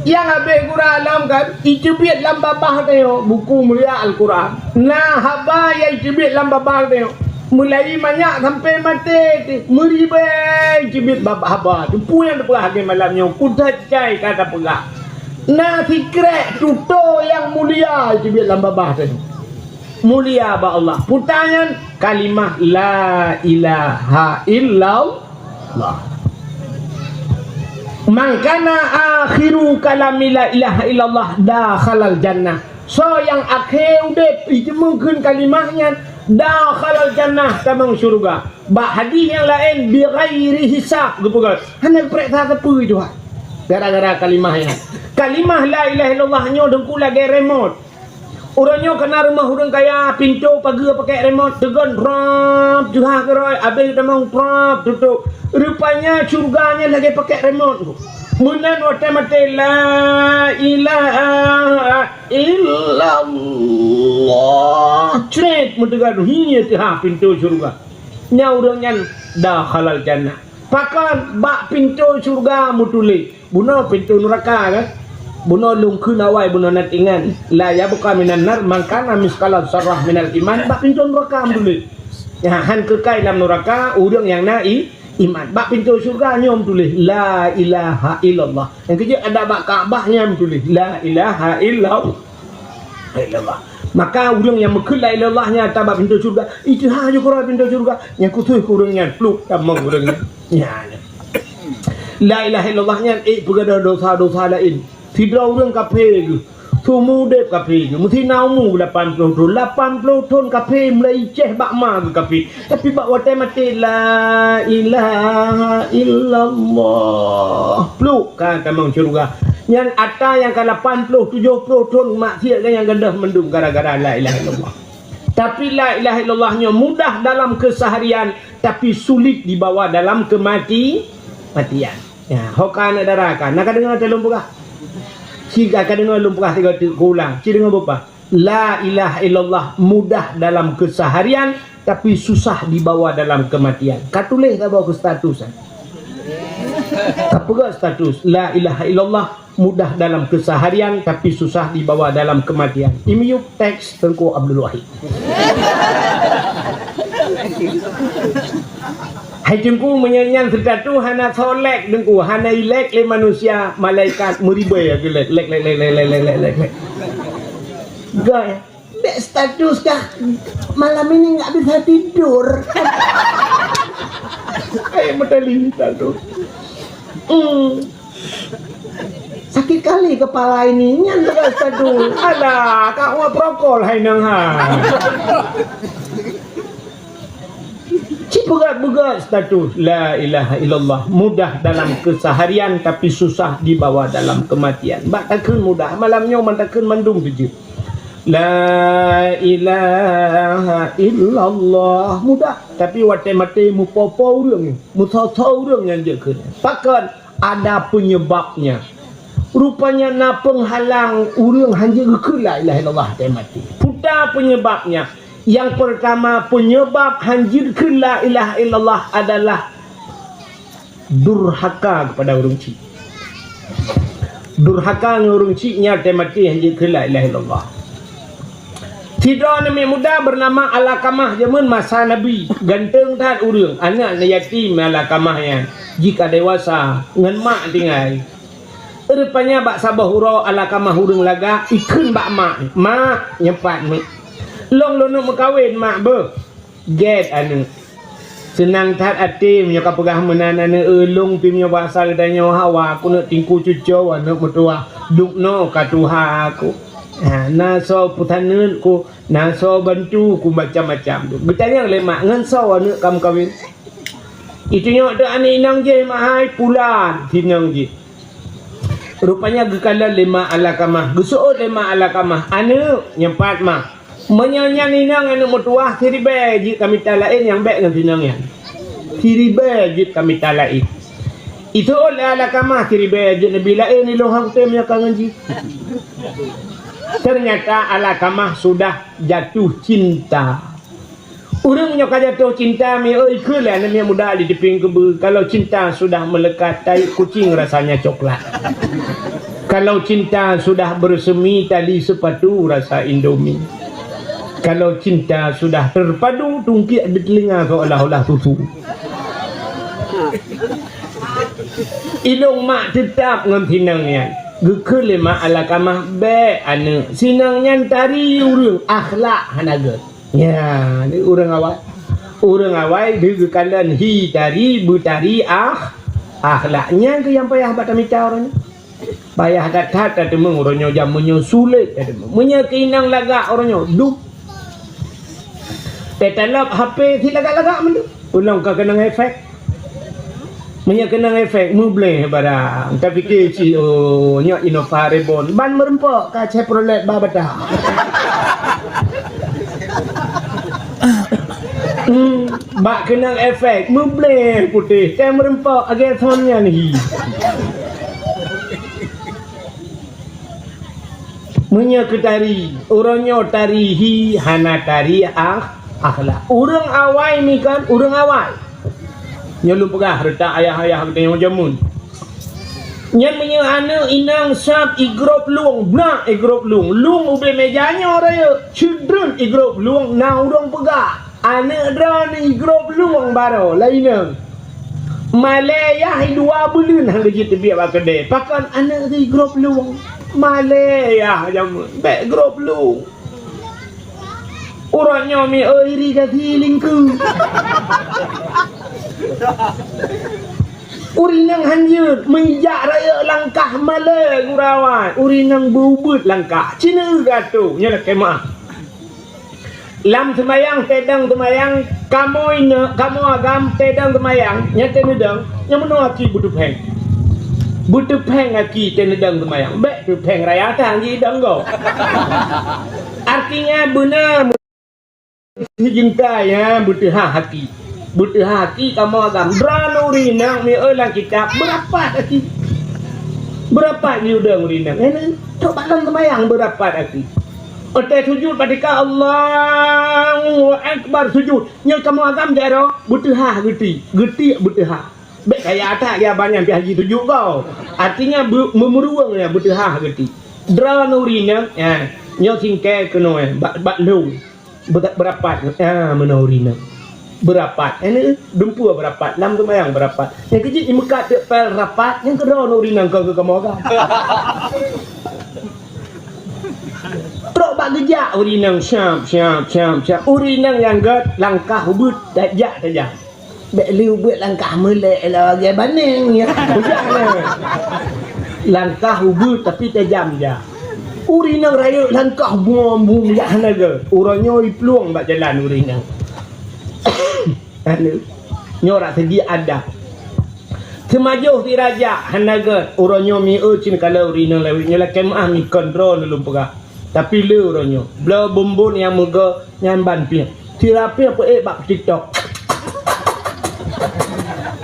Nyang habéh gura lom kan, iteubiet lam babah tanyoe, buku mulia Al-Quran. Na haba nyang iteubiet lam babah tanyoe. Mulai manyak sampai maté, meuribée iteubiet babah haba. Teupeu nyang teupeugah lagée malam nyoe, kuda cai ka tapeugah. Na sikrek tutoe nyang mulia iteubiet lam babah tanyoe. Mulia bak Allah. Puta nyan kalimah la ilaha illallah. Man kana akhiru kalami la ilaha illallah dakhalal jannah. Soe nyang akhé udeb jiteumeukeun kalimah nyan, dakhalal jannah, tamong syeuruga. Bak hadih nyang laén, bighairi hisab, geupeugah, hana geupreh sapeue Tuhan. Gara-gara kalimah nyan. Kalimah la ilaha illallah nyoe deungku lagée remote. Uroe nyoe kana rumoh ureuëng kaya, pintoe pageue pakai remote, teugon prap, jeuhah keurôi, abéh tamong prap, tutup. Rupanya syeuruga nyan lagée pakai remote. Meunan watée maté la ilaha illallah, cret meuteugon hi teuhah pintoe syeuruga. Nyan ureuëng nyan dakhalal jannah. Pakon bak pintoe syeuruga meutuléh. Bunoe pintoe nuraka kan? Bunoe lôn kheun awai bunoe na tingan. La yabqa minan nar man kana misqala zarrah minal iman, bak pintoe nuraka meutuléh. Ya, han keukai lam nuraka ureuëng nyang na i, iman. Bak pintoe syeuruga nyoe meutuléh la ilaha illallah. Nyang keujeuet ada bak Ka'bah nyan meutuléh la ilaha illallah. Illallah. Maka ureuëng nyang meukheun la ilaha illallah nyan ata bak pintoe syeuruga, iteuhah ju keudroe pintoe syeuruga, nyang khusos keu ureuëng nyan, pluek tamong ureuëng nyan. Nyan. La ilaha illallah nyan ék peugadôh dosa-dosa laén. Sidroe ureuëng kafé geuh, seumeu udeb kafé geuh, meusti na umu lapan ploh thon. Lapan ploh thon kafé mulai iceh bak ma geuh kafé. Tapi bak watée maté, la ilaha illallah, pluek ka tamong syeuruga. Nyan ata nyang ka lapan ploh tujoh ploh thon maksiat nyang gadôh mandum gara-gara la ilaha illallah. Tapi la ilaha illallah nyoe mudah dalam keseharian, tapi sulit dibawa dalam kemati-, matian. Ya, ho ka aneuk dara ka. Na ka deungoe teuh lôn peugah? Ci ka, ka deungoe lôn peugah sigoe teuk, kuulang. Ci deungoe beupa. La ilaha illallah mudah dalam keseharian, tapi susah dibawa dalam kematian. Ka tuléh saboh keu status, eh. Ka peugah status, la ilaha illallah mudah dalam keseharian, tapi susah dibawa dalam kematian. Imiyub teks Teungku Abdul Wahid. Hai Teungku, meunyoe nyan status hana soe like Teungku, hana i-like lé manusia, malaikat meuribée lagée like, like, like. Gaya. Dek status kah, malam ini nggak bisa tidur. Eh, medali status. Hmm. Sakit kali kepala ini, nyan dekat status. Alah, kak wa prokol hai nang ha. Ci peugah-peugah status la ilaha illallah mudah dalam keseharian tapi susah dibawa dalam kematian. Bak takheun mudah, malam nyoe man takheun mandum teujeuet. La ilaha illallah mudah, tapi watée maté mupo-po ureuëng, musoe-soe ureuëng nyang jeuet kheun. Pakon? Ada penyebabnya. Rupanya na peunghalang ureuëng hanjeuet geukheun la ilaha illallah watée maté. Peue ta penyebabnya? Yang pertama, penyebab hanjeuet kheun la ilaha illallah adalah durhaka kepada ureuëng chik. Durhaka ngon ureuëng chik nyan watée maté hanjeuet kheun la ilaha illallah. Sidroe aneuk muda bernama Alakamah, jameun masa Nabi, ganteng that ureuëng, aneuk yatim Alakamah nyan. Jika dewasa ngon mak tinggai. Rupanya bak saboh uroe Alakamah ureuëng lagak ikheun bak mak, "Mak, nyoe pat mak. Lôn lôn neuk meukawen mak beuh." Gét aneuk. Seunang that até meunyoe ka peugah meunan aneuk, "Ulôn pih meunyoe basa geutanyoe hawa, aku neuk tingku cucoe aneuk meutuwah. Dubnoe ka tuha aku. Ha, na soe peusaneut ku, na soe bantu ku macam-macam." Geutanyong lé mak, "Ngon soe aneuk ka meukawen?" Itunyok teuh aneuk inong jih, "Mak hai, pulan," si inong jih. Rupanya geukalon lé mak Alakamah, geuseuôt lé mak Alakamah, "Aneuk, nyoe pat mak." Meunyoe nyan inong aneuk meutuwah, siribée jeuet ka mita laén nyang bék ngon sinong nyan. Siribée jeuet ka mita laén. Iseuôt lé Alkamah siribée jeuet neubi laén, ilôn han kutem nyoe ka ngon jih. Ternyata Alkamah sudah jatuh cinta. Ureuëng nyoe ka jatuh cinta, mi oi, kheun lé aneuk miet muda di teupeng keubeue, kalau cinta sudah melekat, tai kucing rasanya coklat. Kalau cinta sudah bersemi, tali sepatu rasa Indomie. Kalau cinta sudah terpadu, tungkiek di telinga seolah-olah susu. Ilôn mak teutap ngon sinong nyan. Geukheun lé mak Alkamah, bék aneuk. Sinong nyan tari ureuëng, akhlak hana gét. Nya, ni ureuëng awai. Ureuëng awai di geukalon hi tari, beutari ah, akhlak. Nyan keuh nyang payah bak tamita uroe nyoe. Payah that-that tateumeung uroe nyoe, jameun nyoe sulet tateumeung. Meunyoe keu inong lagak uroe nyoe, dup. Teutalab H P si lagak-lagak mandum. Ulôn ka keunong efek. Meunyoe keunong efek, meubleh barang. Tapike cit, oh, nyoe Innova Reborn. Ban meureumpok ka Chevrolet ba bata. Hmm, bak keunong efek, meubleh putéh. Ka meureumpok, agak son nyan hi. Meunyoe keu tari, uroe nyoe tari hi hana tari ah, akhlak. Ureuëng awai mi kan, ureuëng awai. Nyoe lôn peugah reutak ayah-ayah geutanyoe jameun. Nyan meunyoe aneuk inong sab igrôp lueng, blah igrôp lueng, lueng ubé meja nyoe rayeuk, ceudreun igrôp lueng na ureuëng peugah. Aneuk droeneuh igrôp lueng baroe lé inong. Malée yah dua buleuen han geujeuet teubiet bak keudè. Pakon aneuk geuh igrôp lueng? Malée yah jameun, bék grôp lueng. Uroe nyoe mi iri gaki lingkeu. Ureuëng inong han jeuet, meujak rayeuk langkah malée geurawai. Ureuëng inong beubeut langkah. Cina gatoe, nyoe lakée meuah. Lam seumayang, tedong seumayang, kamoe inong, kamoe agam, tedong seumayang, nyan teuneudong, nyan meunoe aki beuteupéng. Beuteupéng aki teuneudong seumayang. Bék teupéng raya tang jidong gob. Artinya beuna si jinta nyan beuteuhah aki. Beuteuhah aki kamoe agam. Droeneuh ureuëng inong mi oi lam kitab beurapat aki. Beurapat jiudong ureuëng inong. Eh, trok bak lom seumayang beurapat aki. Watée sujut bak tika Allahu Akbar sujut. Nyoe kamoe agam jaroe beuteuhah geuti. Geuti beuteuhah. Bék kaya that ya banyan pih haji sujut gob. Artinya beu-, meumeuruweueng ya beuteuhah geuti. Droeneuh ureuëng inong, ya, nyoe singkée keunoe bak, bak lôn. Beu-, beurapat, ah, meunoe ureuëng inong. Beurapat. Eh, ni, dumpeue beurapat. Lam seumayang beurapat. Nyang keujeuet jimeukat teuk pél rapat, nyang keudroe ureuëng inong kon keu kamoe agam. Trok bak geujak ureuëng inong, syap, syap, syap, syap. Ureuëng inong nyang gét langkah ubeut tajak tajam. Bék lé ubeut langkah meulée lagée baneng, ya. Bujang na. Langkah ubeut tapi tajam jak. Ureuëng inong rayeuk langkah buem-buem jak hana gét. Uroe nyoe iplueng bak jalan ureuëng inong. Anu, nyoe rak segi adab. Seumajoh si raja hana gét. Uroe nyoe mi eu cit kala ureuëng inong lawét nyoe lakée meuah mi kon droeneuh lôn peugah. Tapi le uroe nyoe, bloe bumbon nyang meugo nyan ban pieng. Sira pieng peuék bak TikTok.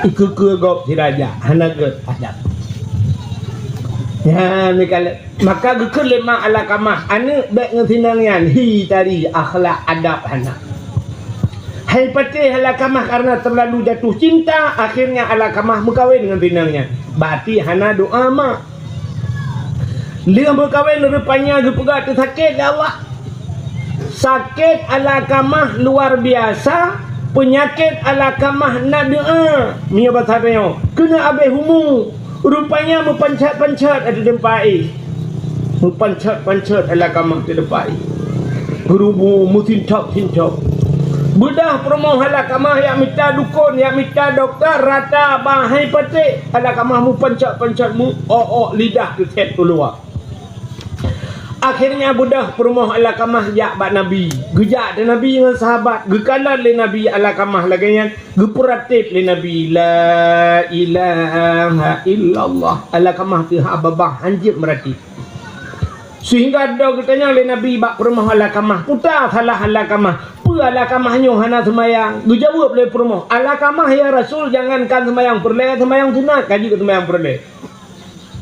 Ikeue-keue gob sira jak, hana gét adab. Nyan mikalée, maka geukheun lé mak Alkamah, aneuk bék ngon sinong nyan, hi tari, akhlak adab hana. Hai patéh Alkamah karena terlalu jatuh cinta, akhirnya Alkamah meukawen ngon sinong nyan. Berarti hana doa mak. Lheueh meukawen rupanya geupeugah teusakét lé Allah. Sakét Alkamah luar biasa, peunyakét Alkamah na doa. Meunyoe basa tanyoe, keuneuk abéh umu. Rupanya meupanchat-panchat ateueh teumpat éh. Meupanchat-panchat Alkamah ateueh teumpat éh. Geurubu meusintop-sintop. Beudah peurumoh Alkamah jak mita dukon, jak mita dokto, rata bahai patéh. Alkamah meupanchat-panchat, meu-ôk-ôk lidah teuthét u luwa. Akhirnya beudah peurumoh Alkamah jak bak Nabi. Geujak di Nabi ngon sahabat, geukalon lé Nabi Alkamah lagée nyan, geupeuratéb lé Nabi, "La ilaha illallah." Alkamah teuhah babah, hanjeuet meuratéb. Sehingga do geutanyong lé Nabi bak peurumoh Alakamah, "Peue salah Alakamah? Peue Alakamah nyoe hana seumayang?" Geujaweueb lé peurumoh, "Alakamah, ya Rasul, jangankan seumayang peureulée, seumayang sunat ka jeuet seumayang peureulée.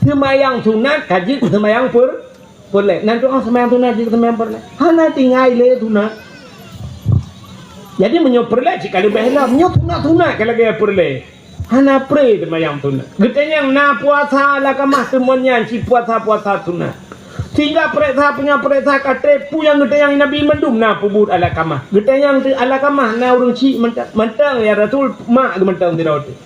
Seumayang sunat ka jeuet seumayang per-, peureulée. Nan tu'oh seumayang sunat jeuet seumayang peureulée. Hana tinggai lé sunat." Jadi meunyoe peureulée cit ka leubeh lom, nyoe sunat-sunat ka lagée peureulée. Hana pré teumayang sunat. Geutanyong na puasa Alakamah, teumon nyan cit puasa-puasa sunat. Sehingga peuriksa, peue nyang peuriksa ka treb, peue nyang geutanyong Nabi mandum na peubuet Alakamah. Geutanyong teuk Alakamah na ureuëng chik mantong, mantong ya Rasul, mak geuh mantong sidroe teuk.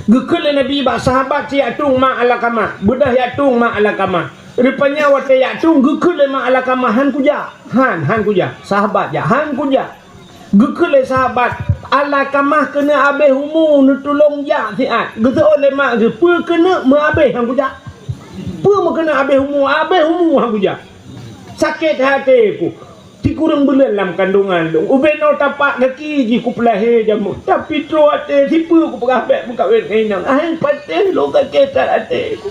Geukheun lé Nabi bak sahabat cit jak tueng mak Alakamah. Beudôh jak tueng mak Alakamah. Rupanya watée jak tueng geukheun lé mak Alakamah, "Han kujak." "Han, han kujak." Sahabat jak, "Han kujak." Geukheun lé sahabat, "Alakamah keuneuk abéh umu neutulông jak siat." Geuseuôt lé mak geuh, "Peue keuneuk meuabéh han kujak? Peue meukeuneuk abéh umu? Abéh umu han kujak. Sakét até ku. Sikureueng buleuen lam kandongan lôn. Ubé noe tapak gaki jih kupeulahé jameun. Tapi troh até sipeue kupeugah bék meukawen ngon inong. Hai patéh lôn sakét that até ku."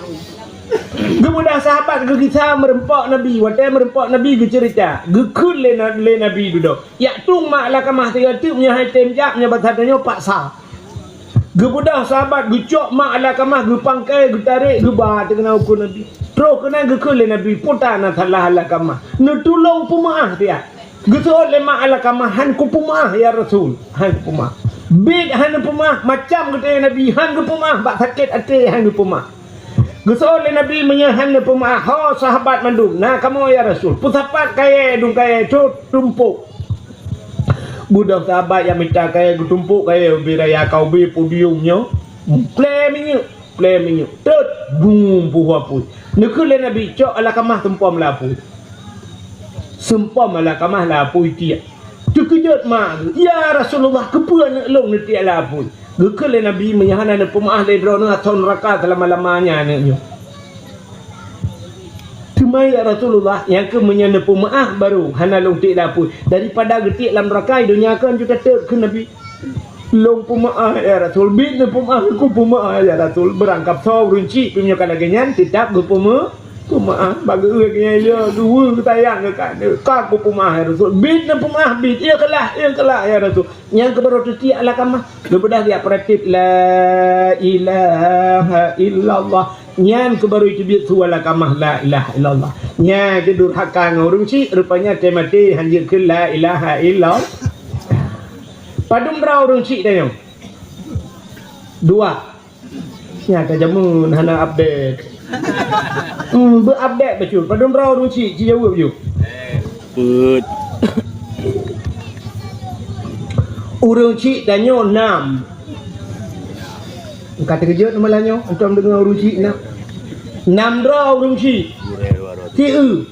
Geubeudôh sahabat geugisa meureumpok Nabi. Watée meureumpok Nabi geuceurita, geukheun lé na-, lé Nabi dudoe. Jak tueng mak Alakamah sigoe teuk, meunyoe han tem jak, meunyoe basa tanyoe paksa. Geubeudôh sahabat geucok mak Alakamah, geupangkai, geutarek, geuba teuk keunan u keu Nabi. Troh keunan geukheun lé Nabi, "Peue tan na salah Alakamah? Neutulông peumeuáh siat." Geuseuôt lé mak Alakamah, "Han kupeumeuáh ya Rasul, han kupeumeuáh." Biet han neupeumaáh, macam geutanyong Nabi, han geupeumeuáh, bak sakét até han geupeumeuáh. Geuseuôt lé Nabi, "Meunyoe han neupeumaáh, ho sahabat mandum, na kamoe ya Rasul, peusapat kayée dum kayée trok tumpôk." Beudôh sahabat nyang mita kayée geutumpôk kayée ubé raya ka ubé podium nyoe, plé minyeuk, plé minyeuk, tot, bum, puih apui. Neukheun lé Nabi, "Cok Alakamah seumpom lam apui." Seumpom Alakamah lam apui tiek. Teukeujot mak geuh, "Ya Rasulullah, keupeue aneuëk lôn neutiek lam apui?" Geukheun lé Nabi, "Meunyoe hana neupeumeuáh lé droeneuh, asoe neuraka seulama-lamanya aneuëk nyoe." "Teuma ya Rasulullah, nyang keuh meunyoe neupeumeuáh barô hana lôn tiek lam apui, daripada geutiek lam neuraka, i donya kon ju tatot," kheun Nabi. "Lôn peumeuáh ya Rasul, biet neupeumeuáh, kupeumeuáh ya Rasul." Beurangkab soe ureuëng chik pih meunyoe ka lagée nyan, teutab geupeumeu-, peumeuáh, bak geueu geunyang ya, geueu geusayang geuh ka, "Ka kupeumeuáh ya Rasul, biet neupeumeuáh, biet, ikhlas, ikhlas ya Rasul." Nyang keuh barô teutiek Alakamah, geubeudôh geujak peuratéb, "La ilaha illallah." Nyan keuh barô teubiet su Alakamah, "La ilaha illallah." Nyan keuh durhaka ngon ureuëng chik, rupanya teumaté han jeuet kheun, "La ilaha illallah." Padum droe ureuëng chik tanyoe? Dua. Nyan ka jameun hana update. Hmm, beu-update bacut. Padum droe ureuëng chik, ci jaweueb ju. Peuet. Ureuëng chik tanyoe nam. Ka teukeujot malam nyoe, antom deungoe ureuëng chik nam. Nam droe ureuëng chik. Ci eu.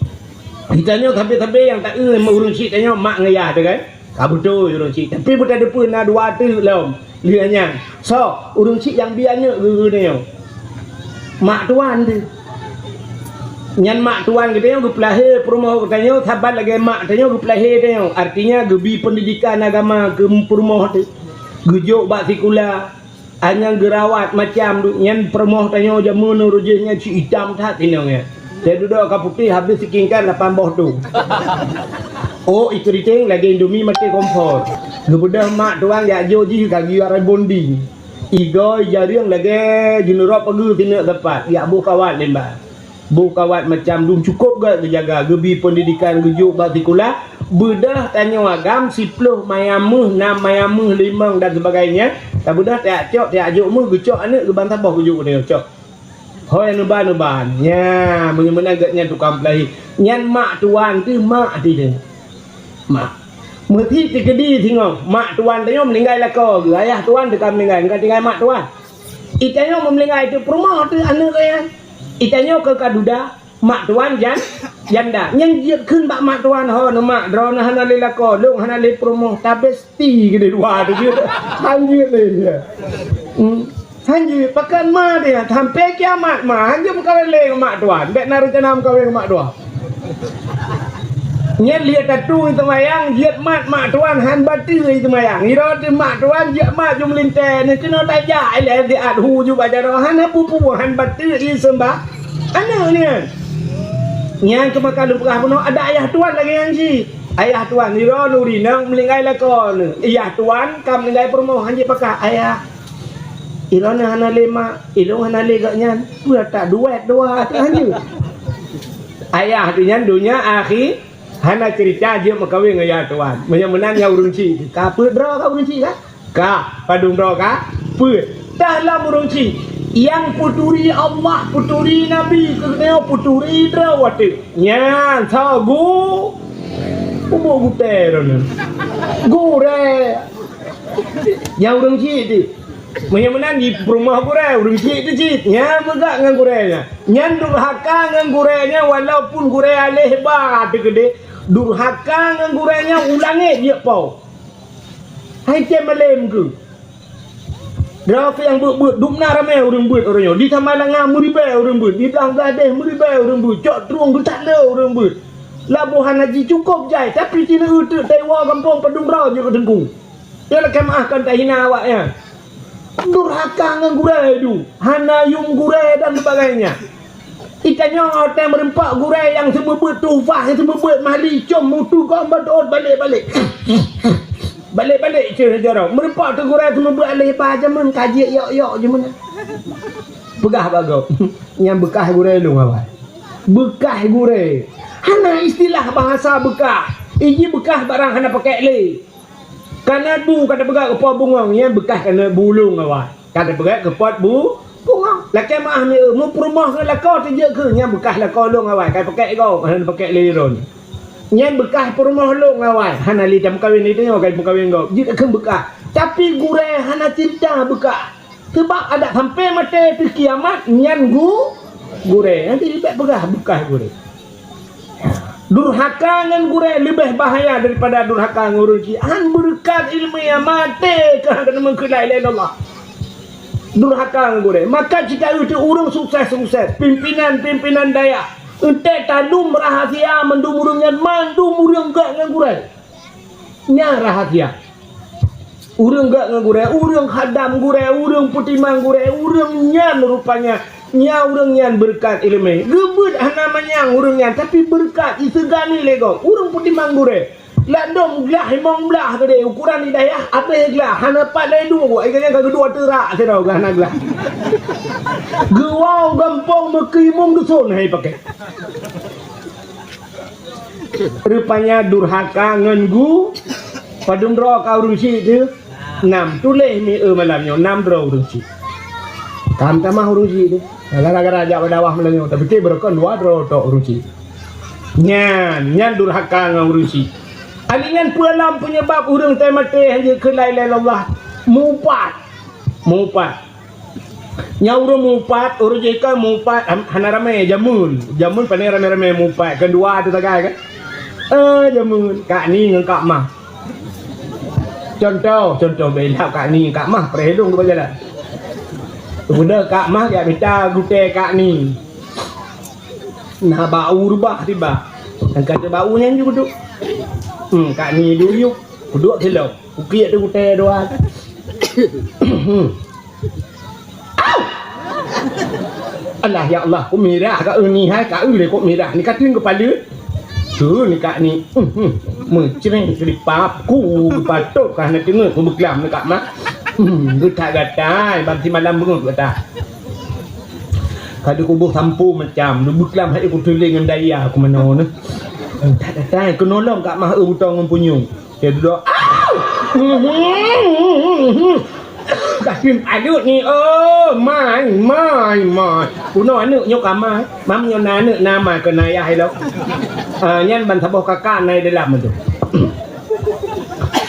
Geutanyoe sabe-sabe nyang ta eu ureuëng chik tanyoe mak ngon yah teuh kan? Ka beutôi ureuëng chik, tapi beutôi deupeu na dua teuk lom. Lheueh nyan, soe ureuëng chik nyang bi aneuëk geuh nyoe? Mak tuan teuh. Nyan mak tuan geutanyoe geupeulahé peurumoh geutanyoe saban lagée mak tanyoe geupeulahé tanyoe. Artinya geubi peundidikan agama keu peurumoh teuh. Geujok bak sikula. Anyang geurawat macam duek nyan peurumoh tanyoe jameun uroe jih nyan cit itam that inong nyan. Teududoe ka putéh habéh sikingkan lapan boh dum. Oh, ikeu riténg lagée Indomie maté kompor. Geubeudôh mak tuan jak jok jih ka geuyue arai bonding. Igoe jareueng lagée jeuneurob pageue sineuk sapat, jak boh kawat limba. Boh kawat macam dum cukôp gét geujaga, geubi peundidikan geujok bak sikula. Beudôh tanyoe agam siploh mayam méuh, nam mayam méuh, limong dan sebagainya. Tabeudôh tajak cok, tajak jok méuh, geucok aneuëk geuban saboh geujok keu tanyoe cok. Hôi neuban-neuban. Nya, meunyoe meunan gét nyan tukang peulahé. Nyan mak tuan teuh, mak teuh. Mak. Meusi teukeudi singoh, mak tuan tanyoe meuninggai lakoe geuh, ayah tuan teuka meuninggai, ka tinggai mak tuan. Itanyoe meuninggai teuh peurumoh teuh aneuëk geuh nyan. Itanyoe keu ka duda, mak tuan jan-, janda. Nyang jeuet kheun bak mak tuan, "Ho neumak, droeneuh hana lé lakoe, lôn hana lé peurumoh, tabesti keudeh dua teuh jeuet." Han jeuet lé, ya. Hmm. Han jeuet, pakon ma teuh, sampai kiamat ma, han jeuet meukawen lé ngon mak tuan. Bék na reuncana meukawen ngon mak tuan. Nyan lheueh tatueng seumayang, jeuet mat mak tuan han bateue seumayang. Ngiroe teuh mak tuan jeuet mat ju meulintée, nyan keunoe tajak ilée siat hu ju bak jaroe, hana peue-peue han bateue i seumbah. Aneuëk nyan. Nyan keuh maka lôn peugah bunoe, ada ayah tuan lagèe nyan cit. Ayah tuan, droeneuh ureueng inong meuninggai lakoe neuh. Ayah tuan ka meuninggai peurumoh, han jeuet pakat, "Ayah, droeneuh hana lé mak, ilôn hana lé gobnyan." Peue tak duet dua, han jeuet. Ayah tu nyan donya akhi, hana ceurita jeuet meukawen ngon ayah tuan. Meunyoe meunan nyan ureueng chik, ka peuet droe ka ureueng chik ka? Ka, padum droe ka? Peuet. Dah lam ureueng chik, nyang peuturi Allah, peuturi Nabi, keuneuk peuturi droe watèe. Nyan, soe gu-, ubuk gutèe droeneuh. Gurèe. Nyang ureueng chik tu. Meunyoe meunan di peurumoh gurèe, ureueng chik tu cit. Nyan meugak ngon gurèe nyan. Nyan durhaka ngon gurèe nyan, walaupun gurèe aléh ba teukeudeh, durhaka ngon gurèe nyan u langèt jeuet po. Hai tem malém keuh. Droe nyang beuet-beuet, dum na ramè ureueng beuet uroe nyoe. Di Samalanga meuribèe ureueng beuet, di Blang Gadoh meuribèe ureueng beuet, cok trueng geutak le ureueng beuet. Laboh hana jicukôp jai, tapi sineuk teuk taiwoe gampông padum droe jeuet keu teungku. Nyan lakèe meu'ah kon tahina awaknyan. Durhaka ngon gurèe du, hana yuem gurèe dan sebagainya. Geutanyoe watèe meureumpok gurèe nyang seumeubeuet tuhfah, nyang seumeubeuet mahli, com mutu gom beutot balek-balek. Balek-balek ceuh jaroe. Meureumpok teuk gurèe seumeubeuet aléh ba jameun ka jeuet yok-yok jameun. Peugah bak gob, "Nyan beukah gurèe lôn awai." Beukah gurèe. Hana istilah bahasa beukah. Iji beukah barang hana pakèk lé. Ka na bu ka teupeugah keu po bungong, nyan beukah ka na bu lôn awai. Ka teupeugah keu pot bu bungong. Lakèe meu'ah mieu, meupeurumoh keu lakoe teujeuet keu, nyan beukah lakoe lôn awai, ka pakèk gob, hana pakèk lé droeneuh. Nyan beukah peurumoh lôn awai, hana lé tameukawen lé tanyoe ka meukawen gob. Jeuet keu beukah. Tapi gurèe hana cinta beukah. Sabab adak sampai maté pih kiamat nyan gu-, gurèe. Nanti bèk peugah beukah gurèe. Durhaka ngon gurèe leubeh bahaya daripada durhaka ngon ureueng chik. Han beureukat ileumèe, maté keuh han keuneuk meukeulai lé Allah. Durhaka ngon gurèe. Maka cit taeu teuh ureueng sukses-sukses, pimpinan-pimpinan dayah. Eunteuk talum rahasia mandum ureueng nyan, mandum ureueng gak ngon gurèe. Nyan rahasia. Ureueng gak ngon gurèe, ureueng khadam gurèe, ureueng peutimang gurèe, ureueng nyan rupanya, nyan ureueng nyan beureukat ileumèe. Geubeuet hana manyang ureueng nyan, tapi beureukat, jiseugani lé gob. Ureueng peutimang gurèe. Lam dom glah limong blah keudeh, ukuran di dayah, abéh glah, hana pat lé duek, ai geuh nyan ka geuduek teurak sidroe glah hana glah. Geuwoe gampông meukeumong dusun hai pakai. Rupanya durhaka ngon gu-, padum droe ka ureueng chik teuh? Nam. Tuléh mieu malam nyoe, nam droe ureueng chik. Ka meutamah ureueng chik teuh. Gara-gara jak bak dakwah malam nyoe, tapi teuh beureukan dua droe tok ureueng chik. Nyan, nyan durhaka ngon ureueng chik. Ali nyan peue lom peunyeubab ureueng teuh maté hana jeuet keu la ilaha illallah? Mupat. Mupat. Nyang ureueng mupat, ureueng jih kan mupat, ham-, hana ramé jameun. Jameun pane ramé-ramé mupat, kan dua tu sagai kan? Eh, jameun. Kak Ni ngon Kak Mah. Contoh, contoh bela Kak Ni, Kak Mah, peureuh lôn tu jalan. Udah Kak Mah jak mita gutèe Kak Ni. Nah, bau reubah tiba. Nyang kata bau nyan ju kuduk. Hmm, Kak Ni duyuk, kuduk silop. Ukiek tu gutèe dua. Au! Alah, ya Allah, ku mirah ka eu ni hai, ka eu lé kok mirah. Ni ka teueng kepala. Tu ni Kak Ni. Hmm, hmm. Meucreng selipap, ku geupatot ka hana teungeut ku beuklam ni Kak Mah. Hmm, geutak gatai, bang simalam beungoh geutak. Ka dikuboh sampo macam, dibuklam hai ku teuling ngon daya ku manoe ni. Geutak gatai, keunolong Kak Mah eu butong ngon punyueng. Dia duduk, "Au!" Kasih aduh ni, oh, mai, mai, mai. Punoe aneuk nyoe ka mai. Mam nyoe na aneuk na mai keu na ayah ilong. Ah, nyan ban saboh kakak na di dalam tu.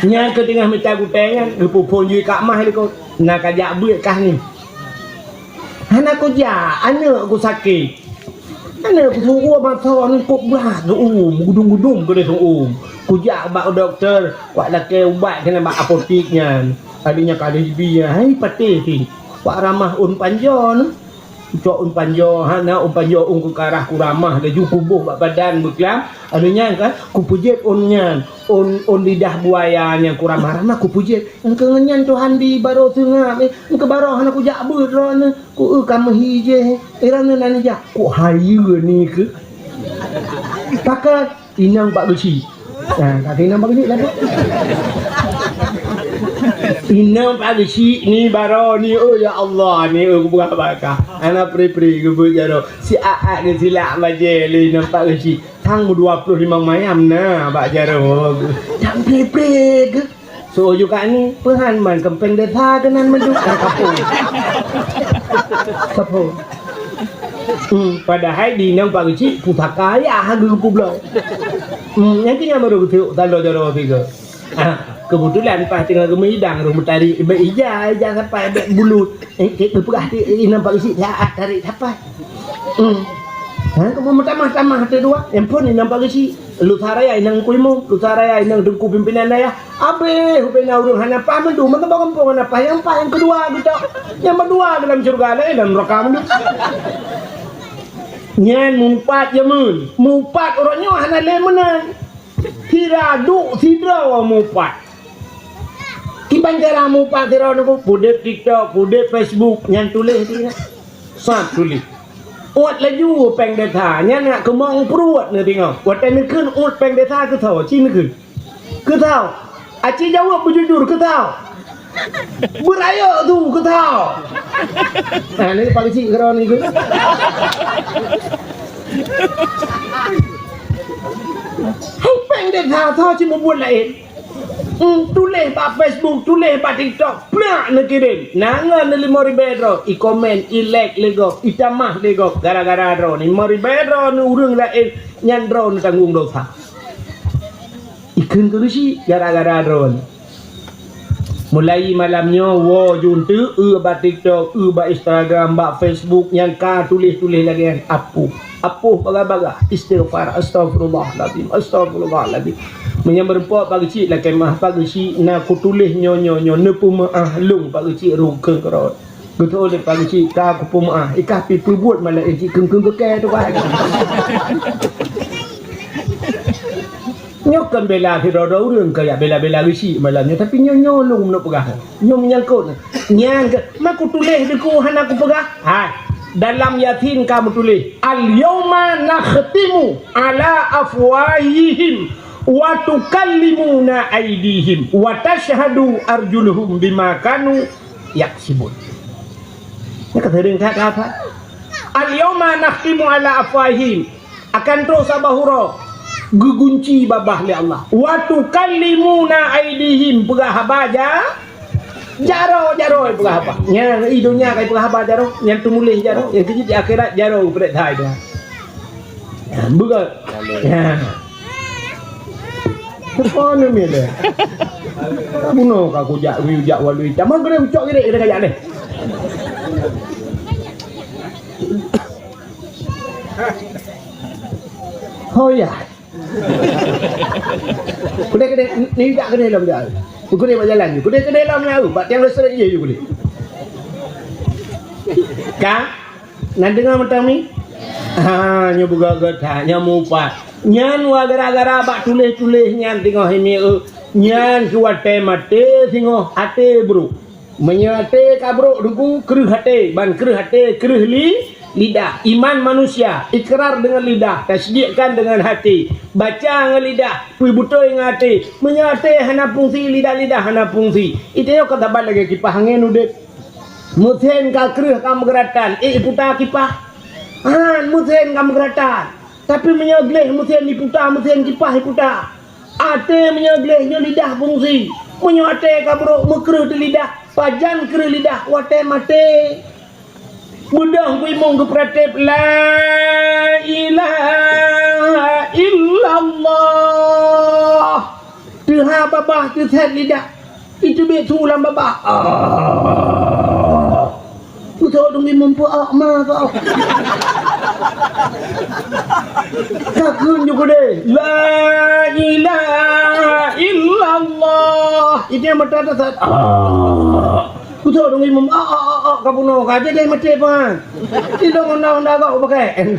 Nyan keu teungoh mita gutèe nyan, geupeuphon jih Kak Mah likot. Na ka jak beuet kah ni. Hana kujak, aneuk ku sakét. Aneuk ku su'um mata ni kok blah su'um, gudum-gudum keudeh su'um. Kujak bak dokto, wak lakèe ubat keunan bak apotik nyan. Adak nyan ka lheuh jibi nyan, hai patéh pih. Wak ramah ôn panjoe ni. Kucok ôn panjoe, hana ôn panjoe ôn keu karah kuramah, laju kuboh bak badan beuklam. Adak nyan kan, kupeujeuet ôn nyan, ôn, ôn lidah buaya nyan kuramah-ramah kupeujeuet. Engkeu ngon nyan Tuhan bi barô seungab, eh, engkeu barô hana kujak beuet droeneuh, ku eu ka meuhi jih, eh, droeneuh na neujak, ku hayeue ni keuh. Pakat inong Pak Geuchik. Ha, kaki inong Pak Geuchik lah tu. Inong Pak Geuchik ni baroe ni, oh ya Allah, ni, oh, kupeugah bak kah. Hana pri-pri geubeuet jaroe. Siat-at geusilak bajèe lé inong Pak Geuchik. Sang meudua ploh limong mayam na bak jaroe. Dang pre-pre geuh. Soe juga ni, peuhan man keumpeng desa keunan maju. Kapung. Kapung. Hmm, padahai di inong Pak Geuchik pusaka ayah geupeubloe. Hmm, nyan keuh nyang baru geuteuk taloe jaroe tiga. Ah, keubeutulan pas teungoh geumeudang rhueng meutarik, bèk ija, ija sapai bèk bulut. Eh, geupeugah di inong Pak Geuchik, siat-at tarik sapai. Hmm. Ha, kamoe meutamah-tamah teudua. Nyang phôn inong Pak Geuchik. Lusa Raya inong Teungku Imum, Lusa Raya inong Teungku Pimpinan Dayah. Abéh ubé na ureueng hana paih mandum, meuteumé gampông hana paih, nyang paih nyang keudua geucok. Nyang meudua dalam syeuruga, laén dalam neuraka mandum. Nyan mupat jameun. Mupat uroe nyoe hana lé meunan. Sira duek sidroe mupat. Kiban cara mupat sidroe nyoe, peuudép TikTok, peuudép Facebook, nyan tuléh di na. Sat tuléh. Uet laju péng desa, nyan nak keumong pruet neudeungoe. Watèe neukheun uet péng desa keusoe, ci neukheun. Keusoe. Aci jaweueb beujujur, keusoe. Beurayeuk su, keusoe. Nah, ni Pak Geuchik keudroe ni keuh. Hai péng desa soe ci mubuet laén. Hmm, tuléh bak Facebook, tuléh bak TikTok, plak neukirém. Na ngon lima ribèe droe, i komen, i like lé gob, i tamah lé gob, gara-gara droe. Lima ribèe droe neu ureueng laén, nyan droe neutanggong dosa. Ikheun keu Geuchik gara-gara droe. Mulai malam nyoe woe jeuet eu bak TikTok, eu bak Instagram, bak Facebook nyang ka tuléh-tuléh lagèe nyan, hapus. Hapus bagah-bagah, istighfar, astaghfirullahalazim, astaghfirullahalazim. Meunyoe meurumpok Pak Geuchik lakèe meu'ah, Pak Geuchik na kutuléh nyoe, nyoe, nyoe, neupeumeu'ah lôn Pak Geuchik rukon keurot. Geutôi lé Pak Geuchik ka kupeumeu'ah, ikah pi peubuet malah cit kheun-kheun keu kèe tu kan. Nyoe kon bela sidroe-droe ureueng keu jak bela-bela Geuchik malam nyoe, tapi nyoe, nyoe lôn meuneuk peugah. Nyoe meunyangkot. Nyan keuh, ma kutuléh di ku hana kupeugah? Hai, dalam Yasin ka meutuléh, "Al-yauma nakhtimu ala afwahihim wa tukallimuna aidihim wa tasyhadu arjuluhum bima kanu yaksibun." Nyoe ka seuring that ka hafal. "Al-yauma nakhtimu ala afwahihim." Akan troh saboh uroe geugunci babah lé Allah. "Wa tukallimuna aidihim," peugah haba ja-, jaroe, jaroe peugah haba. Nyan i donya ka peugah haba jaroe, nyan teumuléh jaroe, nyang keujeuet di akhirat jaroe peureuksa i donya. Nyan, beugot. Nyan. Teupeue neumiet lé. Bunoe ka kujak, kujak walui. Tamah geureuh ucok geurék, geurék kajak lé. Ho ya. Keudeh, keudeh, ni jak keudeh lom jak. Keudeh bak jalan. Keudeh, keudeh lom jak. Bak tiang leustrek je keudeh. Ka? Na deungoe mantong ni? Ha, nyoe beugöt-göt that, nyoe mupat. Nyan wa gara-gara bak tuléh-tuléh nyan singoh imié, nyan keu watèe maté singoh até brôk. Meunyoe até ka brôk, Teungku, kreueh até, ban kreueh até, kreueh li-, lidah. Iman manusia, ikrar dengan lidah, tasdikkan dengan hati, baca ngon lidah, peubeutôi ngon até. Meunyoe até hana fungsi, lidah-lidah hana fungsi, itanyoe ka saban lagèe kipah angén udép. Meusén ka kreueh ka meugeuratan, ék iputa kipah? Han, meusén ka meugeuratan. Tapi meunyoe gleh meusén iputa, meusén kipah iputa. Até meunyoe gleh nyoe lidah fungsi. Meunyoe até ka brôk meukreueh di lidah, pajan kreueh lidah watèe maté. Beudôh beuimong geupeuratéb, "La ilaha illallah." Teuhah babah teusét lidah. Iteubiet su lam babah. Ah. Beutôi dong imum peuak ma kau. Ka kheun ju keudeh, "La ilaha illallah." Itu yang mata teusét. Ah. Beutôi dong imum, ah, ah, ah, ah, ka bunoe, ka jadi maté pan. Sidong honda-honda kau pakai.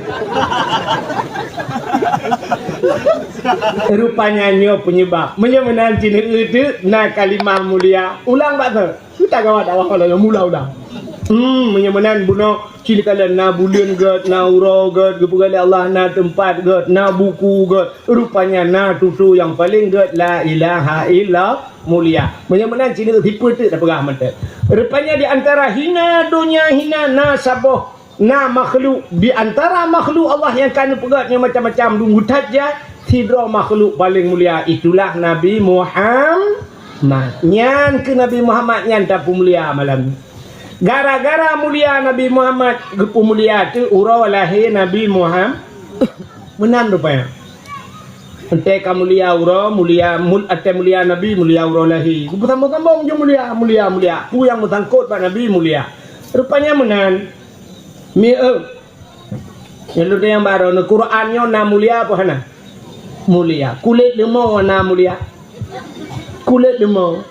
Rupanya nyoe penyebab. Meunyoe meunan cit na kalimah mulia. Ulang bak tu. Kita gawa dakwah kalau yang mula ulang. Hmm, meunyoe meunan bunoe, cit kalon na buleuen gét, na uroe gét, geupeugah lé Allah na teumpat gét, na buku gét, rupanya na tutoe nyang paleng gét, la ilaha illa mulia. Meunyoe meunan cit sipeue teuk tapeugah mantong. Rupanya di antara hina donya hina na saboh, na makhluk, di antara makhluk Allah nyang ka neupeugét nyang macam-macam dum that jai, sidroe makhluk paleng mulia, itulah Nabi Muhammad. Nyan keuh Nabi Muhammad nyan tapeumulia malam nyoe. Gara-gara mulia Nabi Muhammad, geupeumulia teuk uroe lahé Nabi Muhammad. Meunan rupanya. Entée ka mulia uroe, mulia, mul-, entée mulia Nabi, mulia uroe lahé. Geupeusambong-sambong ju mulia, mulia, mulia. Peue nyang meusangkot bak Nabi, mulia. Rupanya meunan. Mi-, eh. Nyang lôn tanyong baroe, Quran nyoe na mulia apa hana? Mulia. Kulét leumo na mulia? Kulét leumo.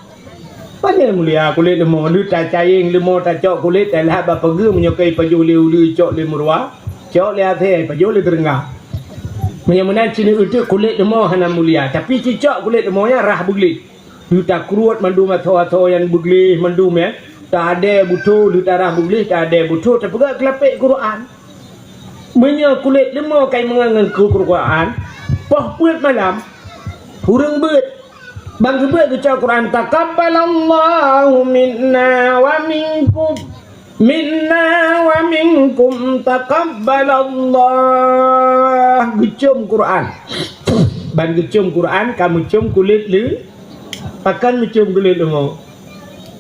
Pane mulia kulét leumo, lheueh tacayeng leumo, tacok kulét, talhah bak pageue, meunyoe ka ipajoh lé uleue, icok lé meuruwa, cok lé asèe, ipajoh lé teurengga. Meunyoe meunan cit neueu teuk kulét leumo hana mulia, tapi cicok kulét leumo nyan rhah beugleh. Lheueh takruet mandum asoe-asoe nyang beugleh mandum, ya. Taadèe butho, lheueh tarhah beugleh, taadèe butho, tapeugah keulapèe Quran. Meunyoe kulét leumo ka imeungon ngon Quran, poh peuet malam, ureueng beuet. Ban geubeuet geucok Quran, "Taqabbalallahu minna wa minkum, minna wa minkum taqabbalallah." Geucom Quran. Ban geucom Quran, ka meucom kulét leu-, pakon meucom kulét leumo.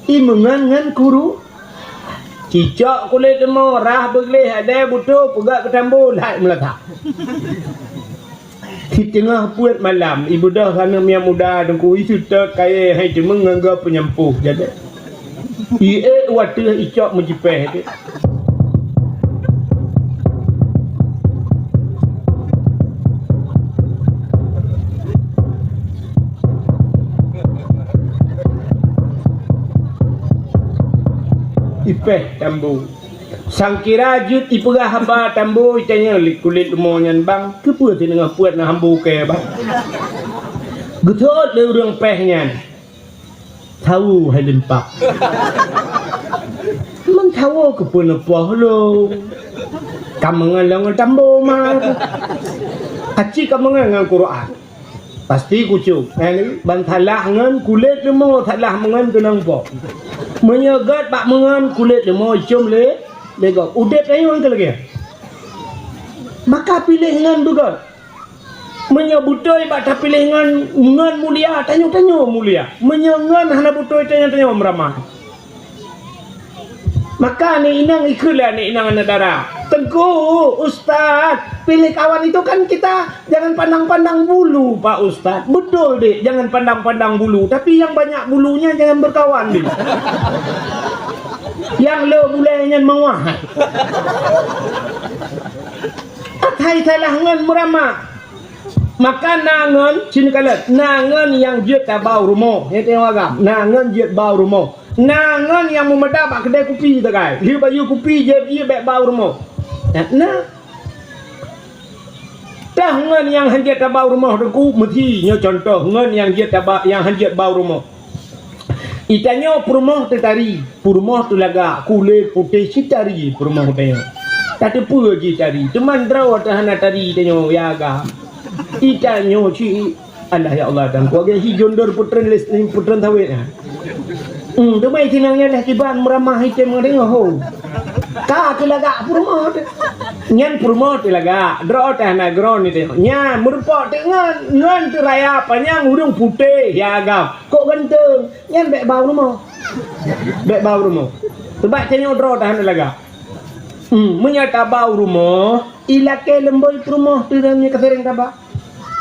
Imeungon ngon kuru. Cicok kulét leumo, rhah beugleh, adèe butho, peugah keu tambo, lhai meulatak. Siteungoh peuet malam, ibeudôh aneuk miet muda teungku, iseutôt kayèe hai teumeung ngon gob peunyampôh, jadi. Iék u ateueh, icok meujipèh teuk. Ipèh tambo. Sangkira jeuet ipeugah haba tambo, itanyong lé kulét leumo nyan, "Bang, keupeue siteungoh peuet na hambo kèe, Bang?" Geuseuôt lé ureueng pèh nyan. Thawo hai limpak. Meuthawo keupeue neupoh lôn. Ka meungon lôn ngon tambo ma. Aci ka meungon ngon Quran. Pasti kucok. Nyan ban salah ngon kulét leumo, salah meungon keunong po. Meunyoe gèt bak meungon kulét leumo icom lé, lé gob. Udép tanyoe keu lagèe. Maka piléh ngon beugèt. Meunyoe beutôi bak tapiléh ngon, ngon mulia, tanyoe-tanyoe mulia. Meunyoe ngon hana beutôi, tanyoe-tanyoe meuramah. Maka aneuk inong ikheun lé aneuk inong aneuk dara, "Teungku, Ustaz, pilih kawan itu kan kita jangan pandang-pandang bulu, Pak Ustaz." "Betul, Dek, jangan pandang-pandang bulu, tapi yang banyak bulunya jangan berkawan, Dek." Nyang le bulèe nyan meuwah. Asai salah ngon meuramah. Maka na ngon, sinoe kalon, na ngon nyang jeuet tabau rumoh. Nyan teuh agam. Na ngon jeuet bau rumoh. Na ngon nyang meumada bak keudè kupi sagai. Lheueh bayeue kupi, jép ié bèk bau rumoh. Na, na. Teuh ngon nyang hanjeuet tabau rumoh teungku, meusi nyoe contoh ngon nyang jeuet taba-, nyang hanjeuet bau rumoh. Itanyoe peurumoh teutari, peurumoh teulagak, kulét putéh cit tari peurumoh tanyoe. Tateupeue jih tari, teuma droe teuh hana tari tanyoe ya ga. Itanyoe cit, alah ya Allah, dan kuagai hi jondor putren les-, putren sawét nyan. Hmm, teuma itinang nyan dah kiban meuramah item ngon tanyoe ho. Ka teulagak peurumoh teuh. Nyan peurumoh teulagak, droe teuh hana groe ni tanyoe. Nyan meurumpok teuk ngon, ngon teuraya panyang ureueng putéh ya ga. Kok ganteng. Nyan bèk bau rumoh. Bèk bau rumoh. Sabab tanyoe droe tahan lagak. Hmm, meunyoe tabau rumoh, ilakèe leumbôi peurumoh teuh dan nyoe ka sering taba.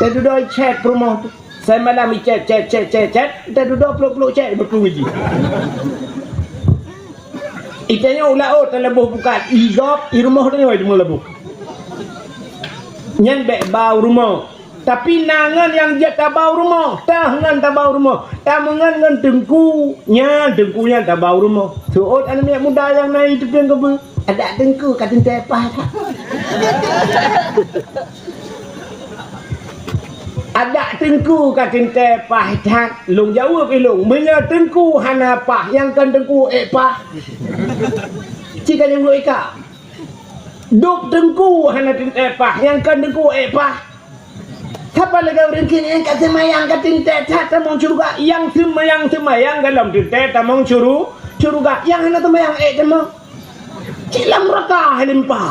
Tadudoe chat peurumoh teuh. Sai malam ichat, chat, chat, chat, chat. Tadudoe plôk-plôk chat beutôi jih. Itanyoe u laôt taleuboh bukat, i gob, i rumoh tanyoe teuma leuboh. Nyan bèk bau rumoh. Tapi na ngon nyang jeuet tabau rumoh, teuh ngon tabau rumoh. Tameungon ngon teungku, nyan teungku nyan tabau rumoh. Seuôt aneuk miet muda nyang na i teupieng keubeue. Adak teungku ka teuntèe paih that. Adak teungku ka teuntèe paih that. Lôn jaweueb ilôn, meunyoe teungku hana paih, nyang kon teungku ék paih. Ci ka nyang ék ka. Dub teungku hana teuntée paih, nyang kon teungku ék paih. Sapa lagée ureuëng kheun nyang ka seumayang ka teuntée that tamong syeuruga, nyang seumayang-seumayang golom teuntée tamong syuru-, syeuruga, nyang hana seumayang ék tamong. Cit lam neuraka hai limpa.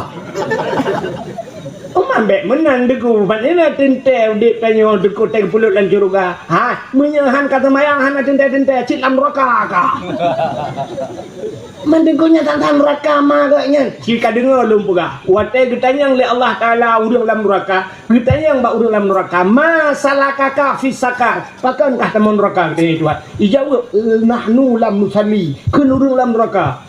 Uma bék meunan teungku, ban ina teuntée udeb tanyoe teungku teupeulot lam syeuruga. Ha, meunyoe han ka seumayang hana teuntée-teuntée, cit lam neuraka ka. Mandum nyan tantang neuraka ma geuh nyan. Ci ka deungoe lôn peugah, watée geutanyong lé Allah Taala ureuëng lam neuraka, geutanyong bak ureuëng lam neuraka, "Ma salakaka fis saqar?" Pakon kah tamong neuraka, geutanyong Tuhan. Ijaweueb, "Nahnu lam nusalli." Kheun ureuëng lam neuraka,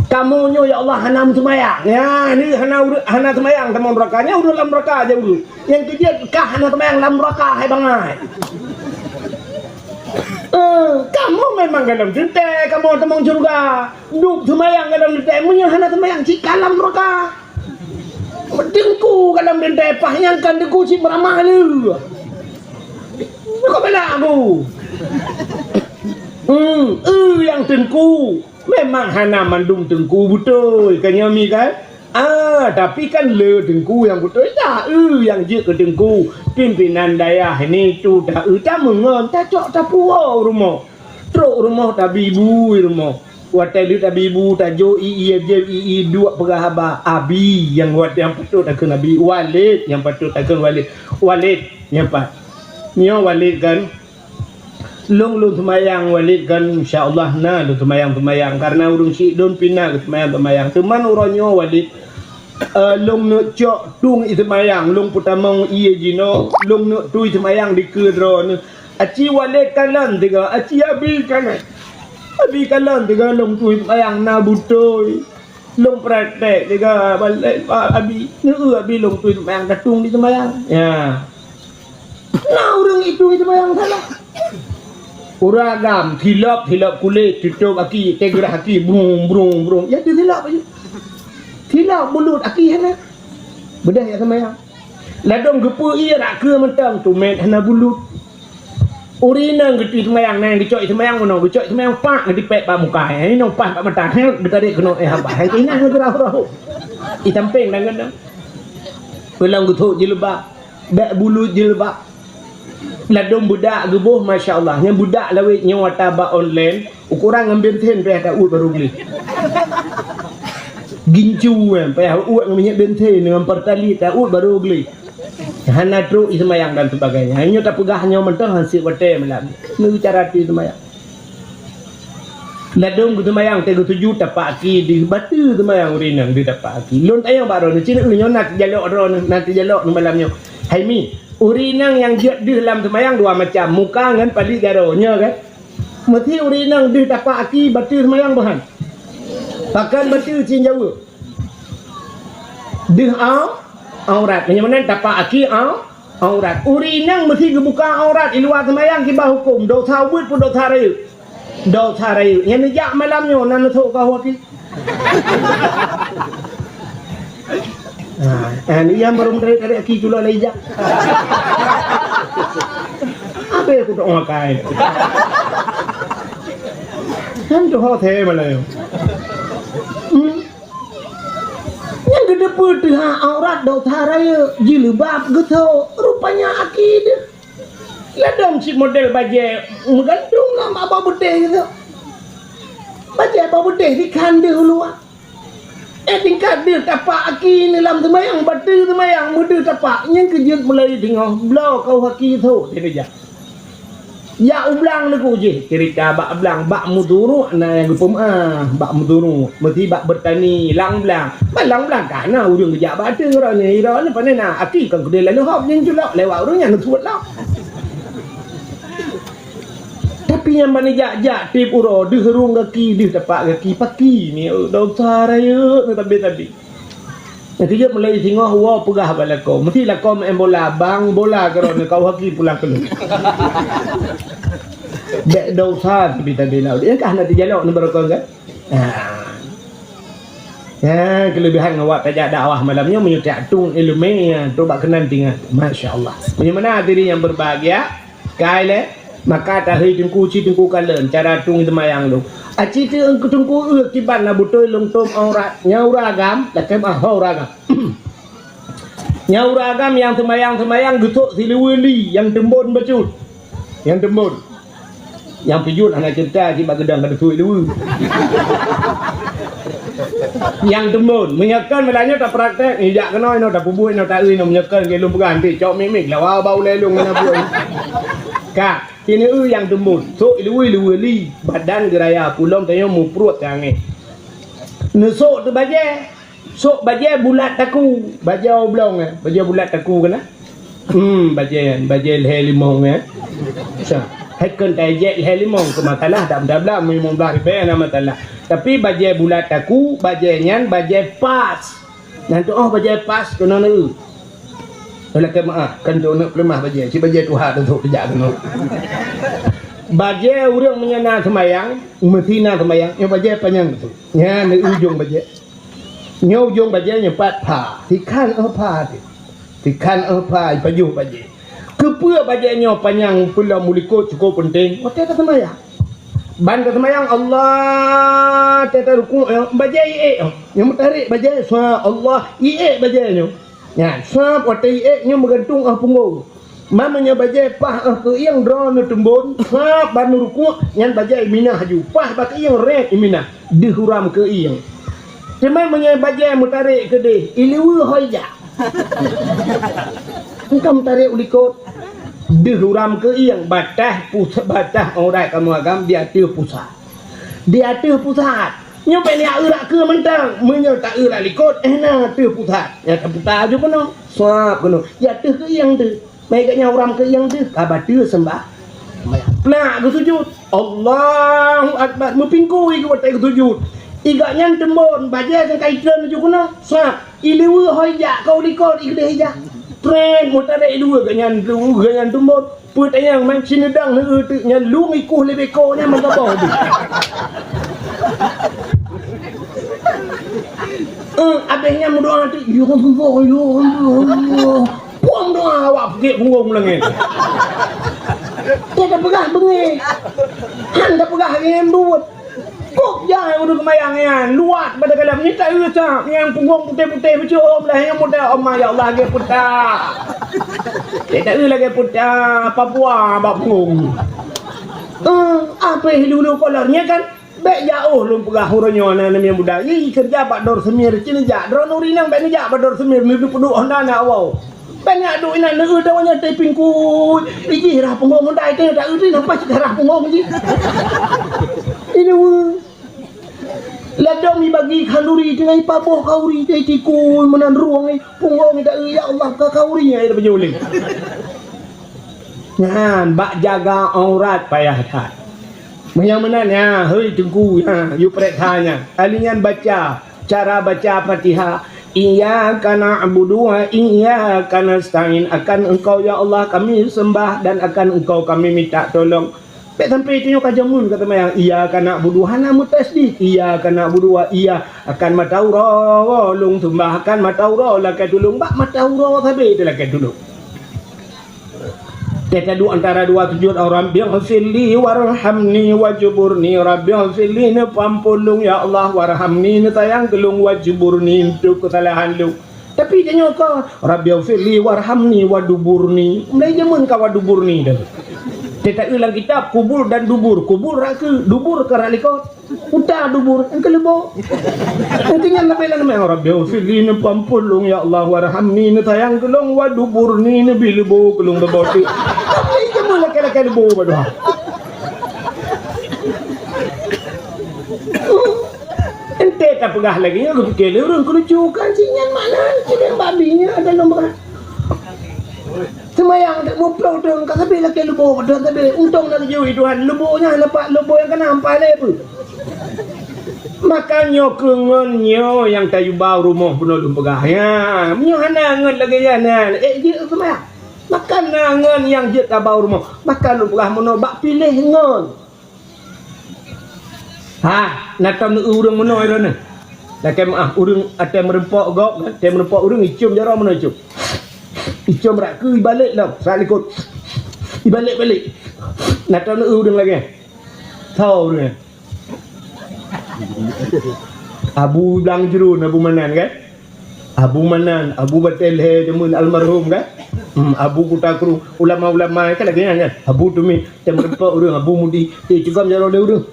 "Kamoe nyoe, ya Allah, hana meuseumayang." Nyan, hana ureuëng, hana seumayang tamong neuraka. Nyan ureuëng lam neuraka jaweueb. Nyang keujeuet kah hana seumayang lam neuraka hai bangai. Eh, kamoe memang golom teuntée, kamoe tamong syeuruga. Dub seumayang golom teuntée, meunyoe hana seumayang cit ka lam neuraka. Teungku golom teuntée paih, nyang kon teungku cit meuramah le. Kok bela aku? Hmm, eh, nyang teungku. Memang hana mandum teungku beutôi, kan nyoe mi kan? Ah, tapi kan le teungku nyang beutôi dak, eh, nyang jeuet keu teungku. Pimpinan dayah ni tu dak, eh, tameungon, tacok tapuwoe u rumoh. Trok u rumoh tabi bu i rumoh. Watée lheueh tabi bu tajok i, i, i, i duek peugah haba, abi nyang wat nyang patôt takheun abi, Walid nyang patôt takheun Walid. Walid nyang pat. Nyoe Walid kan? Lôn, lôn seumayang Walid kan, insya Allah na lôn seumayang-seumayang, karena ureuëng syiek lôn pih na geuseumayang-seumayang. Teuma uroe nyoe Walid, eh, lôn neuk cok tueng i seumayang, lôn peutamong ié jinoe, lôn neuk tui seumayang dikeue droeneuh. Aci Walid kalon tiga, aci abi kalon. Abi kalon tiga lôn tui seumayang na beutôi. Lôn praktek tiga balik, Pak Abi. Neu abi lôn tui seumayang, ka tueng di seumayang. Ya. Na ureuëng itu seumayang salah. Ureuëng agam, silop, silop kulét, tutôp aki, teugeurah aki, brung, brung, brung. Ya, tu silop aja. Silop bulut aki hana. Beudeh ya seumayang. Ladôm geupeu ié rak keue mantong, tumet hana bulut. Ureuëng inong geutui seumayang, na nyang geucok seumayang meunoe, geucok seumayang pak geutipék bak muka. Nyang inong paih bak mata, hét geutarek keunoe, eh, haba. Hai keuh inong geurah-rah. I sampéng dan keunong. Peulang geuthok jilbab. Bék bulut jilbab. Ladôm beudak geuboh, masya Allah. Nyang beudak lawét nyoe ata bak online, ukoran ngon bensin payah ta uet barô gleh. Gincu, eh, payah uet ngon minyeuk bensin, ngon Pertalite ta uet barô gleh. Hana trok i seumayang dan sebagainya. Nyoe tapeugah nyoe mantong han sép watée malam. Nyoe cara tui seumayang. Ladôm geuseumayang teuh geutuju tapak aki deuh, bateue seumayang ureuëng inong deuh tapak aki. Lôn tanyong bak droeneuh, ci neu nyoe na teujalok droeneuh, na teujalok neu malam nyoe. Hai mi, ureuëng inong nyang jeuet deuh lam seumayang dua macam, muka ngon paleuet jaroe, nyoe kan? Meusi ureuëng inong deuh tapak aki bateue seumayang boh han? Pakon bateue cit jaweueb? Deuh au-, aurat. Meunyoe meunan tapak aki au-, aurat. Ureuëng inong meusi geubuka aurat i luwa seumayang kiban huköm, dosa ubeut peue dosa rayeuk? Dosa rayeuk. Nyang neujak malam nyoe na neusok kah aki? Ha, eh, ni nyang barô meutarék-tarék aki culok lé ijak. Abéh kutok makai. Kan tu ho the malam nyoe. Hmm. Nyang geuteupeue teuhah aurat dosa rayeuk, jilbab geusok, rupanya aki deuh. Ladôm cit model bajée meugantung lam bak beudeh geusok. Bajée bak beudeh dikhan deuh u luwa. Eh, tingkat deuh tapak aki ni lam seumayang, bateue seumayang, meudeuh tapak, nyang keujeuet mulai teungoh bloe kau aki sot, dia jak. Jak u blang leuku jih, cerita bak blang, bak meuturuek na nyang geupeumeu'ah, bak meuturuek, meusi bak beutani, lam blang. Ban lam blang ka na ureuëng geujak bak ateueh droeneuh, droeneuh pane na, aki kon keudeh lalu hop nyang culok lewat ureuëng nyan neusuet lom. Tapi nyang ban jak-jak tieb uroe, deuh rhueng gaki, deuh tapak gaki, paki ni, dosa rayeuk, tabi-tabi. Nyang keujeuet mulai singoh woe peugah bak lakoe. Meusi lakoe meu'en bola, bang bola keudroe nyoe kau haki pulang keu lôn. Bék dosa tapi tabila. Nyang kah na teujalok nibak rukon kan? Ha. Ha, keulebihan awak tajak dakwah malam nyoe meunyoe tiak tueng ileumèe, ha, tu bak keunan tinggai. Masya Allah. Meunyoe meunan hadirin yang berbahagia, kai lé. Maka tahei teungku, ci teungku kalon cara tueng seumayang lôn. Aci teungku, teungku eu kiban na beutôi lôn tom aurat. Nyang ureueng agam, lakée meuah ho ureueng agam. Nyang ureueng agam nyang seumayang-seumayang geusok siluweue li, nyang teumbon bacut. Nyang teumbon. Nyang pijot hana ceurita, cit bak geudang ka teusui luweue. Nyang teumbon, meunyoe kon meulanjut tapraktek, ijak keunoe inoe, tapeubuet inoe, taeu inoe, meunyoe kon lôn peugah nanti cok mik-mik, lawa bak ulée lôn ngon abu. Ka, keuneuk eu nyang teumbon, sok luweue-luweue li, badan geuraya, pulom tanyoe mupruet teuangét. Neusok teubajée, sok bajée bulat taku, bajée oblong, eh, bajée bulat taku keunan. Hmm, bajée nyan, bajée lhée limong nyan. Sa, hai kon tajek lhée limong keu masalah, dak bla-bla, limong blaih ribée hana masalah. Tapi bajée bulat taku, bajée nyan bajée pas. Nyan tuoh bajée pas keunoe neu. Lakée meuah, kan tu neuk peuleumah bajée, ci bajée tuha tu sok teuh jak keunoe. Bajée ureueng meunyoe na seumayang, meusi na seumayang, nyoe bajée panyang tu. Nyan di ujong bajée. Nyoe ujong bajée nyoe pat pha, sikhan oh pha teuh. Sikhan oh pha ipajoh bajée. Keupeue bajée nyoe panyang peulom u likot cukôp peunteng? Watée taseumayang. Ban taseumayang Allah, watée tarukuk nyoe, bajée iék nyoe. Nyoe meutarek bajée, swa Allah, iék bajée nyoe. Nyan, sab watée iék nyoe meugantung oh punggong. Ma meunyoe bajée paih oh keuieng droeneuh teumbon, sab ban neurukuk, nyan bajée iminah laju. Paih bak keuieng rét iminah, deuh uram keuieng. Teuma meunyoe bajée meutarek keudeh, iluweue ho ijak. Engkau meutarek u likot, deuh uram keuieng, bataih pus-, bataih aurat kamoe agam di ateueh pusat. Di ateueh pusat. Nyoe bék neuyak eurak keue mantong. Meunyoe ta eurak likot, eh na ateueh pusat. Nyan taputa aju keunoe. Sab keunoe. Di ateueh keuieng teuh. Meuigat nyan uram keuieng teuh. Ka bateue seumbah. Plak geusujut. Allahu Akbar. Meupingkui geuh watée geusujut. Igat nyan teumbon. Bajée sangkai treun aju keunoe. Sab. Iluweue ho ijak ka u likot, ileudeh ijak. Treun meutarek iluweue geuh nyan, geuh nyan teumbon. Peue tanyong man sineudang neueu teuk nyan lung ikueh lé beko nyan meugaboh deuh. Eh, abéh nyan meudoa teuk, "Ya Allah, ya Allah, ya Allah." Puang doa awak peuget punggong langét. Teuka peugah beungéh. Han tapeugah nyan buet. Kok jai ureueng seumayang nyan, luwat bak dalam nyan, ta eu sa nyang punggong putéh-putéh bacut, oh, blah nyang muda, oh ma, ya Allah, lagée puta. Lé ta eu lagée puta, Papua bak punggong. Eh, apéh lulu kolor nyan kan? Bék jaoh lôn peugah uroe nyoe na nyang muda. Ih, keureuja bak Dor Semir, ci neujak. Droeneuh ureueng inong bék neujak bak Dor Semir, neupeuduek honda na awai. Bék neujak duek inan, neueu tawa nyoe teuh pingkui. Ijih rhah punggong honda, itée ta eu teuh, napa cit rhah punggong jih. Ini weu. Ladom ibagi khanduri, teungoh ipaboh khanduri, teuh tikui meunan rueng, eh, punggong ita eu, ya Allah, ka khanduri, ya, ida beujeuling. Nyan, bak jaga aurat payah that. Meunyoe meunan, ya, hei teungku, ya, yue peureksa nyan. Kali nyan baca, cara baca Fatihah. Iyyaka na'budu wa iyyaka nasta'in. Akan Engkau, ya Allah, kami sembah dan akan Engkau kami minta tolong. Bék sampai tanyoe ka jameun ka seumayang, iyyaka na'budu, hana meutasydid. Iyyaka na'budu wa iya, akan mata uroe lôn sembah, akan mata uroe lakée tulông, bak mata uroe sabe teu lakée tulông. Teuh taduek antara dua sujud, Rabbighfirli warhamni wajburni, Rabbighfirli neupeuampôn lôn ya Allah, warhamni neusayang keu lôn, wajburni untuk keusalahan lôn. Tapi tanyoe ka, Rabbighfirli warhamni waduburni. Mulai jameun ka waduburni dah. Teuh ta eu lam kitab kubur dan dubur. Kubur raka, dubur ka raka likot. Uta dubur, engkau leubo. Engkau nyan leubeh lam meh, Rabbighfirli neupeuampôn lôn ya Allah, warhamni neusayang keu lôn, waduburni neubi leubo keu lôn beubote. Tapi jameun lakée-lakée leubo badoa. Ente tapeugah lagée nyoe geupike lé ureueng keuneuk kan si nyan makna cideng babi nyan ada lom beurah. Seumayang tak muplôh dong ka sabe lakée leubo dong sabe untông na geujui Tuhan leubo nyan lepak leubo nyang kana ampai lé peue. Maka nyoe keu ngon nyoe nyang tayue ba u rumoh bunoe lôn peugah. Ya, meunyoe hana ngon lagée nyan, eh jeuet seumayang. Maka na ngon nyang jeuet taba u rumoh. Maka lôn peugah meunoe bak piléh ngon. Ha, na tom ureueng meunoe droeneuh. Lakée meuah, ureueng até meurumpok gob, até meurumpok ureueng icom jaroe meunoe icom. Icom raka ibalek lom, sat likot. Ibalek-balek. Na tahu ureuëng lagée? Tahu ureuëng? Abu Blang Jruen, Abu Manan kan? Abu Manan, Abu Batée Lhée Jameun almarhum kan? Hmm, Abu Kuta Krueng, ulama-ulama kan lagée nyan kan? Abu Tumi, tem rempok ureuëng, Abu Mudi, eh, cigom jaroe lé ureuëng.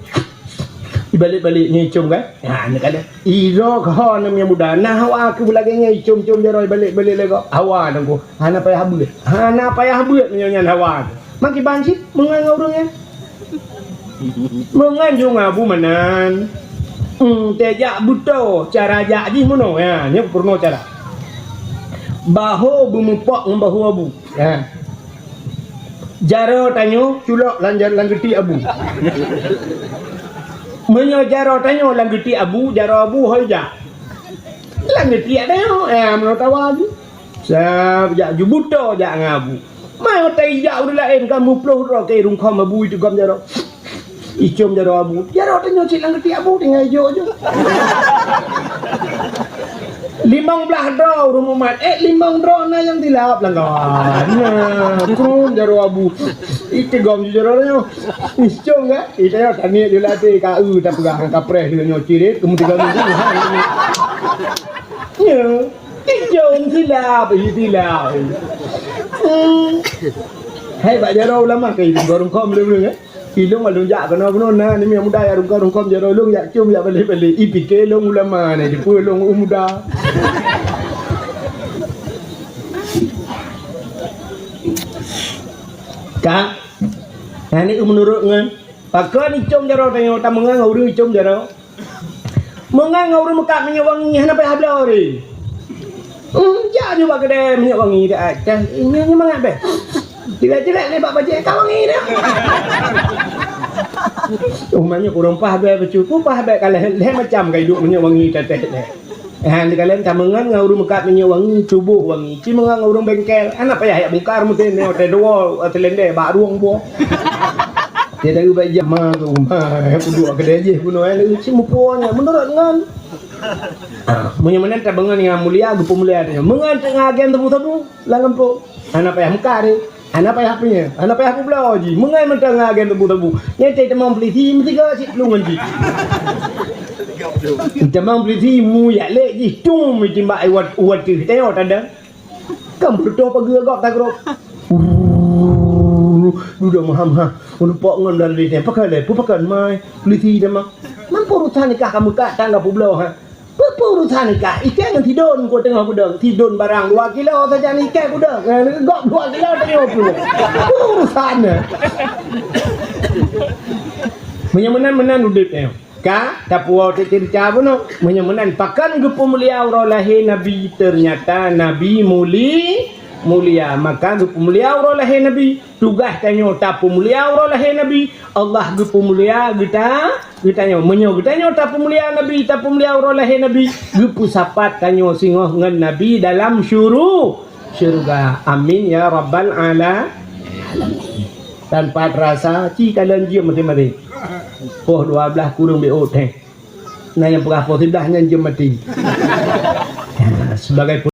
Ibalik-balik nyan icom kan? Ha, ni kala. Iro keuh ho nyang muda. Na hawa keu lagée nyan icom-com jaroe ibalik-balik lé gob. Hawa nangku. Hana payah beuet. Hana payah beuet meunyoe nyan hawa. Makiban cit meungon ngon ureuëng nyan. Meungon ju ngon Abu Manan. Hmm, teuh jak beuto cara jak jih meunoe. Ya, nyoe peurunoe cara. Baho beumupok ngon baho Abu. Ha. Jaroe tanyoe culok lam, lam geuti Abu. Meunyoe jaroe tanyoe lam geuti Abu, jaroe Abu hôi jak. Lam geuti tanyoe, eh, meunoe tawa Abu. Sab jak ju beuto jak ngon Abu. Mai watée jak ureuëng laén ka meuploh droe keu rungkhom Abu itu gom jaroe. Icom jaroe Abu. Jaroe tanyoe cit lam geuti Abu tinggai jok-jok. Limong blaih droe ureuëng mumat. Eh, limong droe na nyang silap lam kawan. Nah, krum jaroe Abu. Itigom ju jaroe nyoe. Icom kan? Ita nyoe taniet ju latih ka eu tapeugah ngon kapreh lé nyoe cirit keumudian minggu. Ya. Icom silap, ih, silap. Hmm. Hai bak jaroe ulama kai di gorong kom lé ureuëng eh. Ilong alun jak keunoe-keunoe na ni muda ya rungkon-rungkon jaroe long yak cium yak balik-balik. I pike long ulama ni di pue long muda. Ka? Nah ni menurut ngan. Pakon icom jaroe tanyoe tameungang ureuëng icom jaroe. Meungan ngon ureuëng meukat minyeuk wangi hana payah bloe ri. Hmm, jak nyoe bak keudè minyeuk wangi dak cah. Nyoe nyoe mangat beh. Cilek-cilek lé bak bajèe ka wangi dah. Oh, manyeuk ureuëng pah beh bacut, pun pah beh ka lhèe, lhèe macam ka iduek minyeuk wangi tatéh deh. Ha, di kalian ka meungan ngon ureuëng meukat minyeuk wangi, tuboh wangi. Ci meungan ngon ureuëng bengkel, hana payah yak bungkar meuté nyoe teuh dua, teuh lendeh bak rueng boh. Dia dari baik jama tu, ma, aku dua kedai je bunuh eh, si mupuanya menurut ngan. Ah, meunyoe meunan tabeungon nyang mulia, geupeu mulia tanyoe. Meungan teungoh agen tebu-tebu lam gampông. Hana payah meukat deh. Hana payah punya. Hana payah peubloe ji. Meungan meuteungoh agen tebu-tebu. Nyan teuh tamong polisi meusigoe cit plueng ngon jih. Tamong polisi mu yak lek jih tum timbak iwat uwat teuh. Tanyoe tanda. Kan beutôi pageue gob tagrok. Dudoe meuham-ham. Meulupok ngon dan lé teuh. Pakai lé, peue pakai mai. Polisi tamong. Man peue urusan nikah kamu kat tangga peubloe ha. Peue urusan nikah? Ikan ngon sidon ku teungoh kudong. Sidon barang dua kilo saja ni ikan kudong. Ngon gob dua kilo tanyoe ploh. Peue urusan nyan? Meunyoe meunan-meunan udeb nyoe. Ka tapuwoe teuh ceurita bunoe. Meunyoe meunan pakon geupeumulia uroe lahé Nabi, teunyata Nabi muli-, mulia. Maka geupeumulia uroe lahé Nabi. Tugaih tanyoe tapeumulia uroe lahé Nabi, Allah geupeumulia geuta-, geutanyoe. Meunyoe geutanyoe tapeumulia Nabi, tapeumulia uroe lahé Nabi, geupeusapat tanyoe singoh ngon Nabi dalam syuru-, syeuruga. Amin ya rabbal ala-, alamin. Tanpa terasa, ci kalon jeuem maté-maté. Poh dua blaih kureueng B O teh. Nah, nyang peugah poh siblaih nyan jeuem maté. Sebagai